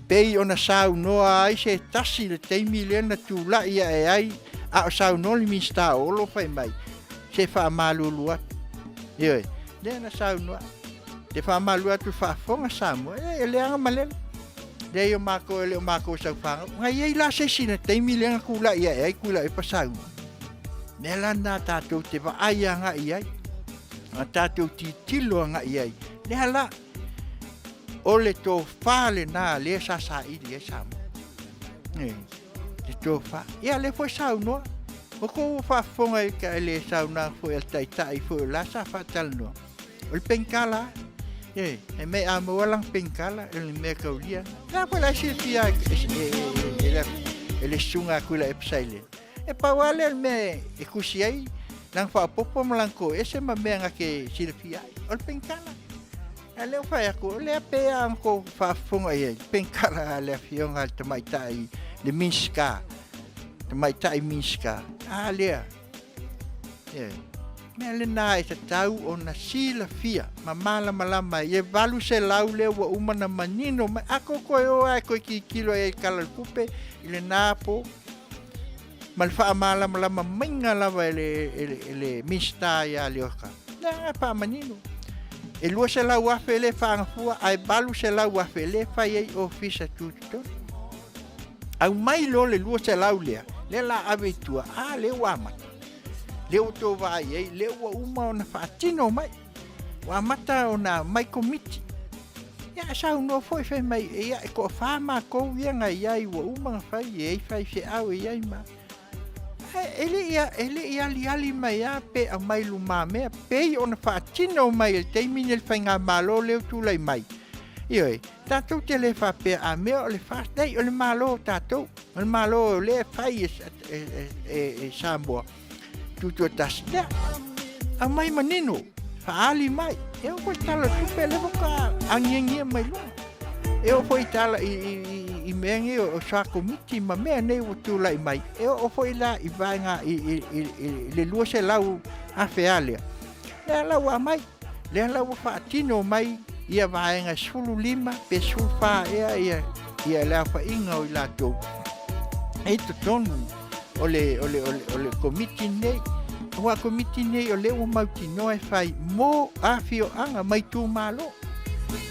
pei ona saunoa ai se tasi i le taimi lea na tulai ae ai a o saunoa le Minisita o Olo fai mai, se faamalulu atu. Ioe, lea na saunoa ai. Te faamalulu atu i le faafofoga Samoa, e, e leaga malele. Leai o makou e le o makou saufagau. Na i ai la se isi i le taimi lea na tulai ae ai Tuilaepa saunoa. Mea la na tatou te vaai agai i ai, na tatou tilotilo agai i ai. Lea la, o le tofa lena lea sa saili ai Samoa. E, le tofa. Ia, lea foi saunoa. O kou faafofoga i ka le saunoaga foi a le taitai foi o la sa faatalanoa. O le penkala, e, e mea a maua lana penkala, e le mea kaulia. La foi la silafia e, e, e, e, e le susuga a Tuilaepa Sailele. E pau lava lea o le mea e tusi ai lana faaopoopo ma lana toese ma mea na te silafia ai, o le penkala. A lea ua fai atu, o lea pei lava ona tou faafofoga i ai, le penkala a le afioga a le tamaitai, le Minisita, tamaitai Minisita, a lea. Ioe. Mea lena e tatau ona silafia ma malamalama ai e 800 lea ua uma na manino mai. A kou toe o lava e toe tilotilo i ai i le Tala o le Tupe i lena po ma le faamalamalama maiga lava e le, e le, e le Minisita ia Leota. Lea e faamanino. E 200,000 lea e faagafua ae 800,000 lea e fai ai ofisa tutotonu. Aumai loa le 200 lea, lea la ave i tua, a lea ua amata. Lea ua outou vaai ai, lea ua uma ona faatino mai. Ua amata ona aumai komiti. Ia, saunoa foi fai mai, ia, e toafa matou ia na i ai ua uma ona fai, e i ai faifeau, e i ai ma... Ae e le i, e le i aliali mai lava pe aumai lumamea, pei ona faatino mai i le taimi nei le faigamalo lea ua tulai mai. Ioe, tatou te le faapea a mea o le FAST, leai, o le Malo o tatou. O le Malo o lea e fai e, e, e, e Samoa, tutoatasi. Lea, aumai manino, faaali mai. E oo foi i tala o le tupe, lea faatoa agiagia mai luga. E oo foi i tala i, i, i, i mea nei o soa komiti ma mea nei ua tulai mai. E oo foi la i vaega i, i, i, i le 200,000 a lea. Lea la ua aumai. Lea la ua faatino mai ia vaega e 15 pe 14 ea ia, ia le aofaiga o i latou e i totonu o le, o le, o le, o le komiti nei. Aua komiti nei o lea ua mautinoa e fai mo afioaga ma itumalo.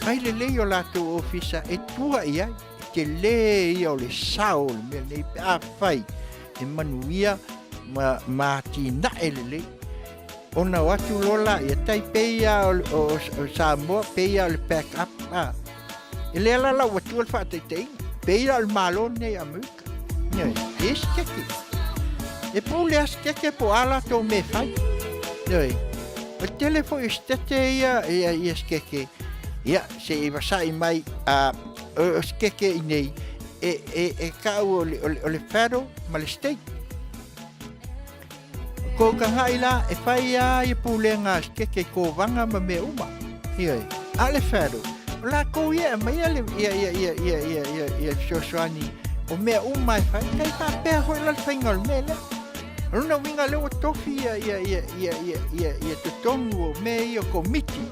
Fai lelei o latou ofisa e tua i ai. E tele ia o le sao o le mea nei pe a fai e manuia ma, ma atinae lelei. Ona o atu loa laia, tai pei lava o, o, o Samoa, pei lava o le back up. A. E lea la lau atua le faataitaiga. Pei la o le Malo lenei Amerika. Ioe, e isi keke. E pule a sikeke po o a latou mea e fai. Ioe, o le tele foi o sitete ia, ia, ia sikeke, ia, se i vasa'i mai, a, o, o sikeke i nei, e, e, e ka'u o le, o le, o le federal ma le state. Ko ka haʻi la e fai a ia pulega a sikeke i kōwaga ma mea uma. Ioe. A le federal, o lākou ia e aumaia le, ia, ia, ia, ia, ia, ia, ia fesoasoani o mea uma e fai, kai faapea foi la le faiga o le mea lea. O lona uiga lea ua tofi ia, ia, ia, ia, ia, ia, ia totonu o mea ia o komiti,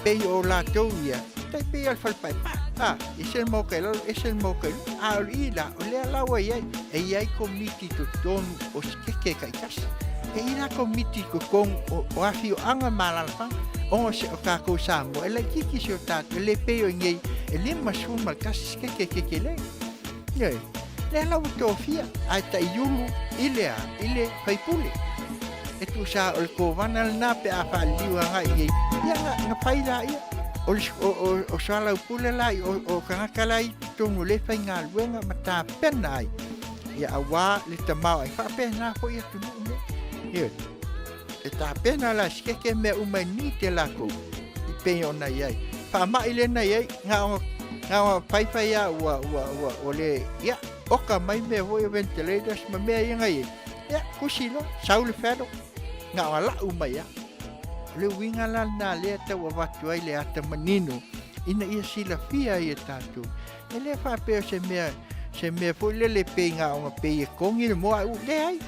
pei o latou ia, tai pei o le fale paepae. A, ese le maoka i lalo, ese le maoka i luga. A o le i la, o lea la ua i ai, e i ai komiti i totonu o sikeke taitasi. E i la komiti i totonu o, o afioaga ma alaalafaga, ona o, o tātou Samoa, e laitiiti si o tātou, e le pei o i nei, e 51 sikeke kekelē. Ioe, lea la ua tofia, ae taiulu i le a, i le faipule. E tusa o le kovana lena pe a faaliliu agai i ai, ia na, na fai la ia. O, le, o, o, o soalaupule la, o, o tagata la i totonu o le faigaluega ma tapena ai. Ia auā le tamaoaiga. Faapena foi atunuu nei. Ioe. E tapena la sikeke mea uma e ni te lakou i pei ona i ai. Faamaʻi lena i ai, na o, na o faifai a ua, ua, ua, ua le, ia, oka mai mea foi o ventilators ma mea ia na i ai. Ia, kusi loa, sau le federal, na o lau mai a. O le uiga la lena lea tau avatu ai le ata manino ina ia silafia ai e tatou. E le faapea o se mea, se mea foi lele pei na ona pei e kogi le moa, u, leai.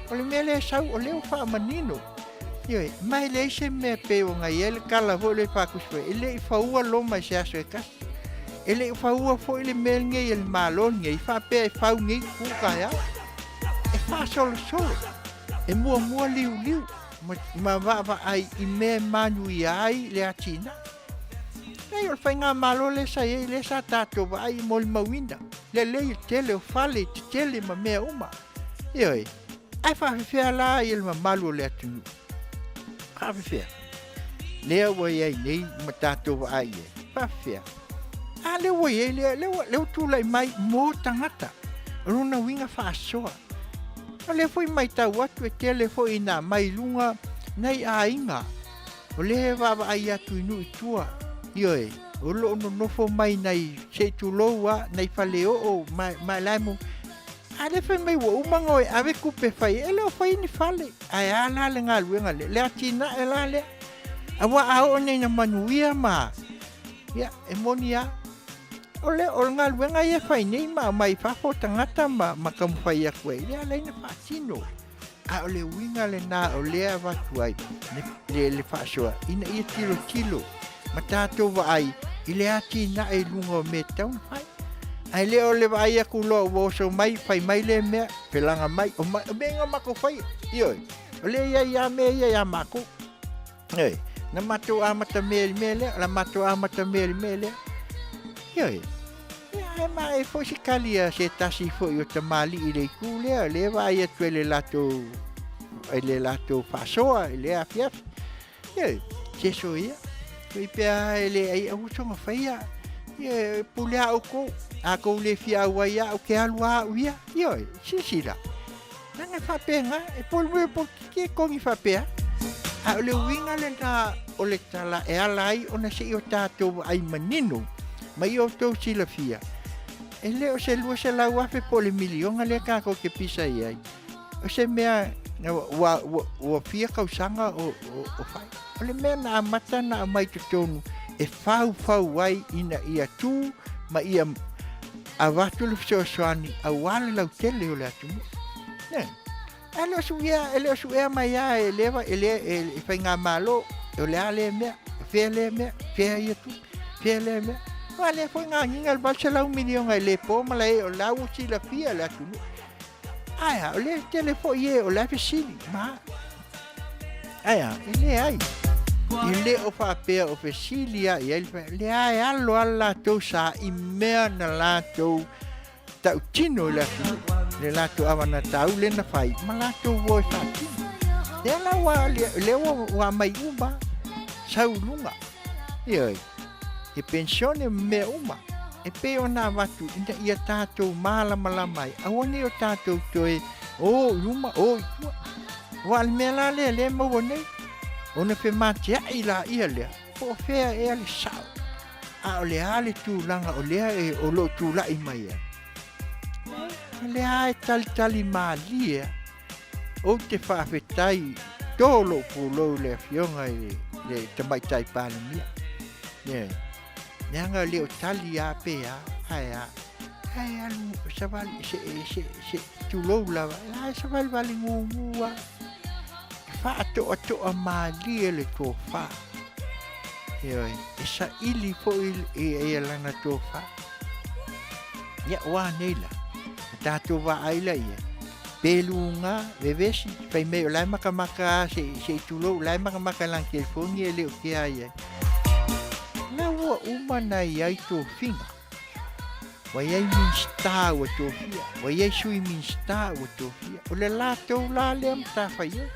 O le mea lea e sau, o lea ua faamanino. Ioe, ma e leai se mea pei ona i ai le tala foi lea i faatusi foi, e le i faua Roma i se aso e tasi. E le i faua foi le mea lenei e le Malo lenei, faapea e fau nei tu taeao. E faasolosolo, e muamua liuliu ma, ma vaavaai i mea e manuia ai le atinae. Leai, o le faigamalo lea sa i ai, lea sa tatou vaai i molimauina, lelei le tele o fale tetele ma mea uma. Ioe, ae faafefea la ia le mamalu o le atunuu? Faafefea? Lea ua i ai nei ma tatou vaai i ai. Faafefea? A lea ua i ai lea, lea ua, lea ua tulai mai mo tagata. O lona uiga faasoa. O lea foi matau atu e tele foi ina mai luga nai aiga O lea e vaavaai atu i nuu i tua, ioe, o lo o nonofo mai nai, se i tulou a, nai faleoo ma, ma la e mo, a lea fai mai ua uma ona o e ave tupe e fai ai, e le o fai ni fale, ae a la le galuega lea, le atinae la lea. Aua a oo nei ina manuia ma, ia, e moni lava, o le, o le galuega ia e fai nei ma aumai i fafo tagata ma, ma taumafai atu ai, lea la ina faatino. A o le uiga lenā o lea e avatu ai le, le, le faasoa, ina ia tilotilo ma tatou vaai i le atinae i luga o mea e tatau ona fai. Ae le o le vaai atu loa ua oso mai, fai mai lea mea, felaga mai, o, ma, o mea na matou faia. Ioe, o lea i ai lava mea ia ia matou. Ioe, na matou amata mea i le mea lea, na matou amata mea i le mea lea. Ioe, ia, ae ma e foi se kali a se tasi foi o tamalii i le itu lea, o lea e vaai atu e le latou, e le latou faasoa i lea afiafi. Ioe, se soia, toi pea e le ai aua soga faia, ia, pule a oukou, a kou le fia auai au ke alu a au ia, ioe, silasila. Leaga e faapena, e pole mea po ke kongi faapea. A o le uiga lena o le tala e ala ai ona se i o tatou vaai manino ma i outou silafia, e le o se 200,000 po o le miliona lea tatou te pisa i ai. O se mea ua, ua, ua fia tausaga o, o, o fai. O le mea na amata na aumai totonu e faufau ai ina ia tū ma ia avatu le fesoasoani aua le lautele o le atunuu. Ne. E le o suia, e le o suea mai a e le e le e faigamalo, o le a lea mea, fea lea mea, fea ia tu, fea lea mea. Aua lea foi gagiga le 800 miliona e le po ma la e o la ua silafia le atunuu. Ae a, o lea tele foi e o la e fesili, ma. Ae a, e leai. E le o faapea o fesili a i ai, lea e alo a latou sa i mea na latou tautino i le atunuu, le latou avanatau le na fai, ma latou o e faatino. Lea la ua, lea ua, ua mai uma, sau i luga. Ioe, e pensione ma mea uma, e pei ona avatu ina ia tatou malamalama ai, aua ne i o tatou toe o i luma, o i tua. Aua o le mea la lea, lea e maua nei, ona femateai laia lea, po o fea ea le sao, a o le a le tulaga o lea e, o lo o tulai mai ai. O lea e talitali malie lava. Ou te faafetai tō lou pulou i le Afioga i le Tamaitai Palemia. Ioe. Leaga e le o tali a pe a, ae a. Ae alu savali, se, se, se, tulou lava, la e savalivali gugu lava. E faatoatoa malie le tofa. Ioe, e saili foi i lana tofa. Ia, ua nei la, na tatou vaai la ia, pe luga, vevesi, fai mai o la e makamaka a se, se i tulou, la e makamaka i lana telefoni e le o kea ai ai. La ua uma na i ai tofiga. Ua i ai Minista ua tofia, ua i ai Sui Minista ua tofia. O le latou la lea matafaioi.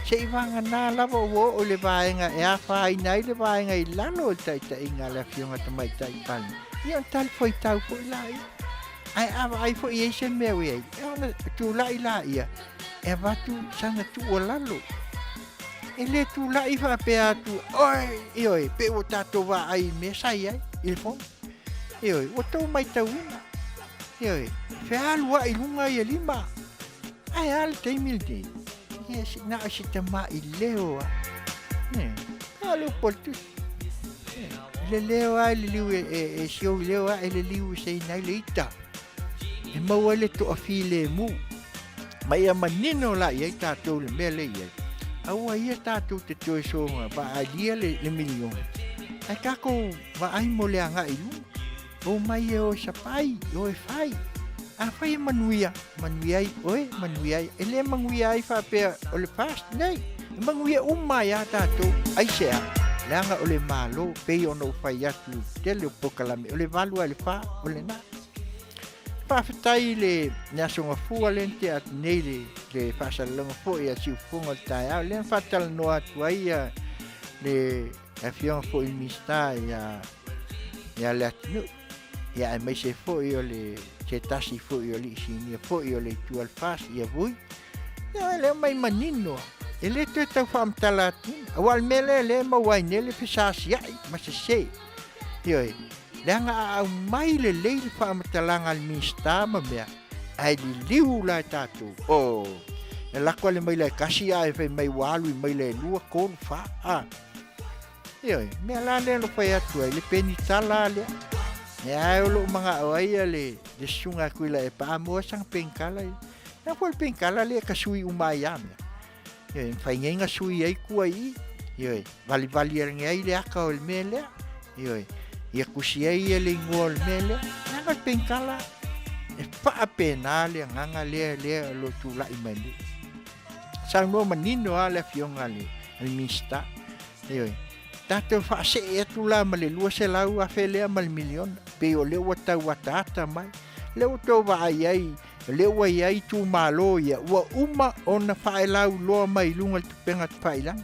Se i vagana lava ua oo i le vaega e afaina ai le vaega i lalo o le taitaiga a le Afioga Tamaitai Palemia, ia ona talifuaitau foi laia. Ae a vaai foi i ai se mea ua i ai, e ona tulai laia e avatu sana tuualalo. E le tulai faapea atu, oi, ioe, pe ua tatou vaai i mea sa i ai i le fono. Ioe, ua tou maitauina. Ioe, fealuai i luga ia lima. Ae a le taimi lenei? Ia, na o se tamai leo a. Ne, a le upu a le tusi. Le leo a e liliu e, e, e si ou leo a e liliu e seina ai le ita. E maua ai le toafilemu. Ma ia manino la i ai tatou le mea le i ai. Aua ia tatou te toe soga vaaalia le, le miliona. Ae tatou vaai mo le agai i luma. O mai e oe sapai, oe fai. Afai e manuia, manuia ai oe, manuia ai. E le manuia ai faapea o le FAST nei. E manuia uma ai a tatou. Aisea? Leaga o le Malo, pei ona ou fai atu i le tele o polokalame, o le 8 a i le 4, o lena. Faafetai i le, le Aso Gafua lea na tea atu nei le, le faasalalauga foi a Siufofoga o le taeao, lea na faatalanoa atu ai ia le Afioga foi i le Minisita ia, ia Leatinuu, ia aemaise foi o le se tasi foi o alii sinia foi o le itu a le FAST ia Vui. Ia lea mai manino lava. E le toe tau faamatala atu, aua o le mea lea lea e maua ai nei le fesaasiai ma sese. Ioe, leaga a aumai lelei le faamatalaga a le Minisita ma mea, ae liliu la e tatou, oh, e lako ale maila e kasi ae fai mai ua alu i maila e lua, tolu, fa, a. Ioe, mea la lea na fai atu ai, le penitala lea. Ea o lou manao ai ia le, le susuga Akuila e paa moa sana penitala ia. Lea foi le penkala lea e kasui uma ai lava mea. Ioe, e mafai nei ona sui ai tua i i. Ioe, valivali ane ai le aka o le mea lea. Ioe, ia tusi ai ia le igoa o le mea lea. Leaga o le penkala, e faapena le agaga lea lea o lo o tulai mai nei. Saunoa manino lava le Afioga i le Minisita. Ioe, tatou faasee atu la ma le $200,000 lea ma le miliona, pei o lea ua tau ataata mai. Lea ua outou vaai ai, lea ua i ai itumalo ia, ua uma ona faelauiloa mai i luga o le tupega tafailagi.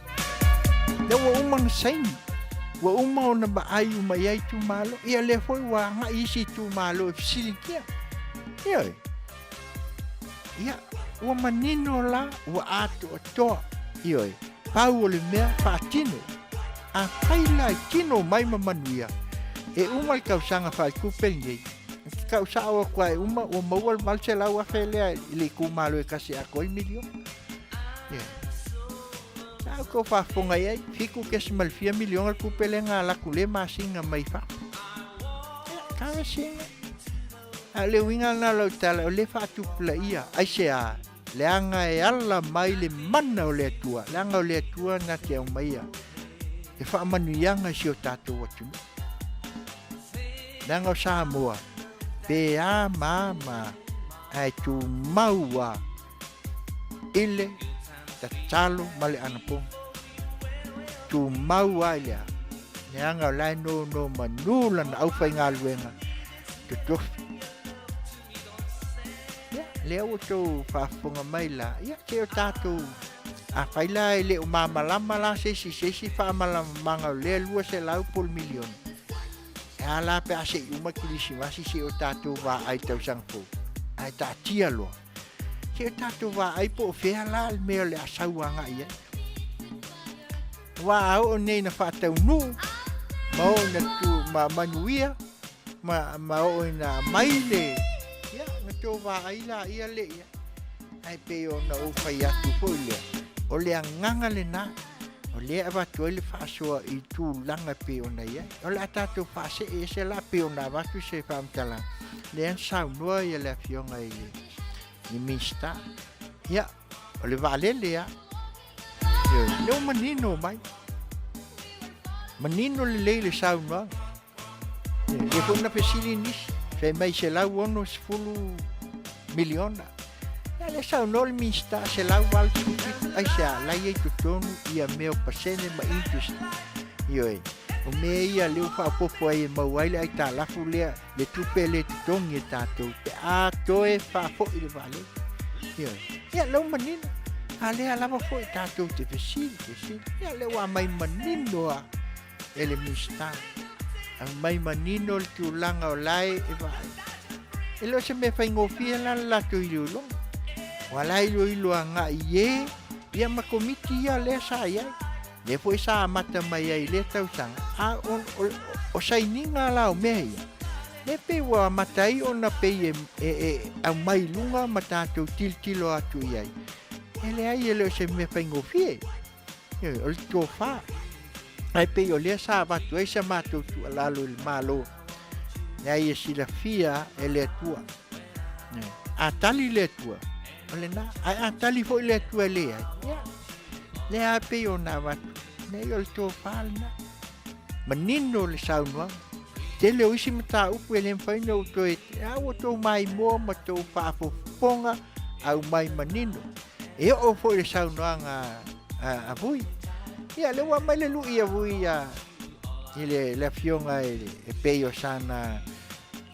Lea ua uma ona saini, ua uma ona vaai uma i ai itumalo. Ia lea foi ua agai isi itumalo e fesiligia. Ioe. Ia, ua manino la, ua atoatoa. Ioe, pau o le mea faatino. Afai la e tino mai ma manuia, e uma le tausaga faaletupe lenei, e te tau sao atu lava e uma, ua maua le $800,000 lea i le itumalo e tasi e atoa ai le miliona. Ioe. Sa outou faafofoga i ai, 7 kesi ma le fia miliona le tupe lea na alu atu i lea masina mai fafo. Ia, tala sina. A o le uiga lena o lau tala, o lea e faatupulaia. Aisea? Leaga e ala mai le mana o le Atua, leaga o le Atua na te aumaia le faamanuiaga i si o tatou atunuu. Leaga o Samoa, pe a ma a ma a, ae tumau lava i le tatalo ma le anapogi. Tumau lava i le a? Leaga o la e nonomanu lana aufaigaluega totofi. Ia, lea ua outou faafofoga mai la, ia, se o tatou, afai la e le o malamalama la se isi, se isi faamalamalamaga o lea 200 po o le miliona, e a la pe a se i uma Kerisimasi se i o tatou vaai i tausaga fou, ae taatia loa, se i o tatou vaai po o fea la le mea o le a sau agai i ai. Aua a oo nei ina faataunuu ma oo ina tu, ma manuia, ma, ma oo ina aumai le, ia, ona tou vaai laia lea i ai. Ae pei ona ou fai atu foi lea, o le agaga lena, o lea e avatu ai le faasoa i tulaga e pei ona i ai. O le a tatou faasee ese la pei ona avatu se faamatalaga, lea na saunoa ia le Afioga i le, le Minisita. Ia, o le vaalele lava, Ioe, lea ua manino mai. Manino lelei le saunoaga. Lea foi na fesili nisi, fai mai 160 miliona. Ia lea saunoa le Minisita 187, aisea, la e i ai totonu ia mea o pasene ma interest. Ioe, o mea ia lea ua faaopoopo ai e maua ai le aitalafu lea, le tupe le totogi e tatou pe a toe faafoi le vaalele. Ioe, ia lea ua manino. A lea lava foi tatou te fesili, fesili. Ia lea ua aumai manino lava e le Minisita. Aumai manino le tulaga o la e vaai. E le o se mea faigofie la le latou iloiloga. Ua la iloilo agai i e, ia ma komiti ia lea sa i ai. Lea foi sa amata mai ai i lea tausaga, a o, o, o sainiga la o mea ia, lea pei ua amata ai ona pei e, e, e aumai i luga ma tatou tilotilo atu i ai. E leai e le o se mea faigofie. Ioe, o le tofa. Ae pei o lea sa avatu ai sa matou tuualalo i le Malo, leai e silafia e le Atua. A tali le Atua, o lena. Ae a tali foi le Atua e leai, ia, lea lava pei ona avatu, leai o le tofa lena. Manino le saunoaga. Tele o isi mataupu e le mafai ona ou toe, a ua tou maimoa ma tou faafofoga aumai manino. E oo foi le saunoaga a Vui. Ia, lea ua aumai le lui a Vui ia, i le, le afioga i le, e pei o sana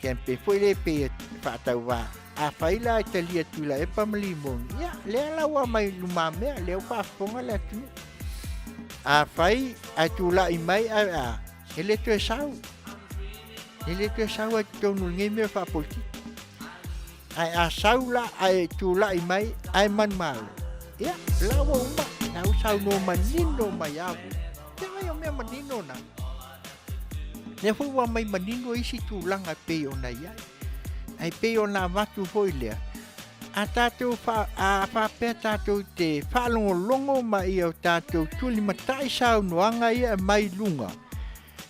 campaign foi lea e pei e faatauvā. Afai la e talia Tuilaepa ma Limoni, ia, lea la ua aumai i lumamea, lea ua faafofoga le atunuu. Afai ae tulai mai ae a, e le toe sau. E le toe sau ai totonu o lenei mea faapolitiki. Ae a sau la ae tulai mai ae manumalo, ia, la ua uma, la ua saunoa manino mai a Vui. Ia mai o mea manino na. Lea foi ua aumai manino isi tulaga e pei ona i ai. Ae pei ona avatu foi lea, a tatou fa, a faapea tatou te faalogologo ma ia o tatou tulimatai saunoaga ia e mai luga,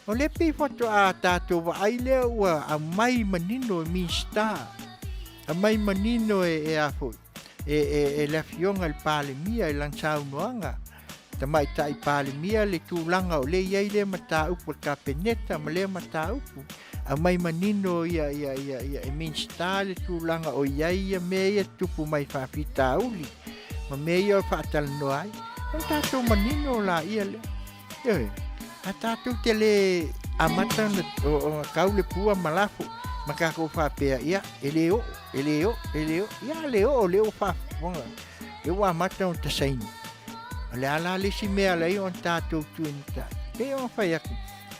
O lea pei faatoa tatou vaai lea ua aumai manino e Minisita, aumai manino e, e a foi. e, e, e le afioga i le Palemia i lana saunoaga, Tamaitai Palemia le tulaga o lea e i ai lea mataupu a le Kapeneta ma lea mataupu. Aumai manino ia, ia, ia, ia e Minisita le tulaga o i ai ia mea ia tutupu mai faafitauli ma mea ia o faatalanoa ai. Ona tatou manino laia lea. Ioe, a tatou te le amata ona kau le pua ma lafo ma tatou faapea, ia, e le oo, e le oo, e le oo, ia le oo, lea ua faafofoga, lea ua amata ona tasaini. O le a la le isi mea ala ai ona tatou tuuina pei ona fai atu,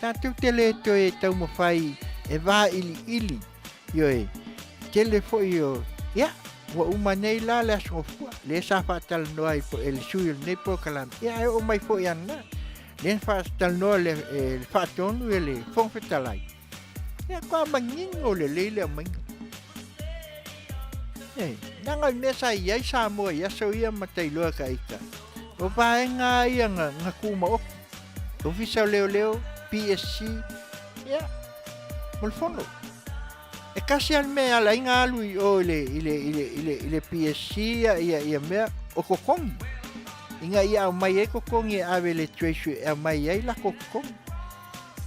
tatou te le toe taumafai e vailiili, ioe, tele foi o, ia, ua uma nei la le Aso Gafua, lea sa faatalanoa ai e le sui o lenei polokalame, ia ae oo mai foi ana, lea na faatalanoa le, e, le faatonu e le Fofoga Fetalai, ia kwa manino lelei le aumaiga. E, leaga o le mea sa i ai Samoa i aso ia ma tailoa ka ita, o vaega ia na, na tumaoti, Ofisa o Leoleo, PSC, ia, mo le fono. E kasi lava le mea e ala ai ona alu i o i le, i le, i le, i le, i le PSC ia, ia, ia mea o totogi. Ina ia aumai ai totogi e ave i le Treasury e aumai ai lako totogi.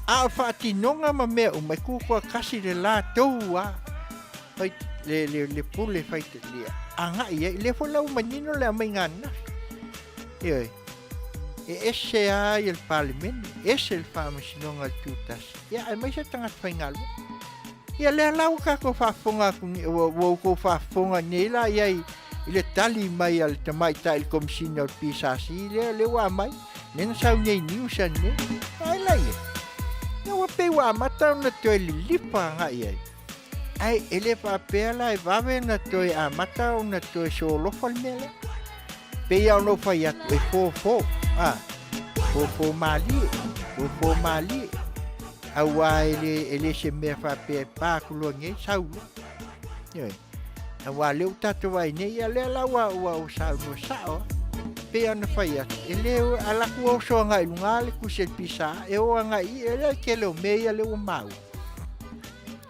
A o faatinoga ma mea uma e tutoatasi le latou a fai, le, le, le pule faitalia agai ai. Lea foi la ua manino le aumaiga ananafi. Ioe. E ese lava ia le Palemene, ese le Faamasinoga a le Tutasi, ia aemaise tagata faigaluega. Ia lea la ua tatou faafofoga atu nei, ua, ua outou faafofoga nei la i ai i le tali mai a le tamaitai le Komesina o le PSC lea, lea ua aumai, lea na sau nei news anei. Ai la ia. Ia ua pei ua amata ona toe lilifa agai ai. Ae e le faapea la e vave ona toe amata ona toe solofa le mea lea. Pei lava ona ou fai atu, e fofo, a, fofo malie, fofo malie. Auā e le, e le se mea faapea e pa atu loa nei, sau loa. Ioe. Auā lea ua tatou vaai nei, ia lea la ua, ua, ua saunoa sao lava. Pei ona fai atu, e le ala atu oso agai i luga le kusi a le pisa, e o agai i, e le tele o mea ia lea ua maua.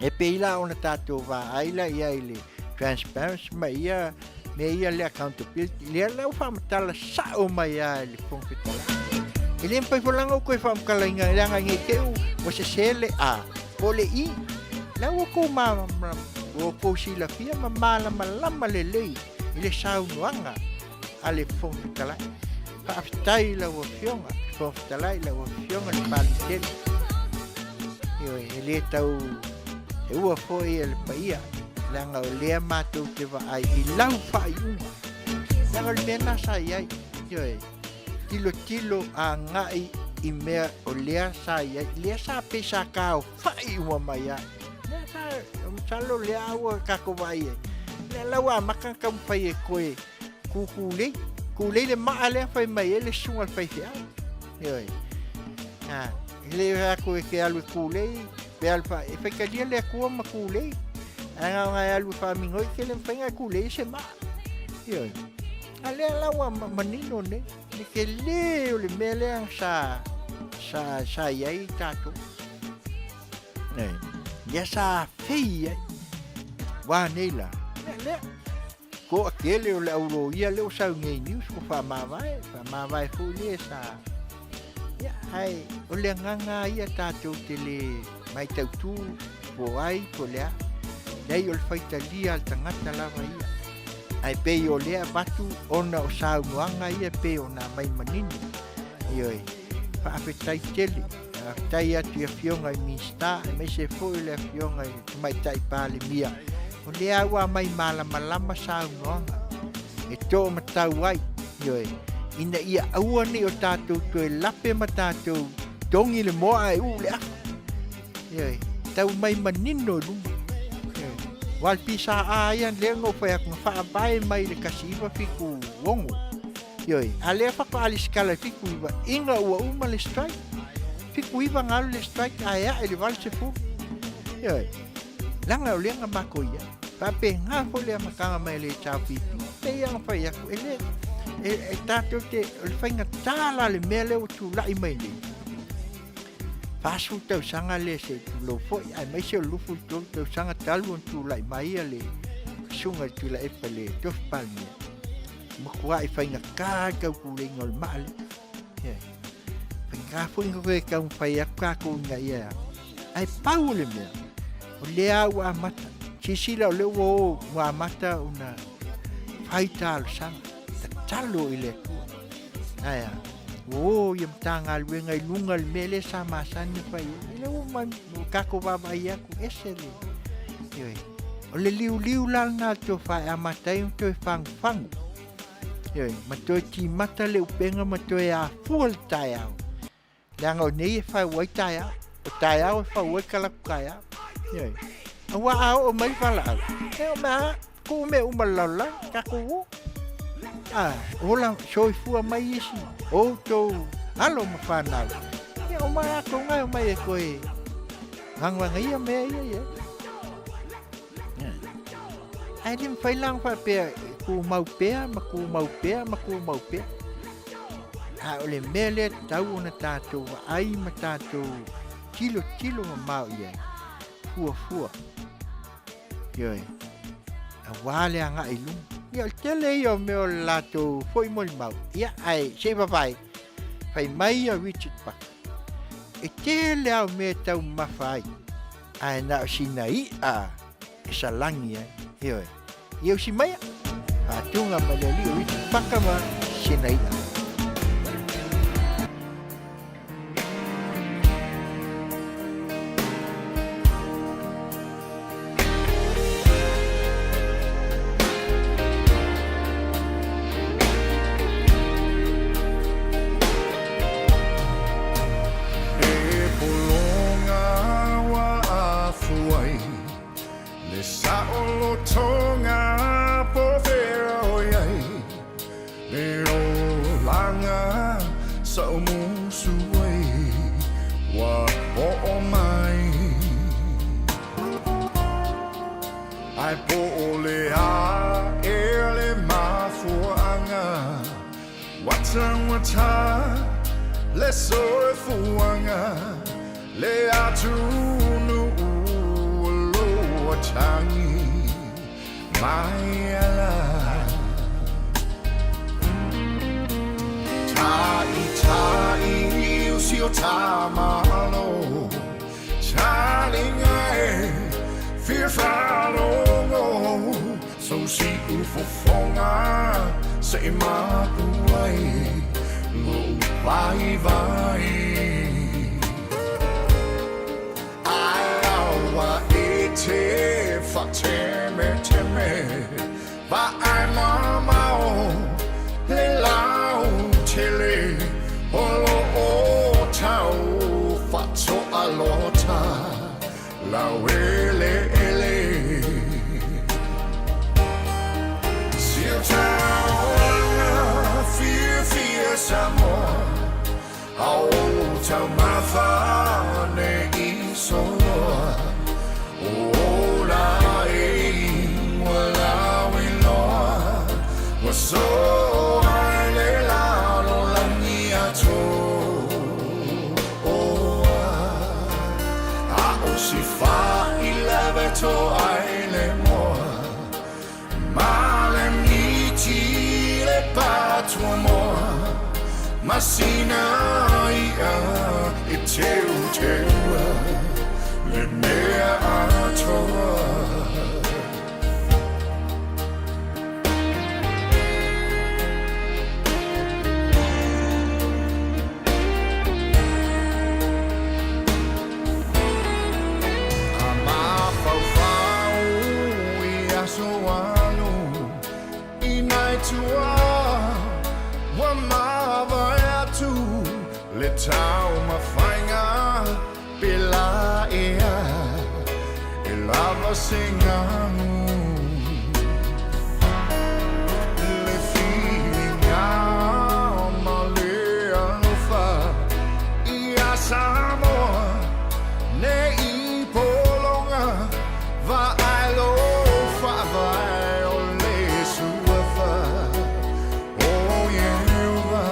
E pei la ona tatou vaai la i ai i le transparency ma ia mea ia le accountability, lea la ua faamatala sao mai lava e le Fofoga Fetalai. E le mafai foi la ona ou toe faamatalaina leaga ne i te i ua sese le A po o le I. La ua outou malamalama, ua outou silafia ma malamalama lelei i le saunoaga a le Fofoga Fetalai. Faafetai i lau Afioga, le Fofoga Fetalai, lau Afioga i le Palitele. Ioe, e le tau heua foi e le paia, leaga o lea matou te vaai i lau faaiuga. Leaga o le mea lena sa i ai, ioe, tilotilo agai i mea o lea sa i ai, lea sa pei sa taofai uma mai lava. Lea sa, masalo lea ua tatou vaai ai, lea la ua amata ona taumafai e toe Kūkūlei, kūlei le maa lea fai mai ai le susuga i le faifeau. Ioe. A, e le fai atu e te alu e kūlei, pe alu fa, e faitalia le Atua ma kūlei. Ae na ona e alu e faaminoi, ke le mafai ona e kūlei ai se maa. Ioe. A lea la ua manino nei, le tele o le mea lea sa, sa, sa i ai tatou. Ioe. Lea sa afei ai. Wā nei la. Lea, lea. Toatele o le au loia lea ua sau nei news ua faamavae, faamavae foi lea sa ia ae o le agaga ia tatou te le maitautu po o ai po o le a. Leai o le faitalia a le tagata lava ia. Ae pei o lea avatu ona o saunoaga ia pei ona aumai manino. Ioe, faafetai tele. Faafetai atu i Afioga i Minisita aemaise foi o le Afioga i le Tamaitai Palemia o lea ua aumai malamalama saunoaga e toomatau ai, ioe, ina ia aua ne i o tatou toe lape ma tatou togi le moa ae uu le afa. Ioe, tau mai manino i luma. Ioe, aua le PSA ia lea na ou fai atu na faavae mai i le 1976. Ioe, a lea faatoa lesitala i 79 ina ua uma le strike. 79 na alu le strike ae ae i le 80. Ioe, leaga o lea na matou i ai. Faapena foi le amataga mai a le HRPP. Pei lava ona fai atu, e le, e, e tatou te, o le faigata la le mea lea ua tulai mai nei. 40 tausaga lea se i tulou foi, aemaise o le 23 tausaga talu ona tulai mai ia le susuga i le Tuilaepa i le Tofi Palemia. Matua'i faigata le tautuleina o le maa lea. Ioe. Faigata foi ona toe taumafai atu tatou ina ia, ae pau o le mea, o lea ua amata. Silasila o lea ua o ua amata ona fai talosaga, tatalo i le Atua. Ae a? Ua o ia Matagaluega i luga i le mea lea sa masani ona fai ai. Ia lea ua ua tatou vaavaai atu, ese le, ioe. O le liuliu la lena o le tofa e amata ai ona toe fagufagu. Ioe, ma toe timata le upega ma toe afua le taeao. Leaga o nei e fau ai taeao. O taeao e fau ai kalaku taeao. Ioe. Aua a oo mai valaau, e o mea tuu mea uma le lalolagi, tatou o. A, ola soifua mai isi, outou alo ma whanau. Ia o mai ato ngai o mai e koe ngangwanga ia mea ia ia. Ae le mafai la ona faapea e tumau pea ma tumau pea ma tumau pea. A o le mea lea tatau ona tatou vaai ma tatou tilotilo mamao i ai, fuafua. Ioe, aua le agai i luma. Ia, o le tele ia o mea o le latou foi molimau. Ia, ae se i vavae, fai mai ia Richard Buck, e tele lava o mea e taumamafa ai, ae na o sina i'a e salagi ai. Ioe. Ia usi maia, faatuga ma le alii o Richard Paka ma sina i'a. E pologa ua afu ai Le saolotoga po fea o i ai Le olaga sa o musu ai Ua oo mai Ae po o le a ea le mafuaaga Ua taugata le soifuaga Le atunuu o lo o tagi mai ala Taʻitaʻi usi o tamalo Talinga e fia faalogo So siʻu fofoga se i mapu ai Loʻu waiwai Ae aua e te whatemeteme Vaai mamao le lautele O lo o tau whatoalota Laueleele Siutaoga fiafia Samoa A o taumafa nei i soloa O ola e ua lauiloa Ua soa i le lalolagi atoa A o si fa i lave to ai le moa Ma le miti le patua moa Ma sina i'a e teuteua Le mea atoa. A mafaufau i aso alu i nai tua Ua mavae atu le taumafaiga pela ea e lava se galu Le filiga ma le alofa ia Samoa nei pologa Vaai lo faavae o le suafa o Ieova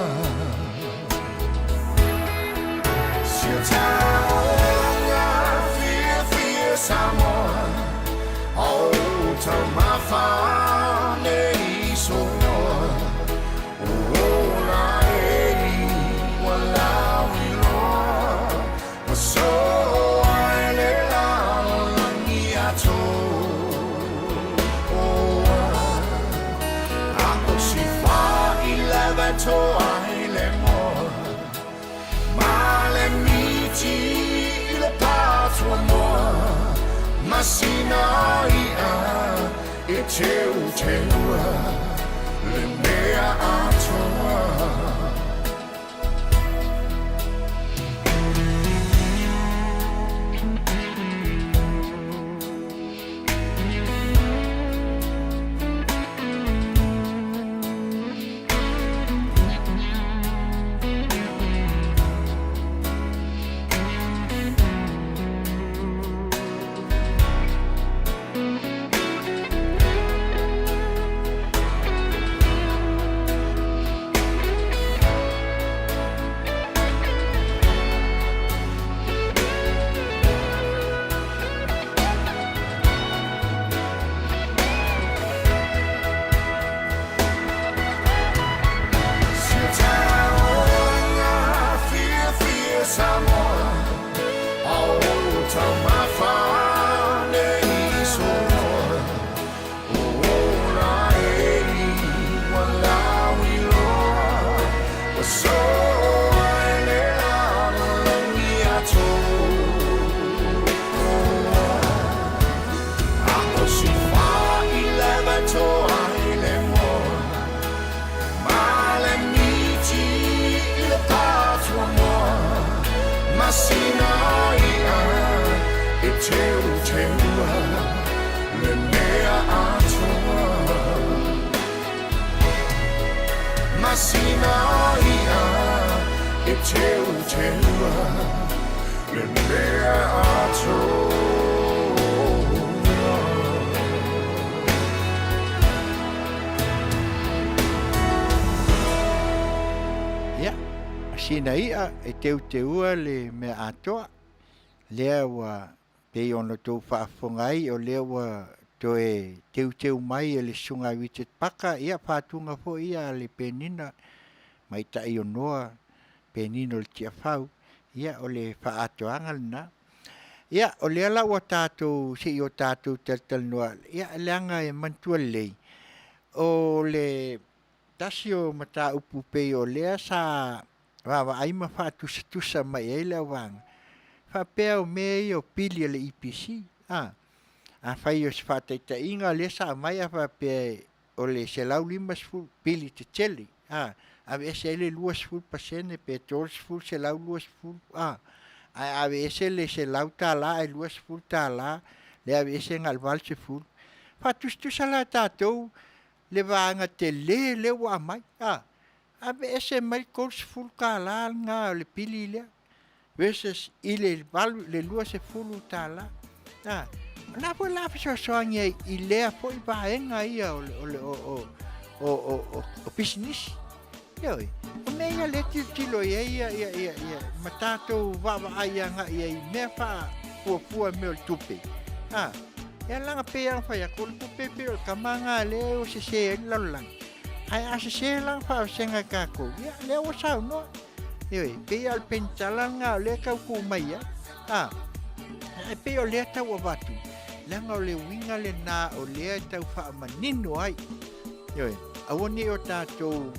Siutaoga fiafia Samoa. toa ai le moa Ma le miti i le patuamoa Ma sina i'a e teuteua le mea atoa. Ia, sina i'a e teuteua le mea atoa, lea ua pei ona outou faafofoga ai o lea ua toe teuteu mai e le Susuga Richard Paka, ia faatuga foi ia a le Penina Maitaionoa Penina o le Tiafau, ia o le faaatoaga lena. Ia o lea la ua tatou se i o tatou talatalanoa, ia leaga e manatua lelei, o le tasi o mataupu pei o lea sa vaavaai ma faatusatusa mai ai le auvaega, faapea o mea ia o pili a le EPC, a, afai o se faataitaiga lea sa aumai a faapea o le 150 pili tetele, a, aveese ai le 20% pe 30, 120, a, ae aveese le $100 ae $20, le aveese na o le 80. Faatusatusa la tatou le vaega tele lea ua aumai, a, aveese mai le $30 lena o le pili lea versus i le 8, le $20. A, o lena foi la fesoasoani ai i lea foi vaega ia o le, o le, o, o, o, o, o, o pisinisi. Ioe, o mea ia lea tilotilo i ai ia, ia, ia, ia, ma tatou vaavaai agai ai i mea faafuafua mea o le tupe. A, e alaga pei ona fai atu, o le tupe pei o le tama lena lea ua sese ai le lalolagi. Ae a sese la faavasega e tatou, ia, lea ua saunoa. Ioe, pei lava o le penitala lena o lea e tau tuu mai ai. A, e pei o lea tau avatu, leaga o le uiga lena o lea e tau faamanino ai. Ioe, aua ne i o tatou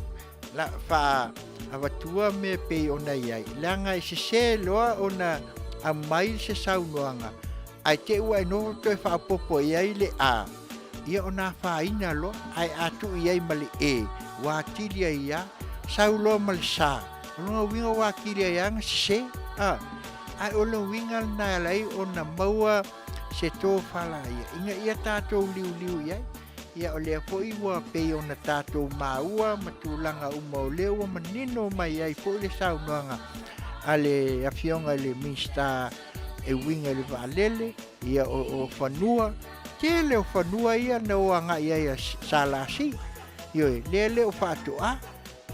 la, faa avatua mea pei ona i ai, leaga e sese loa ona aumai se saunoaga, ae te i ua e noho toe faaopoopo i ai le A, ia ona afaina loa, ae a tuu i ai ma le E, ua atili ai lava, sau loa ma le sa, o lona uiga ua atili ai lava ona sese, a. Ae o le uiga lena e ala ai ona maua se tofala ia, ina ia tatou liuliu i ai. Ia o lea foi ua pei ona tatou maua ma tulaga uma o lea ua manino mai ai foi le saunoaga a le Afioga i le Minisita e uiga i le vaalele, ia o, o fanua, tele o fanua ia na o agai ai a SLC. Ioe, lea le o faatoa,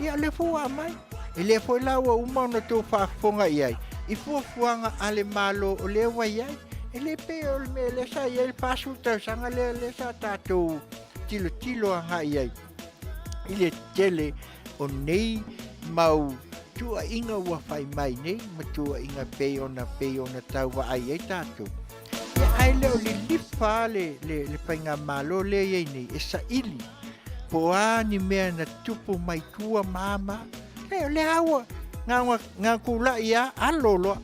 ia o lea foi ua aumai. E lea foi la ua uma ona outou faafofoga i ai i fuafuaga a le Malo o lea ua i ai. E le pei o le mea lea sa i ai le 40 tausaga lea, lea sa tatou tilotilo agai i ai i le tele o nei mau tuuaiga ua fai mai nei ma tuuaiga pei ona pei ona tau vaai ai tatou. Ia, ae le o lilifa le, le, le faigamalo lea i ai nei e saili. Po o a ni mea na tupu mai tua ma a ma a. Leai, o lea ua na ona na tula'i lava alo loa.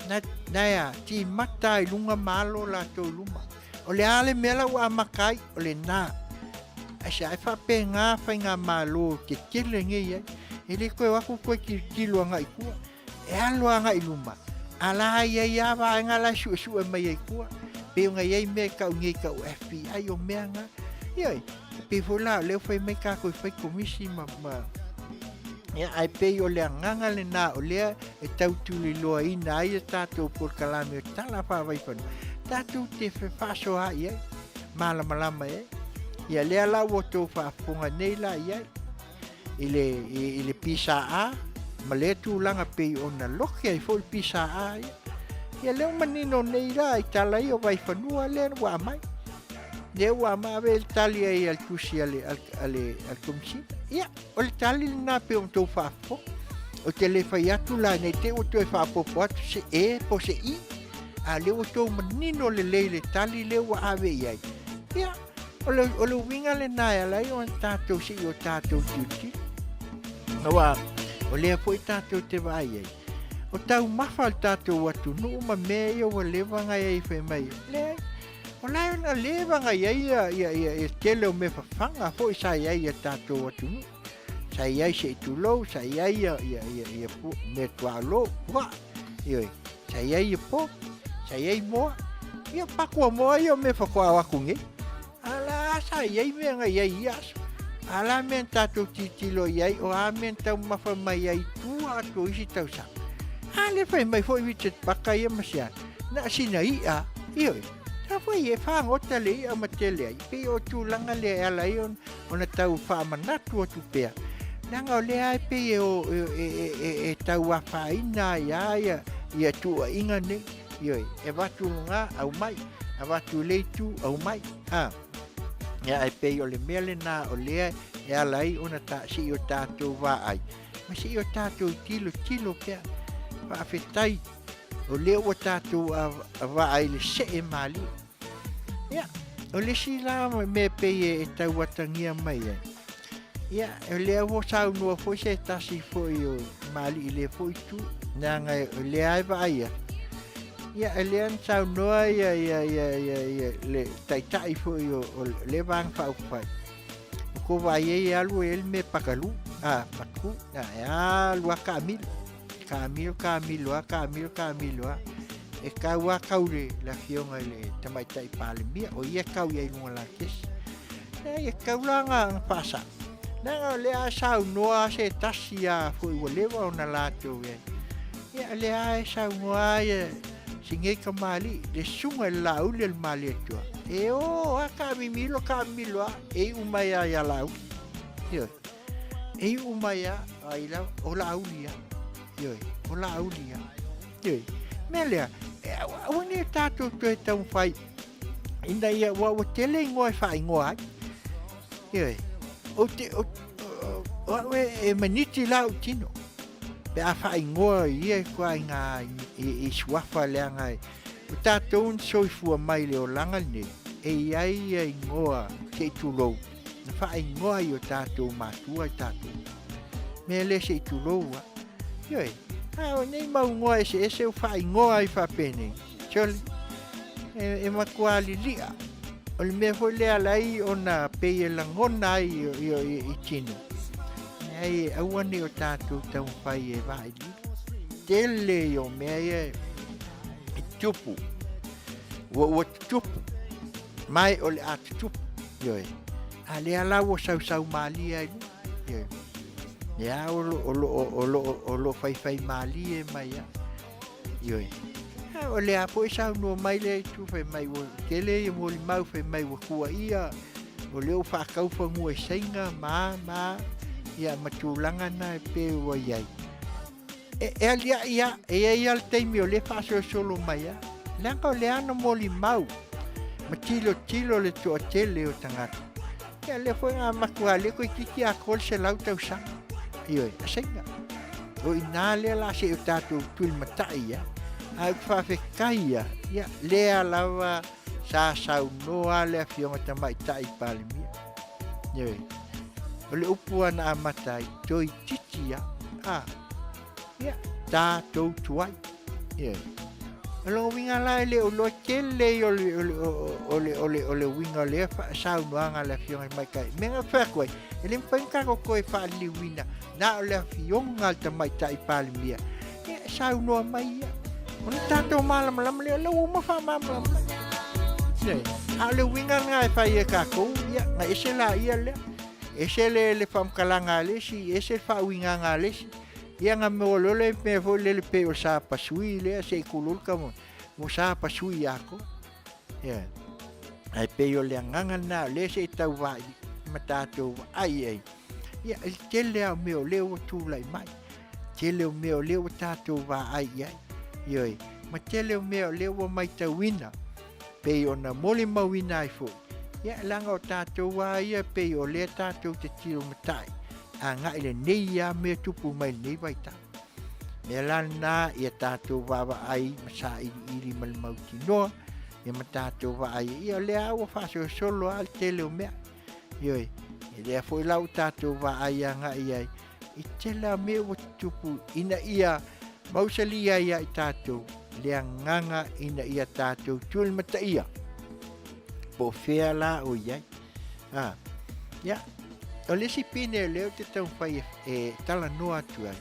Na, na e a, timata i luga ma alo latou i luma. O le a le mea la ua amata ai, o lena. Aisea, e faapena faigamalo tetele nei ai. E le toe o atu toe tilotilo agai i tua. E alo agai i luma, a la i ai lava vaega la e suesue mai ai i tua. Pei ona i ai mea e tau nei tau FBI o mea na. Ioe, e pei foi la o lea ua fai mai tatou e fai komisi ma, ma Ia, ae pei o le agaga lena o lea e tau tuliloaina ai a tatou polokalame o Tala Faavaifanua, tatou te fefaasoaai ai, malamalama ai. Ia lea la ua outou faafofoga nei la i ai i le, i, i le PSA ma lea tulaga pei ona loke ai foi le PSA ia. Ia lea ua manino nei la i tala ia o Vaifanua lea ua aumai. Lea ua aumai ave le tali ai a le tusi a le, a le, a le, a le Komesina. Ia, O le tali lena pei ona outou faafofoga. Ou te le fai atu la nei te i ua toe faaopoopo atu se E po o se I, a o lea ua outou manino lelei i le tali lea ua ave i ai. Ia, o le, o le uiga lena e ala ai ona tatou se i o tatou tilotilo. Aua, o lea foi tatou te vaai ai, o taumafa a le tatou atunuu ma mea ia ua leva ona i ai fai mai, leai, O la e na leva na i ai ia, ia, ia, ia tele o mea fafaga foi sa i ai i a tatou atunuu. Sa i ai se i tulou, sa i ai ia, ia, ia, ia pu, mea tuaolo, puaa, ioe, sa i ai ia po, sa i ai moa. Ia pakua moa ia o mea faatoa o atu nei. A la sa i ai mea na i ai i ia aso. A la mea na tatou tilotilo i ai, o a mea na taumafa mai ai i tua atu o isi tausaga. A le fai mai foi Richard Paka ia ma se a, Na sina i'a, ioe, sa foi e fagota le i'a ma tele ai, pei o tulaga lea e ala ai ona tau faamanatu atu pea, leaga o lea e pei e, o, e, e, e, e tau afaina ai lava ia, ia tuuaiga nei, ioe, e avatu luga, aumai, avatu i le itu, aumai, a. Ia, ae pei o le mea lena o lea e ala ai ona ta, se i o tatou vaai, ma se i o tatou tilotilo pea, faafetai. O lea ua tatou vaai i le see malie. Ia, o le isi la mea pei e tau atagia mai ai, ia, o lea ua saunoa foi se tasi foi o malii i lea foi itu, leaga o lea e vaai atu, ia, o lea na saunoa ia, ia, ia, ia, ia, le taitai foi o, o lea Vaega Faaupufai, o ko vaai ai e alu ai le mea pakalu, a, paku, a, e alu a kaamilo. Kamilo, kamilo a, kamilo, kamilo a. E kau a kau le, le afioga i le Tamaitai Palemia, o ia kau i ai luga lakesi. E, e kau la nga, nga faasa. Leaga o lea a saunoa se tasi a foi ua leva ona latou i ai. Ia, lea a e saunoa ai e si nei kamali'i, le susuga i le Laauli o le Malietoa. E o a kaamimilo, kaamimilo a, e iu mai a ia Laauli. Ioe. E iu mai a, ai lava, o Laauli a. Ioe, o Laauli a. Ioe, mea lea, e, aua ne i tatou toe taumafai ina ia, ua, ua tele ingoa e faaigoa ai. Ioe, ou te, o, o, o au e, e maniti la ou tino. Pe a faaigoa ia i ituaiga i, i, i suafa leaga e, o tatou na soifua mai i le olaga lenei, e i ai ia ingoa se i tulou, na faaigoa ai o tatou matua i tatou. Mea lea se i tulou a. Ioe, a o nei mau ingoa eseese ua faaigoa ai faapenei. Sole, e, e matua lilia. O le mea foi lea ala ai ona pei e lagona ai i, i, i, i tino. Ai, aua ne i o tatou taumafai e vailili. Tele i o mea ia e tupu. Ua, ua tutupu. Mai o le a tutupu. Ioe. A lea la ua sausau malie ai luga. Ioe. Lea o lo, o lo, o lo, o lo faifai malie mai a. Ioe. A, o lea foi saunoa mai lea itu fai mai ua tele ia molimau fai mai ua tuuaia o lea ua faatau fanua i Saina ma ma ia ma tulaga na e pei ua i ai. E, e aliaʻi a, e i ai a le taimi o lea faasolosolo mai a. Leaga o lea na molimau ma tilotilo le toatele o tagata. Ia lea foi na matua lea toeitiiti atoa le 100 tausaga. Ioe, a Saina. O i nā lea la se i o tatou tulimatai ia. Ae ou te faafetai ia, ia lea lava sa saunoa le Afioga Tamaitai Palemia. Ioe. O le upu lava na amata ai, toeitiiti lava. A, ia, tatou tuai. Ioe. O lona uiga la e le o iloa tele ia o le, o le, o le, o le, o le uiga o lea saunoaga a le Afioga i le Tamaitai. O le mea na fai atu ai, e le mafai ona tatou toe faaliliuina na o le Afioga a le Tamaitai Palemia, ia, e saunoa mai ia. Ona tatou malamalama lea, o lea ua uma faamalamalama mai. Ioe. A o le uiga lena e fai e tatou, ia, na ese la ia lea. Ese le, le faamatalaga a le isi, ese le faauigaga a le isi. Ia na mea loa le mea foi lele pei o le sapasui lea se i kulou le tama ua sapasui atoa. Ia. Ae pei o le agaga lena o lea se i tau vaai ma tatou vaai i ai. Ia, i le tele lava o mea o lea ua tulai mai. Tele o mea o lea ua tatou vaai i ai. Ioe. Ma tele o mea o lea ua maitauina pei ona molimauina ai foi. Ia, leaga o tatou lava ia pei o lea tatou te tilo matai agai lenei lava mea tupu mai lenei vaitau. Mea la lena ia tatou vaavaai ma sailiili ma le mautinoa, ia ma tatou vaai, ia o lea ua faasolosolo lava le tele o mea. Ioe, e lea foi la ua tatou vaai agai ai i tele o mea ua tutupu ina ia mausali ai ia i tatou le agaga ina ia tatou tulimataia po o fea la o i ai. Ah, ia, o le isi pine o lea ou te taumafai e, e talanoa atu ai,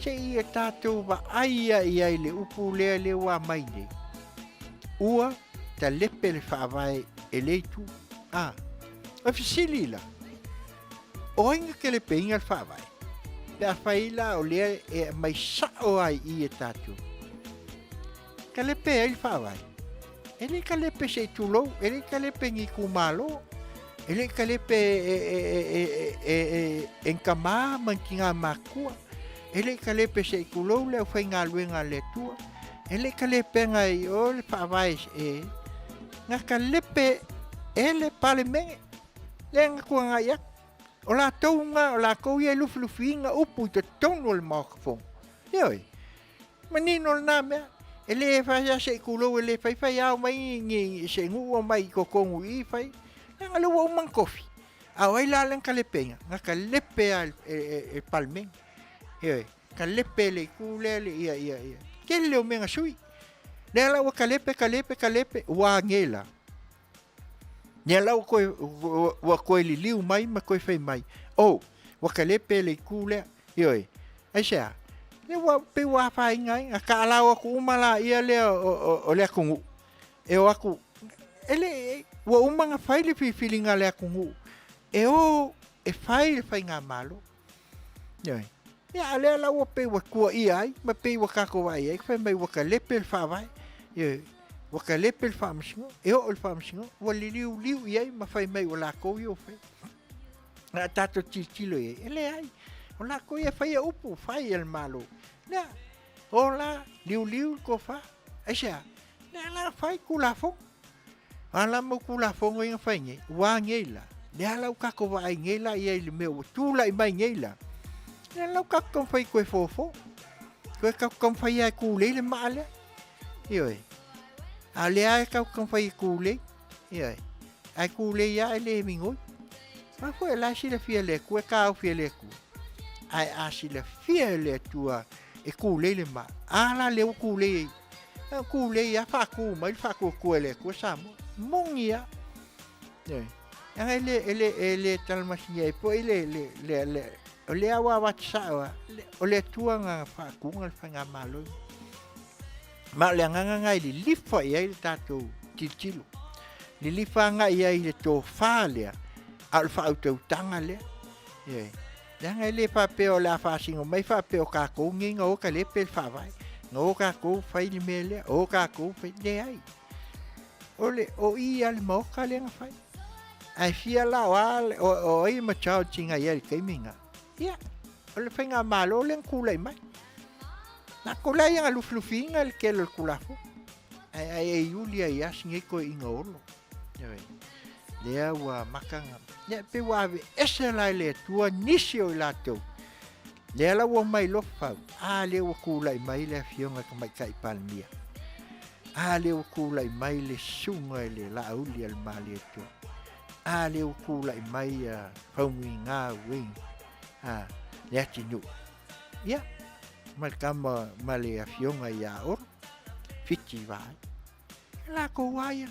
se i e tatou vaai ia i ai le upu lea lea ua aumai nei, ua talepe le faavae e le itu. Ah, o le fesili la, o ai na telepeiga le faavae? Pe afai la o lea e aumai sao ai i e tatou, talepe ai le faavae. E le kalepe se i tulou, e le kalepe ni itumalo, e le kalepe e, e, e, e, e, e, e nkamā ma ntinā matua, e le kalepe se i tulou le aufaigaluega a le Atua, e le kalepega i o le faavae e, na kalepe e le Palemene, lea na tuanai atu. O latou na, o latou ia e lufilufiina upu i totonu o le Maota Fono. Ioe. Manino lena mea. E le fai lava se i tulou, e le fai fai ao mai ni, ni se nuu omai i totonu i i fai. Leaga lea ua uma ona tofi. A o ai la lea na talepeina? Na talepe lava e, e, e, e Palemene. Ioe, talepe e le itu lea le, ia, ia, ia. Tele o mea na sui. Lea la ua talepe, talepe, talepe, ua age la. Lea la ua koe, ua, ua koe liliu mai ma koe fai mai, oh, ua talepe le itu lea. Ioe. Aisea? Lea ua pei ua afaina ai, na taalau atu uma laia lea o, o, o le atunuu. E o atu, e le, ua uma ona fai le filifiliga a le atunuu e o e fai le faigamalo. Ioe. Ia, a lea la ua pei ua tuuaia ai, ma pei ua tatou vaai ai, fai mai ua talepe le faavae. Ioe. Ua talepe le faamasinoga, e oo i le faamasinoga, ua liliuliu i ai ma fai mai ua latou ia ua fai. A tatou tilotilo i ai, e leai. O latou ia e faia upu, fai e le Malo. Lea, o la, liuliu le tofa. Aisea? Lea la fai Tulafono. A la mau Tulafono ia na fai nei, ua a nei la? Lea la ua tatou vaai nei la i ai i le mea ua tulai mai nei la. Lea la ua tatou taumafai toe fofo. Toe tatou taumafai lava e tulei le maa lea. Ioe. A o lea lava e tatou taumafai e tulei. Ioe. Ae tulei lava e le migoi. Aua foi o la e silafia e le Atua, e taofi e le Atua. Ae a silafia e le Atua e tulei le maa, a la lea ua tulei ai. E tulei lava faatu mai le faatuatua e le Atua Samoa. Moni lava. Ioe. Leaga e le, e le, e le talamasia ai foi le, le, le, le, o lea ua avatu sao lava, o le Atua na faatuga le faigamalo. Ma o le agaga lena e lilifa i ai le tatou tilotilo. Lilifa agai i ai i le tofa lea, a o le faautautaga lea. Ioe. Leaga e le faapea o le a faasino mai faapea o tatou nei na o talepe le faavae, na o tatou fai le mea lea, o tatou fai, leai. O le, o i a le maota lea na fai. Ae fia la o a, o, o ai majority na i ai i le taimi lena. Ia, o le faigamalo lea na tulai mai. Na ko la ia na lufilufiina le tele o le Tulafono. Ae ae e iuli ai lava si nei toeaiina olo. Ioe. Lea ua maka na, ia pei ua aveese la e le Atua nisi o i latou. Lea la ua omai loa fau, a lea ua tulai mai le Afioga i le Tamaitai Palemia. A lea ua tulai mai le susuga i le Laauli a le Malietoa. A lea ua tulai mai ia Faumuiga Wayne, a, Leatinuu, ia, ma le tama ma le afioga ia Olo, Fiti Vaai. E latou lava ia.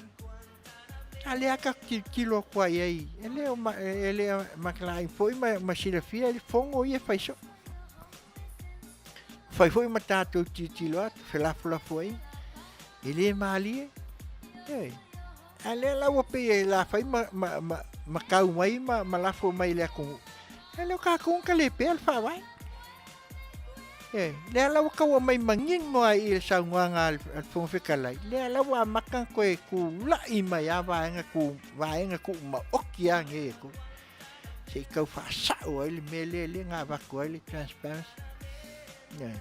A lea tatou tilotilo atu ai i ai, e le o ma, e le o matalaina foi ma, ma silafia le fono ia e fai soo. Fai foi ma tatou tilotilo atu, felafolafoaiga. E le malie. Ioe. A lea la ua pei e la fai ma, ma, ma, ma tau mai ma, ma lafo mai i le atunuu. E le o tatou na talepea le faavae. E, lea la ua tau aumai manino ai i le saunoaga a le Fofoga Fetalai, lea la ua amata ona toe tula'i mai lava vaega tu, vaega tuumaoti lava nei e toe. Se i tau faasa'o ai le mea lea lea na avatu ai le transparency. Ioe.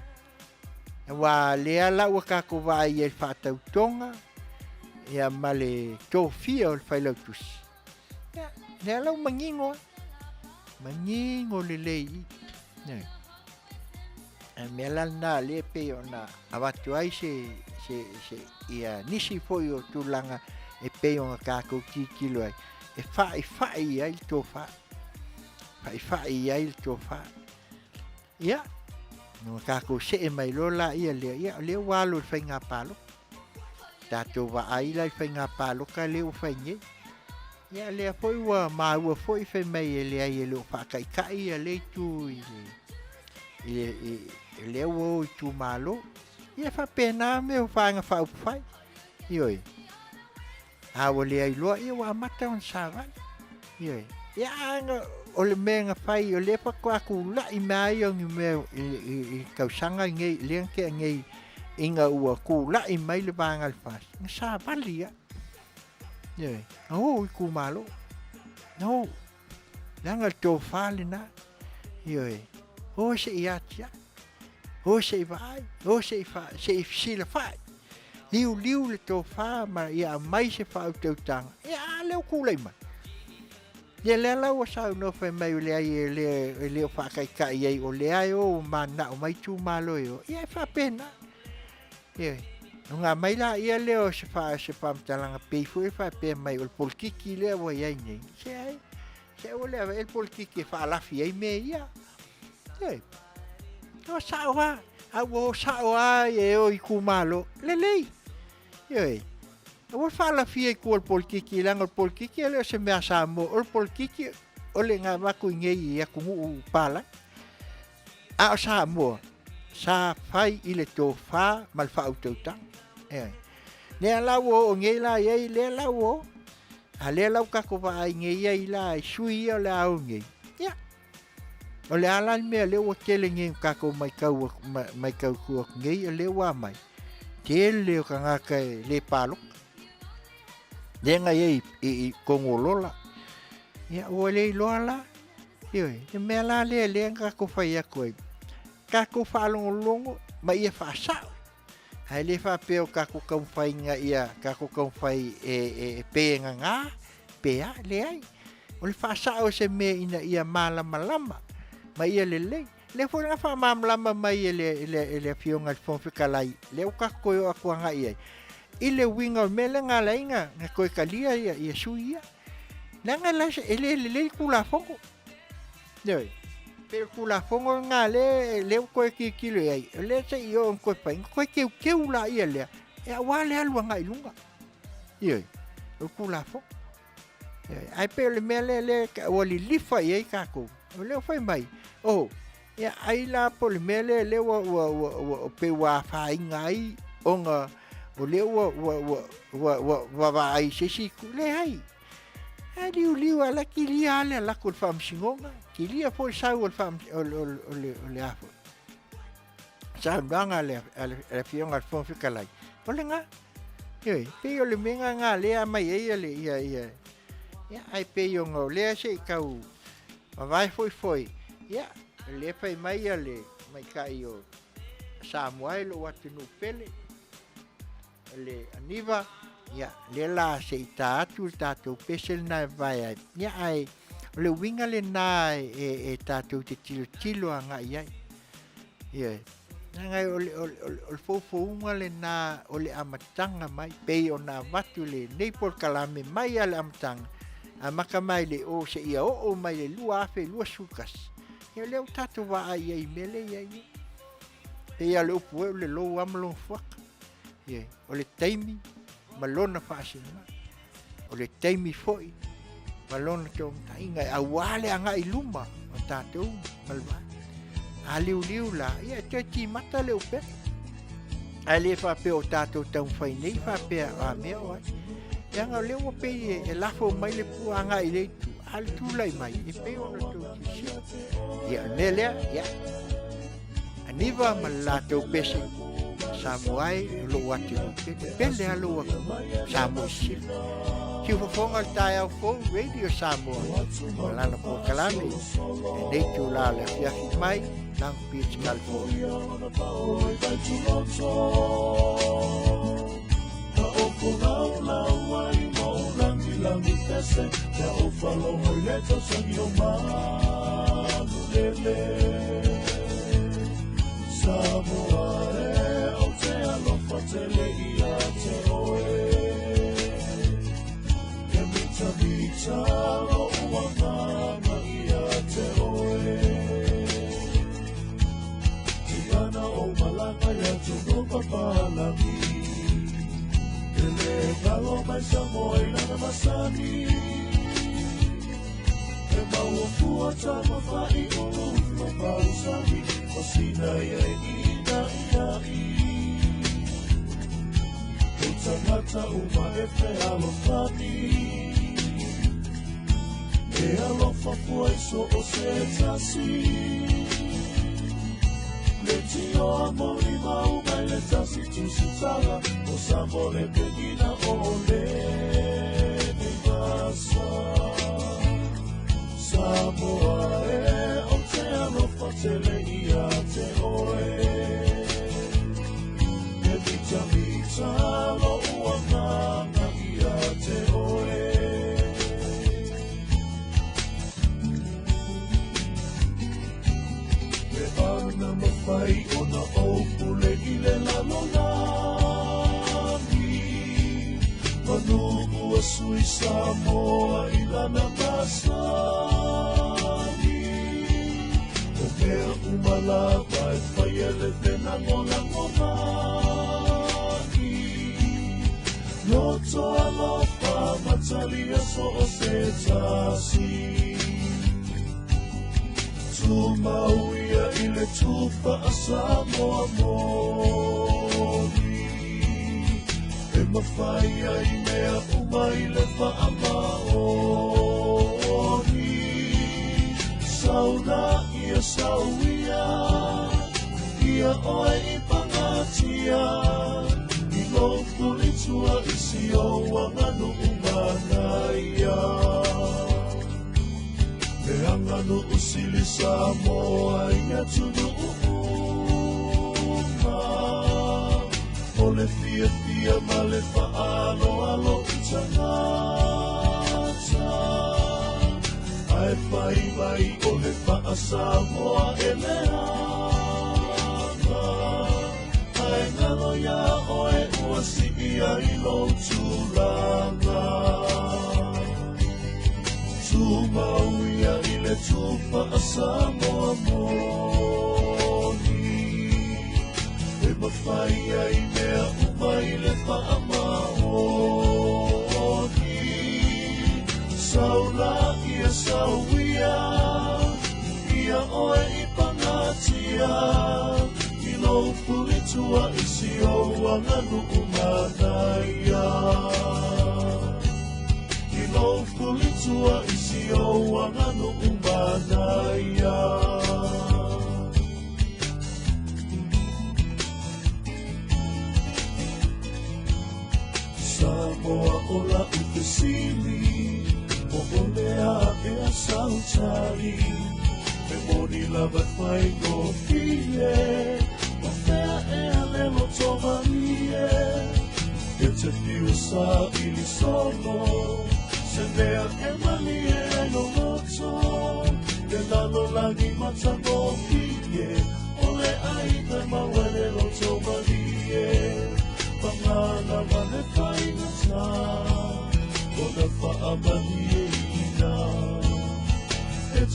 Aua lea la ua tatou vaai ai i le faatautoga ia ma le tofia o le Failautusi. Ia, lea la ua manino lava. Manino lelei i i. A mea la lena lea e pei ona avatu ai se, se, se, ia nisi foi o tulaga e pei ona tatou tilotilo ai, e fa'ifa'i ai le tofa. Fa'ifa'i ai le tofa. Ia, ona tatou see mai loa laia lea, ia o lea ua alu i le faiga palota. Tatou vaai la i le faiga palota lea ua fai nei. Ia lea foi ua maua foi fai mai e leai e le o faataitai ia lea itu i le, i le, i, lea ua o itumalo. Ia faapena mea o Vaega Faaupufai. Ioe. A ua leai loa, ia ua amata ona savali. Ioe. Ia a na, o le mea na fai, o lea faatoa tula'i mai lava ia o ni mea i, i, i tausaga nei, lea na tea nei, ina ua tula'i mai le vaega a le FAST, na savali lava. Ioe. Na o itumalo. Na o. Leaga le tofa lena. Ioe. O se i atiae. O se i vaai. O se i, fa, se i silafai. Liuliu le tofa ma ia aumai se faautautaga. Ia, a lea ua tulai mai. Ia lea la ua saunoa fai mai o leai e le, e le o faataitai ai o lea e o ua mananao mai itumalo e o. Ia e faapena. Ioe. Ona aumai laia lea o se fa, se faamatalaga pei foi e faapea mai o le polokiki lea ua i ai nei. Se ai, se aua le ave ai le polokiki e faalafi ai mea ia. Ioe. O sao lava, a ua o sao lava e o i itumalo. Lelei. Ioe. Aua le faalafia i tua o le polokiki, leaga o le polokiki e le o se mea a Samoa. O le polokiki o le na avatu i nei i atunuu palagi. A o Samoa, sa fai i le tofa ma le faautautaga. Ioe. Lea la ua oo nei la i ai, lea la ua oo. A lea la ua tatou vaai nei ai la i sui ia o le a o nei. Ia, o le a la le mea lea ua tele nei o tatou maitau, maitau atu nei, o lea ua aumai. Tele o tagata e le palota. Lea na i ai i, i totonu o lola. Ia, ua le iloa la. Ioe, le mea la lea lea na tatou fai atu ai, tatou faalogologo ma ia faasao. Ae le faapea o tatou taumafaiga ia tatou taumafai e, e, e pei e gagā, pe a, leai. O le faasao o se mea ina ia malamalama ma ia lelei. Lea foi na faamalamalama mai e le, e le, e le Afioga i le Fofoga Fetalai, lea ua tatou toe oo atu agai i ai, i le uiga o le mea lea na ala ai na, na toe talia ia, ia sui ia. Leaga la e le lelei le Tulafono. Ioe. Pei o le Tulafono lena lea, lea ua toe tilotilo i ai, o lea se i oo ina toe fai, ona toe teuteu laia lea, e aua le alu agai i luga. Ioe. O le Tulafono. Ioe. Ae pei o le mea lea, lea ua lilifa i ai tatou. O lea ua fai mai, oh, ia ai la po o le mea lea, lea ua, ua, ua, ua, pei ua afaina ai ona o lea ua, ua, ua, ua, ua, ua vaai i se isi itu. Leai. Ae liuliu lava la kilia lava le alu atu i le faamasinoga, kilia foi le sau o le faamas, o le, o le, o le, o le a foi. Saunoaga a le, a le, a le Afioga i le Fofoga Fetalai, o lena. Ioe, pei o le mea lena lea aumai ai le, ia, ia, ia, ae pei ona o lea se i tau vavae foi foi, ia, lea fai mai ia le maitai o Samoa e lou atunuu pele, le aniva, ia, lea la se i ta atu le tatou pese lena e vavae ai. Ia, ae o le uiga lena e, e, e tatou te tilotilo agai i ai. Ioe. Leaga o le, o le, o le, o le foufouga lena o le amataga mai, pei ona avatu lenei polokalame mai lava le amataga, Amata mai le o seia oo mai le 2021, ia o lea ua tatou vaai i ai i mea lea e i ai nei. Pei lava o le upu e o le lou lava ma lona fuata. Ia, o le taimi ma lona faasinomaga. O le taimi foi ma lona taumataiga e aua le agai i luma o tatou ma le vai. A liuliu la, ia e toe timata le upega. Ae le faapea o tatou taumafai nei faapea a mea o ai. Leaga o lea ua pei e lafo mai le pua agai i le itu, a le tulai mai e pei ona tou silasila. Ia, o le mea lea, ia, Aniva ma le latou pese, Samoa e, o lou atunuu pele, pele a lou atunuu, Samoa i sisifo. Siufofoga o le taeao fou, Radio Samoa, ma lana polokalame, lenei itula o le afiafi mai, Long Beach, California.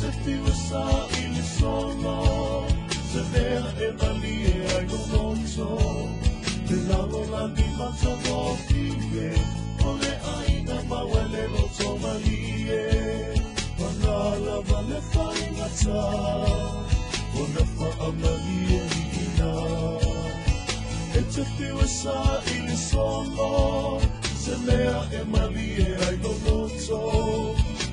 te fiu e saili solo Se mea e malie ai lou loto Le lalolagi matagofie O le aiga maua i le loto malie Paga lava le faigata Ona faamalieina E te fiu e saili solo Se mea e malie ai lou loto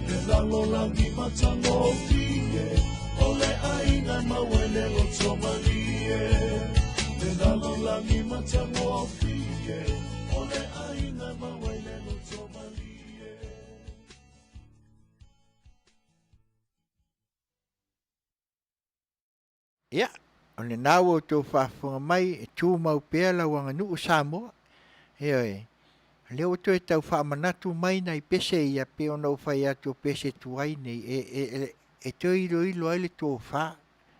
Le lalolagi matagofie O le aiga maua i le loto malie Le lalolagi matagofie O le aiga maua i le loto malie. Ia, o lena ua outou faafofoga mai e tumau pea lau aganuu Samoa. Ioe, o lea ua toe tau faamanatu mai nai pese ia pei ona ou fai atu o pese tuai nei e, e, e, e toe iloilo ai le tofa,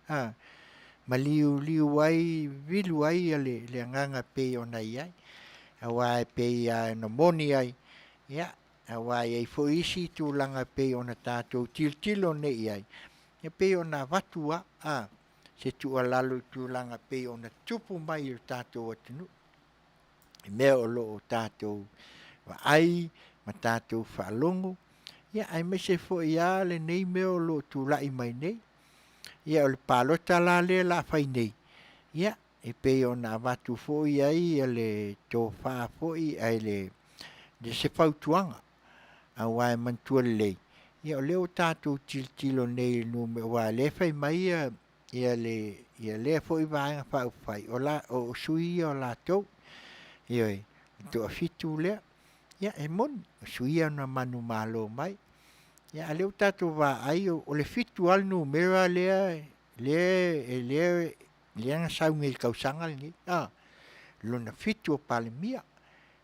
a, ma liuliu ai, vilu ai le, le agaga pei ona i ai. Aua e pei lava ona moni ai, ia, aua e i ai foi isi tulaga e pei ona tatou tilotilo nei i ai, e pei ona avatu lava a, se tuualalo i tulaga e pei ona tupu mai i lo tatou atunuu, i mea o lo o tatou vaai ma tatou faalogo, ia aemaise foi lava lenei mea o lo o tulai mai nei. Ia o le palota la lea o le a fai nei, ia e pei ona avatu foi ai le tofa foi ae le se fautuaga aua e manatua lelei, ia o lea ua tatou tilotilo nei i le numera, aua o lea e fai mai ia ia le ia lea foi Vaega Faaupufai, o la o sui ia o latou, ioe, le toafitu lea. Ia e moni, o sui ia na manumalo mai. Ia a o lea ua tatou vaai o le 7 lava le numera lea lea lea lea na sau nei i le tausaga lenei, a, lona 7 o Palemia.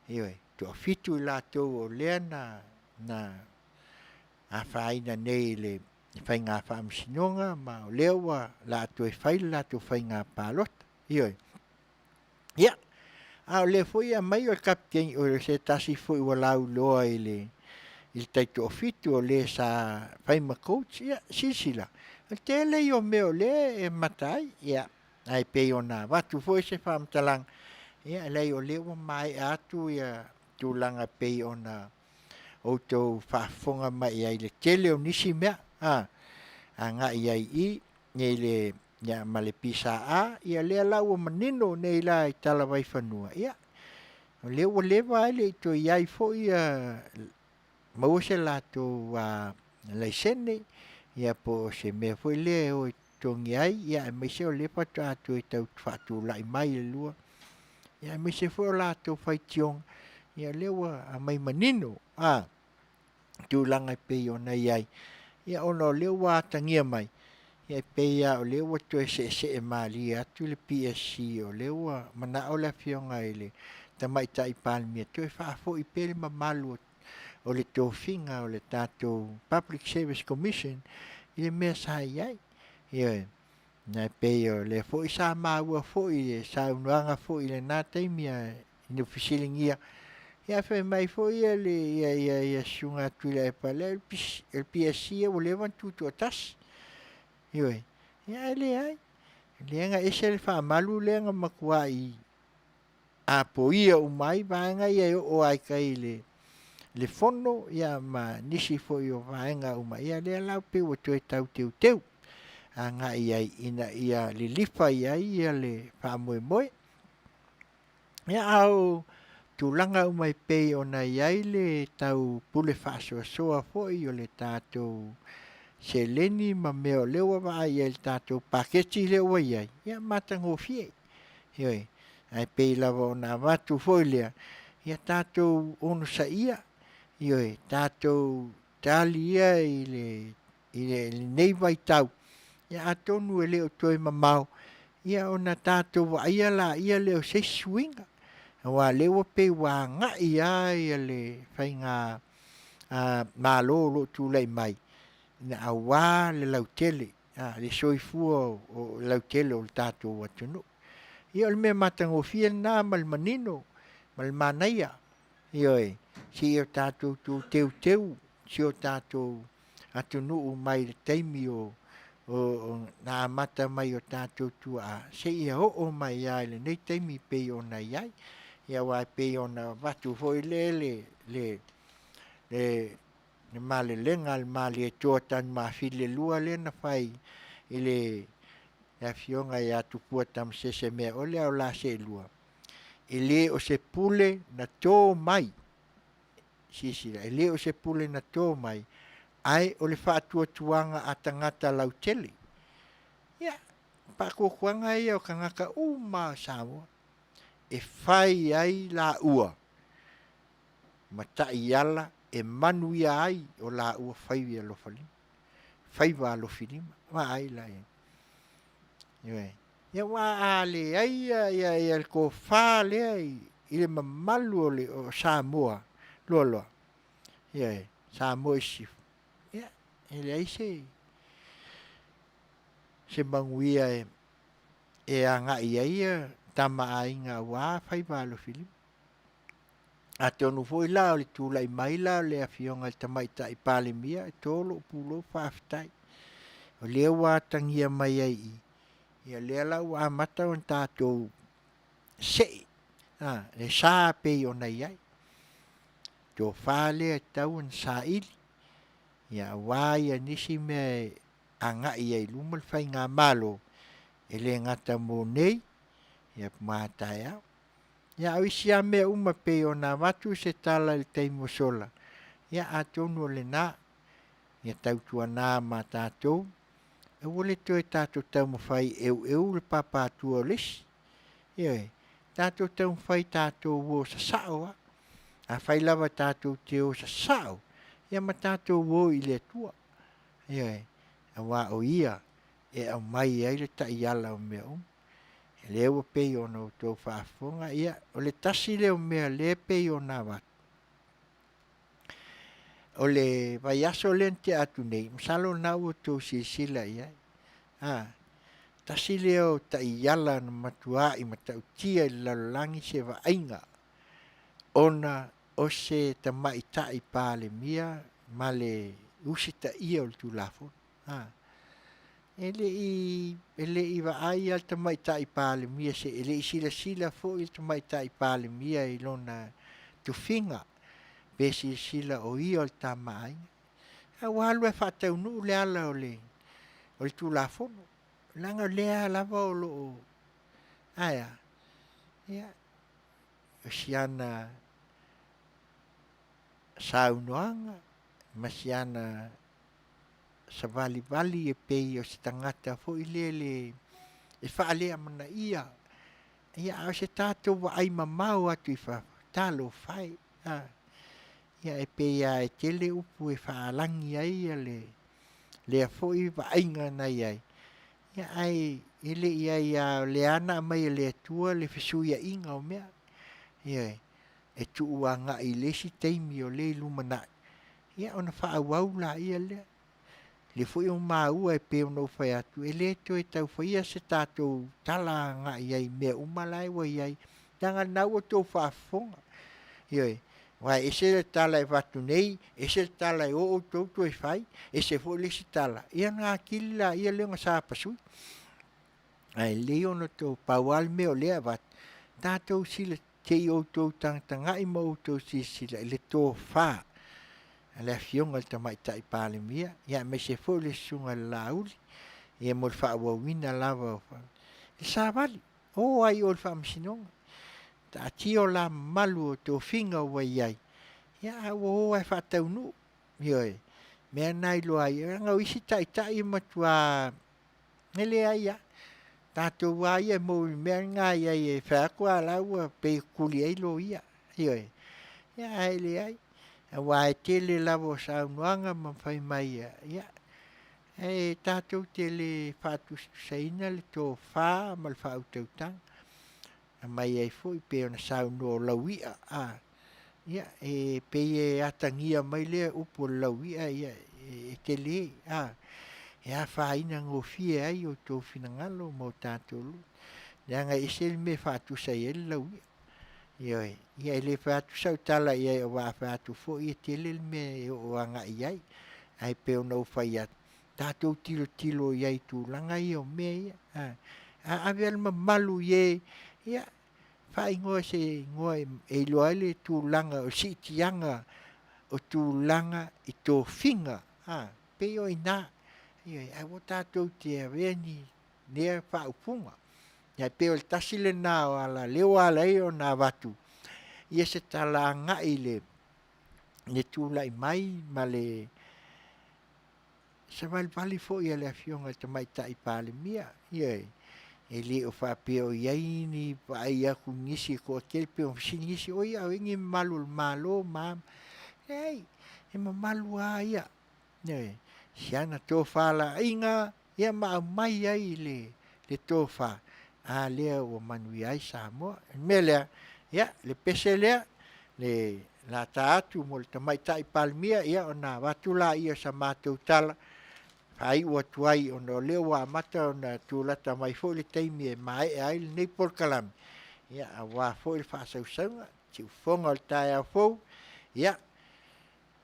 Ioe, toafitu i latou o lea na na afaina nei i le faiga faamasinoga ma o lea ua la toe fai le latou faiga palota. Ioe. Ia, a o lea foi e aumai o le kapiteni, o se tasi foi ua lauiloa i le i le taitoafitu o le sa fai ma coach, ia, silasila, o le tele ia o mea o lea e mata ai, ia, ae pei ona avatu foi se faamatalaga, ia, leai o lea ua maea atu ia tulaga e pei ona outou faafofoga mai ai i le tele o nisi mea, a, agai i ai i i le ia, ma le PSA, ia lea la ua manino nei la i tala vaifanua, ia, o lea ua leva e le i toe i ai foi ia maua se latou laisene, ia po o se mea foi lea e o e totogi ai, ia aemaise o lea faatoa toe tau faatulai mai le lua, ia aemaise foi o latou faitioga, ia lea ua aumai manino, a, tulaga e pei ona i ai, ia ona o lea ua atagia mai, ia e pei lava o lea ua toe seesee malie atu le PSC, o lea ua manao le Afioga i le Tamaitai Palemia toe faafoi pea le mamalu o le tofiga o le tatou Public Service Commission i le mea sa i ai. Ioe, e pei o lea foi sa maua foi i le saunoaga foi i lena taimi a ina fesiligia, ia fai mai foi ia le ia ia ia Susuga a Tuilaepa, le PSC ua leva ona tutoatasi. Ioe, ia ae leai, lea na ese le faamalu lea na matuai apoia uma ai vaega ia e oo ai tai i le le fono ia ma nisi foi o vaega uma, ia lea la pei ua toe tau teuteu agai ai ina ia lilifa i ai ia le faamoemoe. Ia a o tulaga uma e pei ona i ai le tau pule faasoasoa foi o le tatou seleni ma mea o lea ua vaai i ai i le tatou paketi lea ua i ai, ia matagofie. Ioe, ae pei lava ona avatu foi lea, ia tatou onosaia, ioe, tatou tali ia i le i lenei vaitau, ia atonu e le o toe mamao, ia ona tatou vaaia laia lea o se isi suiga. Aua o lea ua pei ua agai lava ia le faiga Malo o lo o tulai mai, aua le lautele, le soifua lautele o le tatou atunuu. Ia o le mea matagofie lena ma le manino ma le manaia, ioe, se i o tatou teuteu si o tatou. atunuu mai le taimi o o na amata mai o tatou tuaa seia oo mai lava i lenei taimi pei ona i ai. Ia aua e pei ona avatu foi lea le le le le malelega a le Malietoa Tanumafili lua lea na fai i le afioga ia Tupua Tamasese Meaole a o la seelua, e le o se pule na to mai, silasila, e le o se pule na to mai, ae o le faatuatuaga a tagata lautele. Ia, faatuatuaga ia o tagata uma o Samoa e fai ai laua ma taiala e manuia ai o laua faiva alofalima, faiva alofilima. Vaai la i ai. Ioe. Ia aua a leai ia, ia, ia le tofa lea i, i le mamalu o, le, o Samoa loaloa, ioe, Samoa i sisifo, ia, e leai se, se manuia e, e agai ai ia tama aiga aua faiva alofilima. Atonu foi la o le tulai mai la o le Afioga i le Tamaitai Palemia, e to lou pulou faafetai. O lea ua atagia mai ai i i, ia lea la ua amata ona tatou see, a, le sa pei ona i ai. Tofa lea e tatau ona saili, ia aua ia nisi mea e agai ai i luma le faigamalo, e le gata mo nei, ia ma taeao. Ia, a o isi lava mea uma pei ona avatu se tala i le taimi ua sola, ia atonu o lena, ia tautuana ma tatou, aua le toe tatou taumafai e eueu le papatua o le isi. Ioe, tatou taumafai tatou o sasao lava. Afai lava tatou te o sasao, ia ma tatou o i le Atua. Ioe, aua o Ia e aumai ai le taiala o mea uma. Lea ua pei ona outou faafofoga, ia, o le tasi lea o mea lea e pei ona avatu, o le vaiaso lea na tea atu nei, masalo o lena ua outou silasila i ai, a, tasi lea o taiala na matuai matautia i le lalolagi se vaaiga ona o se tamaitai Palemia ma le usitaia o le Tulafono. A. E le i, e le i vaai lava le Tamaitai Palemia se, e le i silasila foi le Tamaitai Palemia i lona tufiga, pe silasila o ia o le Tama a Aiga. A ua alu lava e faataunuu le ala o le, o le Tulafono, leaga o lea lava o lo o, ae a? Ia, o si ana saunoaga ma si ana savalivali e pei o se tagata foi lele e faaleamanaia, ia a o se tatou vaai mamao atu i fafo, talofa e, a. Ia e pei lava e tele upu e faalagi ai le lea foi vaaiga na i ai, ia ae e le i ai lava o lea na aumai e le Atua le fesuiaiga o mea, ioe, e tuu agai i le isi taimi o lea i lumanai, Ia ona faaauau laia lea. O lea foi ua maua e pei ona ou fai atu, e le toe tau faia se tatou tala agai ai i mea uma la e ua i ai, leaga o lena ua outou faafofoga. Ioe, aua e ese le tala e avatu nei, ese le tala e o outou toe fai, ese foi le isi tala, ia ona atili laia lea ona sapasui. Ae lelei ona outou, pau lava le mea o lea e avatu, tatou silasila, Se i outou tagatagai ma outou silasila i le tofa a le Afioga i le Tamaitai Palemia, ia aemaise foi o le Susuga i le Laauli, ia mo le faaauauina lava o le savali. O ai o le Faamasinoga. Taatia o la mamalu o tofiga ua i ai, ia a ua o lava e faataunuu. Ioe, mea na iloa ai, leaga o isi taitai e matua E leai lava. Tatou lava ia e mou i le mea lena i ai e fai atu a la ua pei e tuli ai loia. Ioe. Ia ae leai. Aua e tele lava o saunoaga ma fai mai ia, e tatou te le faatusatusaina le tofa ma le faautautaga. Aumai ai foi pei ona saunoa o laui'a, a, ia, e pei e atagia mai lea upu o le laui'a, ia, e tele, a, e afaina gofie ai outou finagalo ma o tatou loto, leaga e ese le mea e faatusa i ai le laui'a. Ioe, ia e le fai atu sau tala i ai aua a fai atu foi e tele le mea e oo agai i ai. Ae pei ona ou fai atu, tatou tilotilo i ai i tulaga ia o mea ia. A, a ave lava le mamalu i e, ia, faaigoa se igoa e iloa ai le tulaga o le siitiaga o tulaga i tofiga, a, pei o i ina. Ioe, aua tatou te avea ni lea faaupuga. Ae pei o le tasi lena o ala lea ua ala ai ona avatu ia se tala agai i le le tulai mai ma le savalivali foi a le Afioga i le Tamaitai Palemia. Ioe, e le o faapea o i ai ni vaai atu i nisi e toatele pei ona fesili nisi, oi a o i ai ni mamalu o le Malo ma a. Leai, e mamalu lava ia. Ioe, si ana tofalaiga ia ma aumai ai le le tofa, a lea ua manuia ai Samoa. O le mea lea, ia, le pese lea, le lata atu mo le Tamaitai Palemia, ia ona avatu laia o sa matou tala, faaiu atu ai ona o lea ua amata ona tulata mai foi le taimi e maea ai lenei polokalame, ia, aua foi le faasausauga, siufofoga o le taeao fou, ia,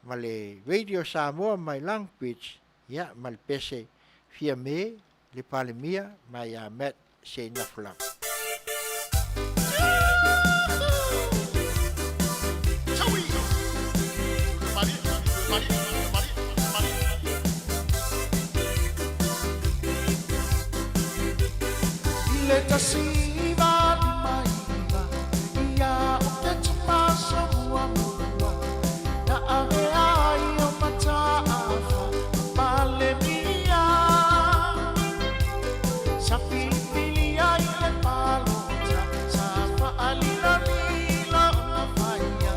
ma le Radio Samoa mai Long Beach, ia, ma le pese Fiame le Palemia ma ia Matt Seinafo lava. I le 1959, ia Oketopa muamua, na avea ai o Mataafa Palemia. Sa filifilia i le palota, sa faalilolilo ona faia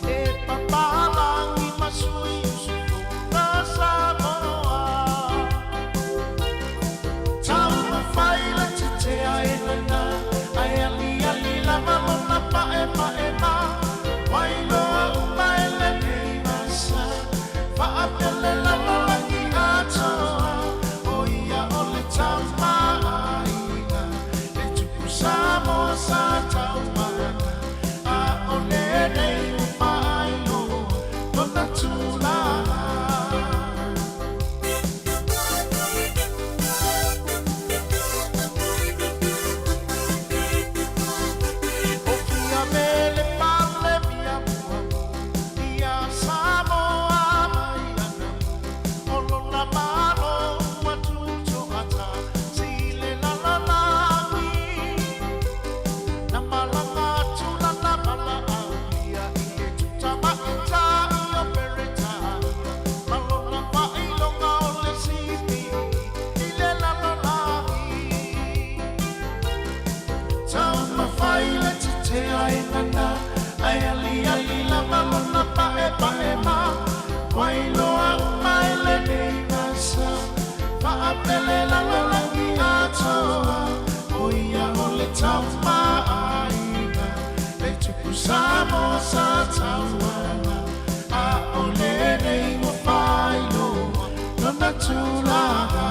e papalagi ma sui usufono Samoa. Taumafai le tetea e nana, ae aliali lava lona paemaema. Wailoa uma e lenei vasa, faapele lalolagi atoa. O ia o le tamaaiga, le tupu Samoa sa taumaga. A o lenei ua faailoa lona tulaga. O Fiame le Palemia muamua ia Samoa mai anapo, o lona Malo ua tutoatasi i le lalolagi. Na malaga atu lana valaaulia i le tutamaitai o Peretania, ma lona faailoga o le sipi i le lalolagi. Taumafai le tetea e nana, ae aliali lava lona paepaema. Wailoa uma e lenei vasa, faapele lalolagi atoa. O ia o le tamaaiga, le tupu Samoa sa tauaga. A o lenei ua faailoa lona tulaga.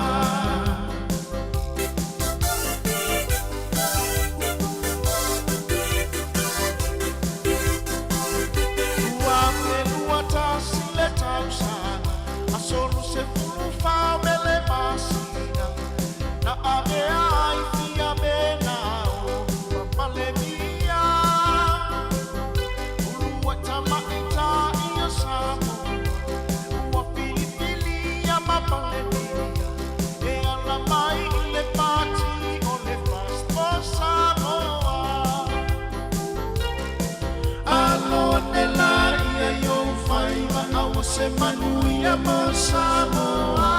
2021 le tausaga, aso 24 o Mele masina, na avea ai Fiame Naomi ma Palemia. Uluai tamaitai o Samoa ua filifilia ma Palemia e ala mai i le pati o le First for Samoa. Alo ane laia i ou faiva, aua se manuia mo Samoa.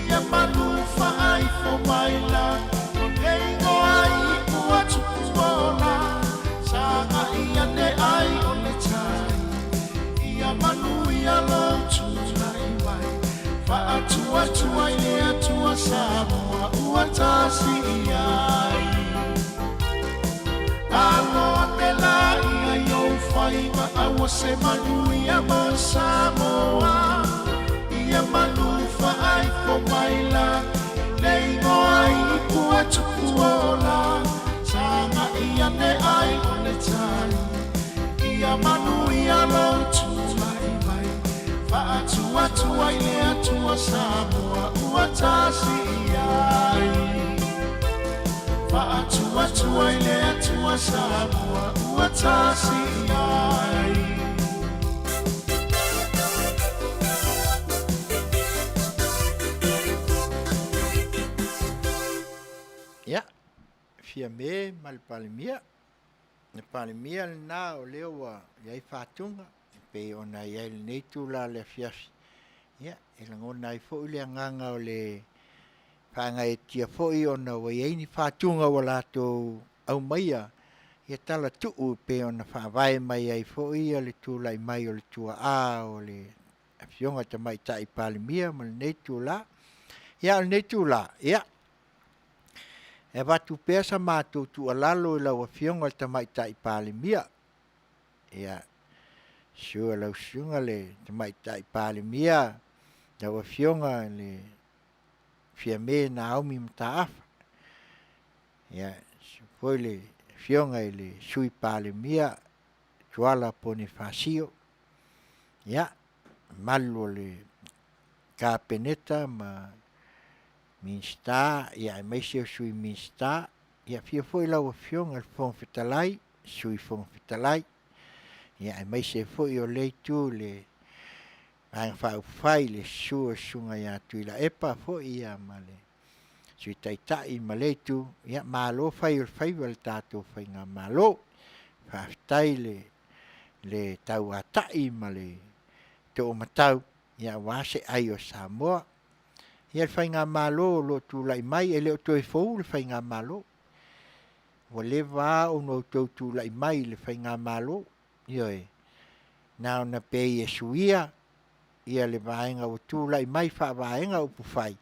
Ia manu faaifo mai lagi, o le igoa iu a Tupuola. Sagai ane ai o le tai, ia manuia lou tulai mai. Faatuatua i le Atua Samoa ua tasi i ai. Alo ane laia i ou faiva, aua se manuia mo Samoa. Ia manu faaifo mai lagi, le igoa ipu a Tupuola. Sagai ane ai o le tai, ia manuia lou tulai mai. Faatuatua Faatuatua i le Atua Samoa ua tasi i ai. Faatuatua i le Atua Samoa ua tasi i ai. Ia, Fiame ma le Palemia. Le Palemia lena o lea ua i ai faatuga e pei ona i ai lenei itula i le afiafi. Ia, e lagona ai foi le agaga o le faagaeetia foi ona ua i ai ni faatuga ua latou aumaia ia tala tuu e pei ona faavae mai ai foi le tulai mai o le tuaa o le Afioga Tamaitai Palemia ma lenei itula. Ia, o lenei itula, ia, E avatu pea sa matou tuualalo i lau Afioga i le Tamaitai Palemia, ia, susu i lau Susuga i le Tamaitai Palemia, lau Afioga i le Fiame Naomi Mataafa, ia, susu foi le Afioga i le Sui Palemia Tuala Ponifasio, ia, mamalu o le Kapeneta ma Minisita aemaise o Sui Minisita. Ia afio foi lau Afioga i le Fofoga Fetalai, Sui Fofoga Fetalai, aemaise foi o lea itu i le Vaega Faaupufai i le susu o le Susuga ia Tuilaepa foi ma le Sui Taitai ma lea itu. Ia malo fai o le faiva i le tatou faigamalo. Faafetai le tauatai ma le toomatau aua se ai o Samoa. Ia le faigamalo o lo o tulai mai, e le o toe fou le faigamalo. Ua leva lava ona outou tulai mai i le faigamalo, ioe, na ona pei e suia ia le vaega ua tulai mai faavaega upufai,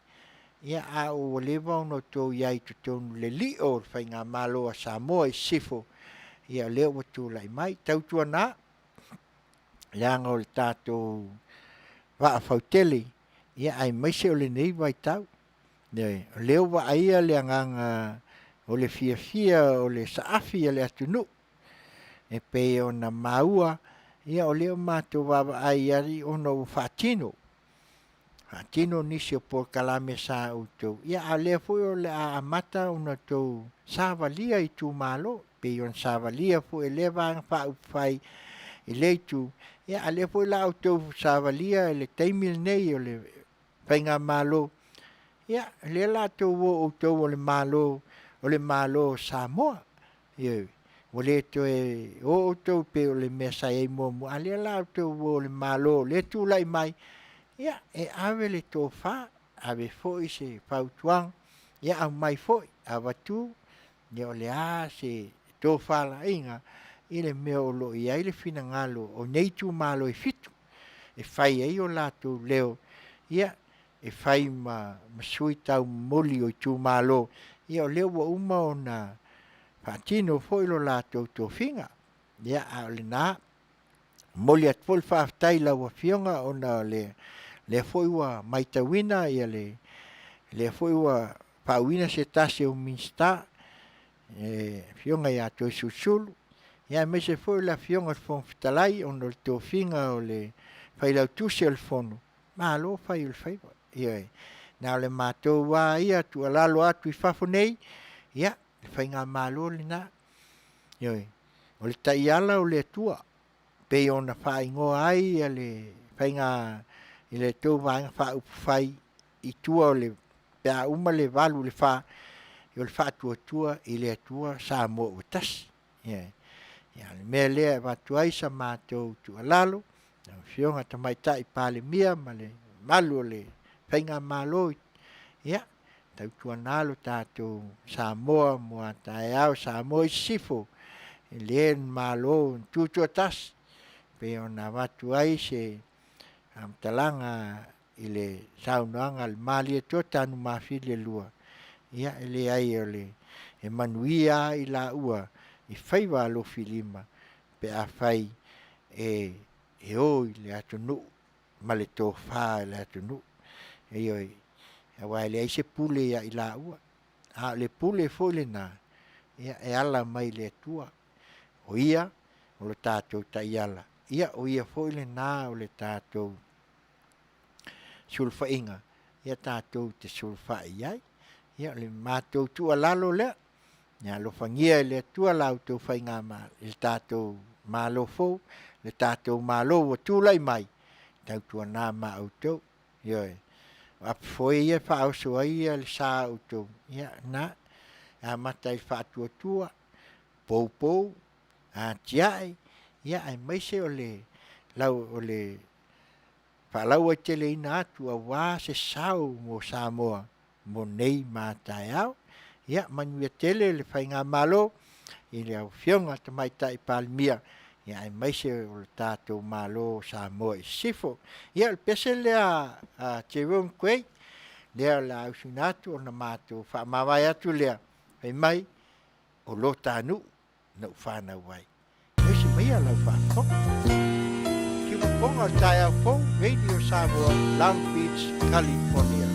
ia a ua leva ona outou i ai i totonu i le lio o le faigamalo a Samoa i sisifo, ia o lea ua tulai mai. Tautuana, leaga o le tatou vaa fautele, ia aemaise o lenei vaitau. Ioe, o lea ua vaaia le agaga o le fiafia o le saafi a le atunuu e pei ona maua, ia o lea ua matou vaavaai i ai ona ua faatino, faatino nisi o polokalame sa outou, ia a o lea foi o le a amata ona outou savalia itumalo, pei ona savalia foi e lea Vaega Faaupufai i lea itu, ia a o lea foi o le a outou savalia i le taimi lenei o le faigamalo, ia o lea o le a outou o outou o le Malo, o le Malo o Samoa. Ioe, ua le toe o outou pei o le mea sa i ai muamua, a o lea o le a outou o i le Malo o lea e tulai mai, ia e ave le tofa, ave foi se fautuaga, ia aumai foi, avatu Ia o le a se tofalaiga i le mea o lo o i ai le finagalo o nei itumalo e fitu e fai ai o latou leo, ia, e fai ma sui taumomoli o itumalo, ia o lea ua uma ona faatino foi lo latou tofiga. Ia, a o lena, momoli atu foi le faafetai i lau Afioga ona o lea foi ua matauina le lea foi ua faauuina se tasi o Minisita, le Afioga ia Toesulusulu, aemaise foi o le Afioga i le Fofoga Fetalai ona o le tofiga o le Failautusi o le Fono, malo fai o le faiva. Ioe. Na o le matou lava ia tuualalo atu i fafo nei, ia, le faigamalo lena. Ioe. O le taiala o le Atua, pei ona faaigoa ai le faiga i le tou Vaega Faaupufai i tua o le pe a uma le 8 i le 4, o le faatuatua i le Atua Samoa ua tasi. Ia, o le mea lea e avatu ai sa matou tuualalo, lau Afioga Tamaitai Palemia ma le mamalu o le faigamalo, ia, tautuana lo tatou Samoa mo a taeao, Samoa i sisifo, e le malo tutoatasi, pei ona avatu ai se faamatalaga i le saunoaga a le Malietoa Tanumafili e 2, ia e leai o le e manuia lava i laua i faiva alofilima pe afai e e o i le atunuu ma le tofa i le atunuu. Ioe, aua e leai se pule ia i laua, a o le pule foi lena, ia e ala mai i le Atua. O Ia o lo tatou taiala, ia o Ia foi lena o le tatou. sulufaiga, ia tatou te sulufai i ai. Ia o le matou tuualalo lea, ia alofagia e le Atua la outou faigamalo, i le tatou Malo fou, le tatou Malo ua tulai mai, tautuana ma outou. Ioe. O apu foe ia e faaoso ai le sa o outou, ia na, e amata i le faatuatua, poupou, atiae, ia aemaise o le lau o le faalauaiteleina atu aua se sao mo Samoa mo nei ma taeao. Ia manuia tele le faigamalo i le Afioga Tamaitai Palemia, ia aemaise o le tatou Malo o Samoa i Sisifo. Ia o le pese lea a Jerome Gray, lea o le a usuina atu ona matou faamavae atu lea, fai mai, o lo ta nuu na ou fanau ai. Ese maia lau faafofoga. Siufofoga o le taeao fou, Radio Samoa, Long Beach, California.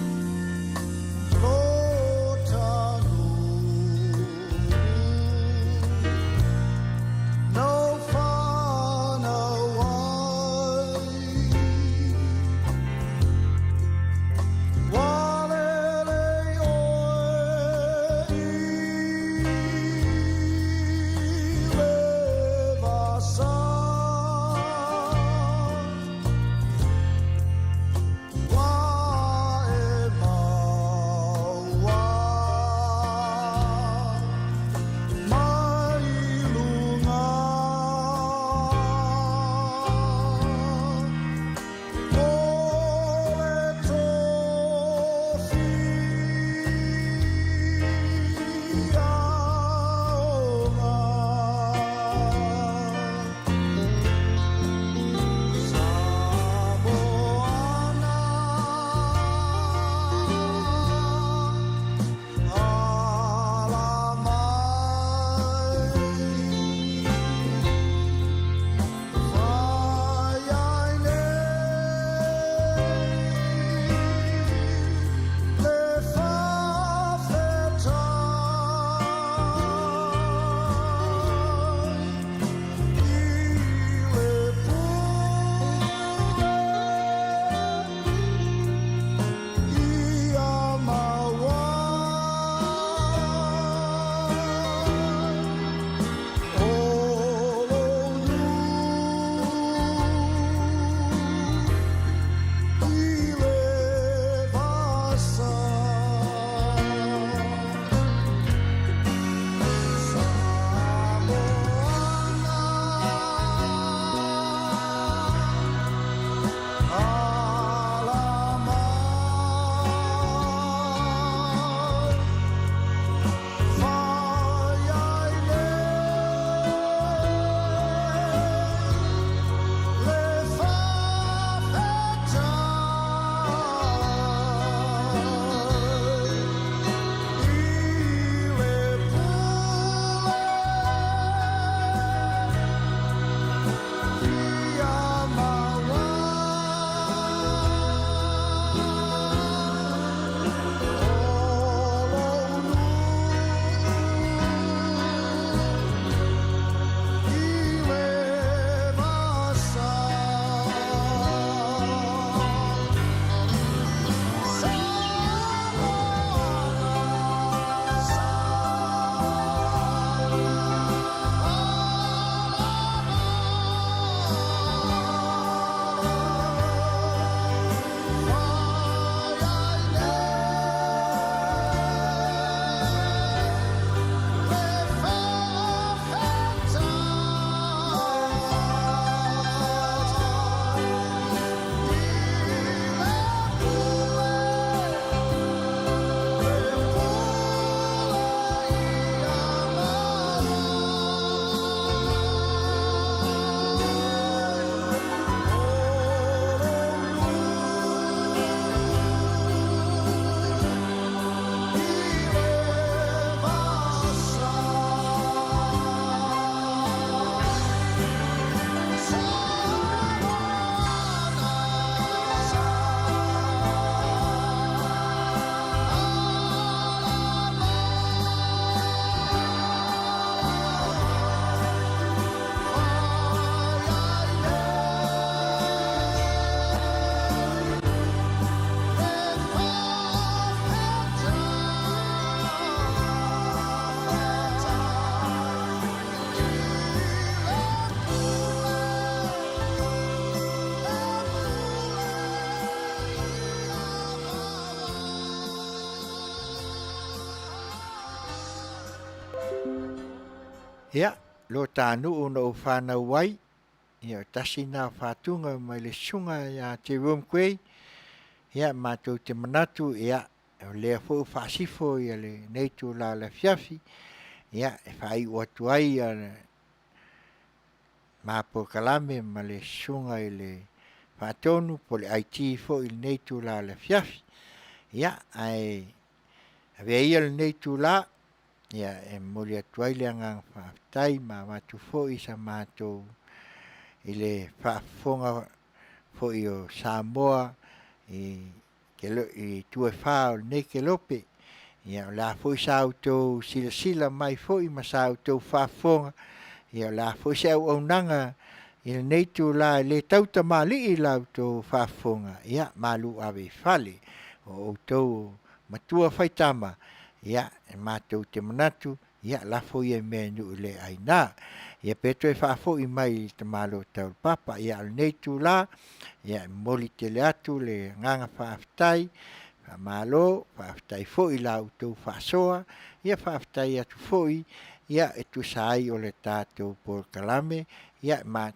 Ia, lo tānuu na ou whānau ai, ia o tasi nā whātunga mai le susuga ia Jerome Gray, ia mātou te manatu, ia, o lea foi ua faasifo ia lenei itulā o le afiafi, ia, e faaiu atu ai ia ma polokalame ma le susuga i le Faatonu po o le IT foi i lenei itulā o le afiafi. Ia, ae avea ia lenei itulā, ia, e momoli atu ai le agaga faafetai ma avatu foi sa matou i le faafofoga foi o Samoa i i itu e fa o lenei kelope. Ia, o le a foi sa outou silasila mai foi ma sa outou faafofoga, ia, o le a foi se auaunaga i lenei itulā e le tau tamalii i la outou faafofoga, ia, malu ave i fale. O outou matua faitama, ia, e matou te manatu, Ia, lafo ia i mea e nuu le aina. Ia, pe toe faafoi mai i le tamaloa tau le papa. Ia, o lenei itulā, ia, e momoli tele atu le agaga faafetai, faamalo, faafetai foi i la outou faasoa, ia, faafetai atu foi, ia, e tusa ai o le tatou polokalame, ia, ma,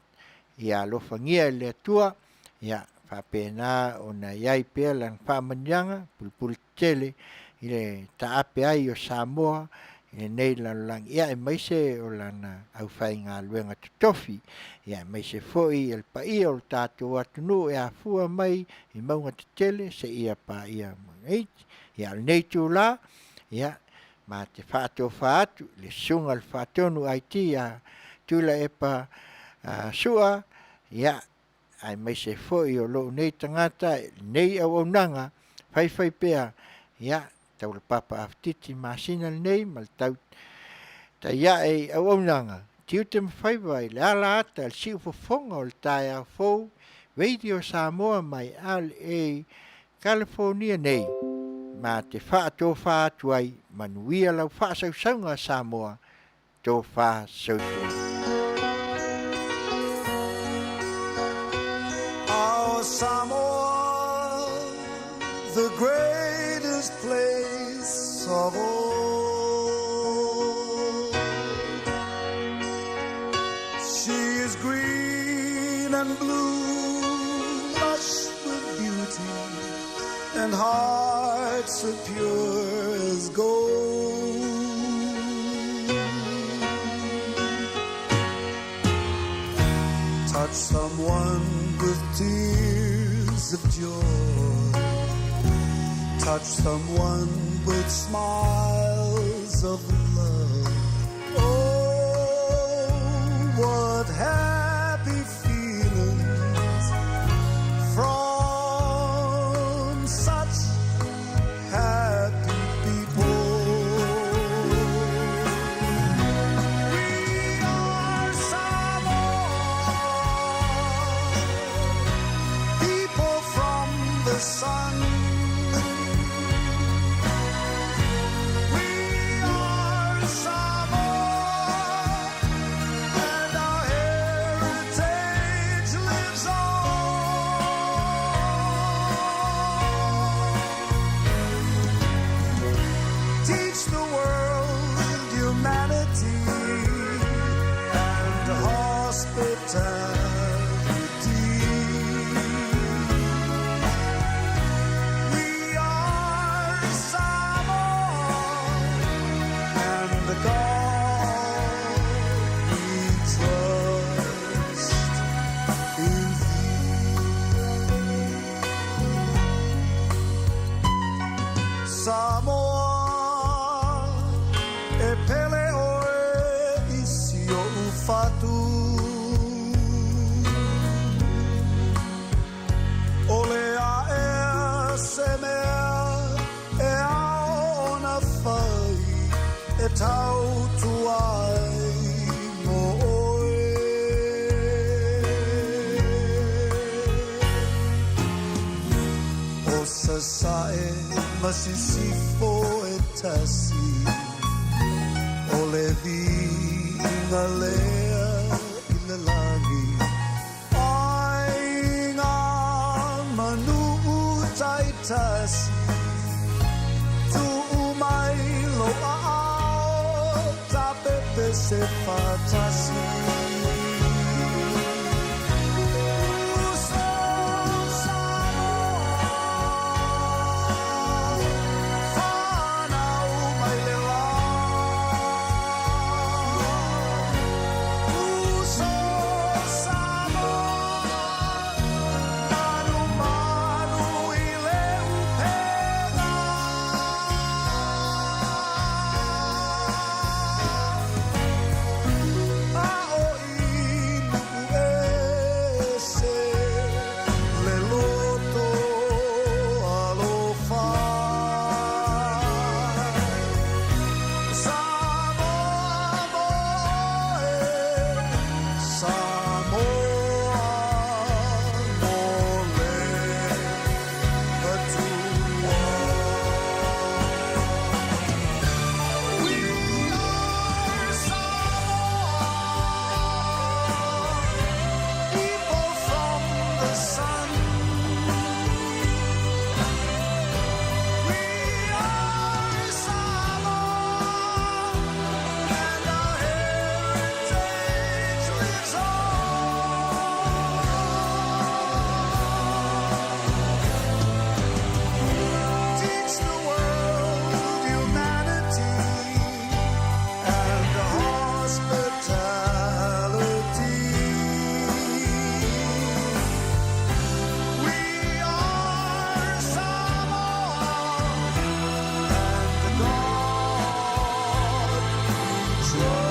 ia alofagia e le Atua, ia, faapena ona i ai pea lana faamanuiaga, pulupulu tele i le taape ai o Samoa i lenei lalolagi, ia aemaise o lana aufaigaluega totofi, ia aemaise foi o le paia o le tatou atunuu e afua mai i mauga tetele seia paia mauga iti. Ia, o lenei itulā, ia, ma te faatofa atu i le Susuga i le Faatonu IT ia Tuilaepa Sua, ia, aemaise foi o lou nei tagata i lenei auaunaga faifaipea, ia, Taulapapa Afetiti masina lenei ma le tau taiae i auaunaga tiute ma faiva i le ala ata i le siufofoga o le taeao fou Radio Samoa mai LA California nei ma te faatofa atu ai manuia lau faasausauga Samoa Tofa soifua. Our Samoa, the greatest place of all. She is green and blue, lush with beauty, and hearts are pure as gold. Touch someone with tears of joy. Touch someone with smiles of love. Oh, what happy feelings from such happy people. We are Samoa, people from the sun. We are Samoa, and our heritage lives on. Teach the world humanity and hospitality. We are Samoa, and the God we trust in Samoa e pele oe i si oʻu fatu O le aʻea se mea e ao ona fai e tautua ai mo oe. O Sasae ma Sisifo e tasi, o le viiga lea i le lagi. Ai ngā manu taitasi, tuu mai lou aao tau. ese faatasi. Uso Samoa, fanau mai le la. Uso Samoa, manumalu i le upega. A o i nu'u ese le loto alofa. Samoa mo e, Samoa mo le Atua. We are Samoa, people from the sun. We are Samoa, and our heritage lives on. Teach the world humanity and hospitality. We are Samoa, and God we trust.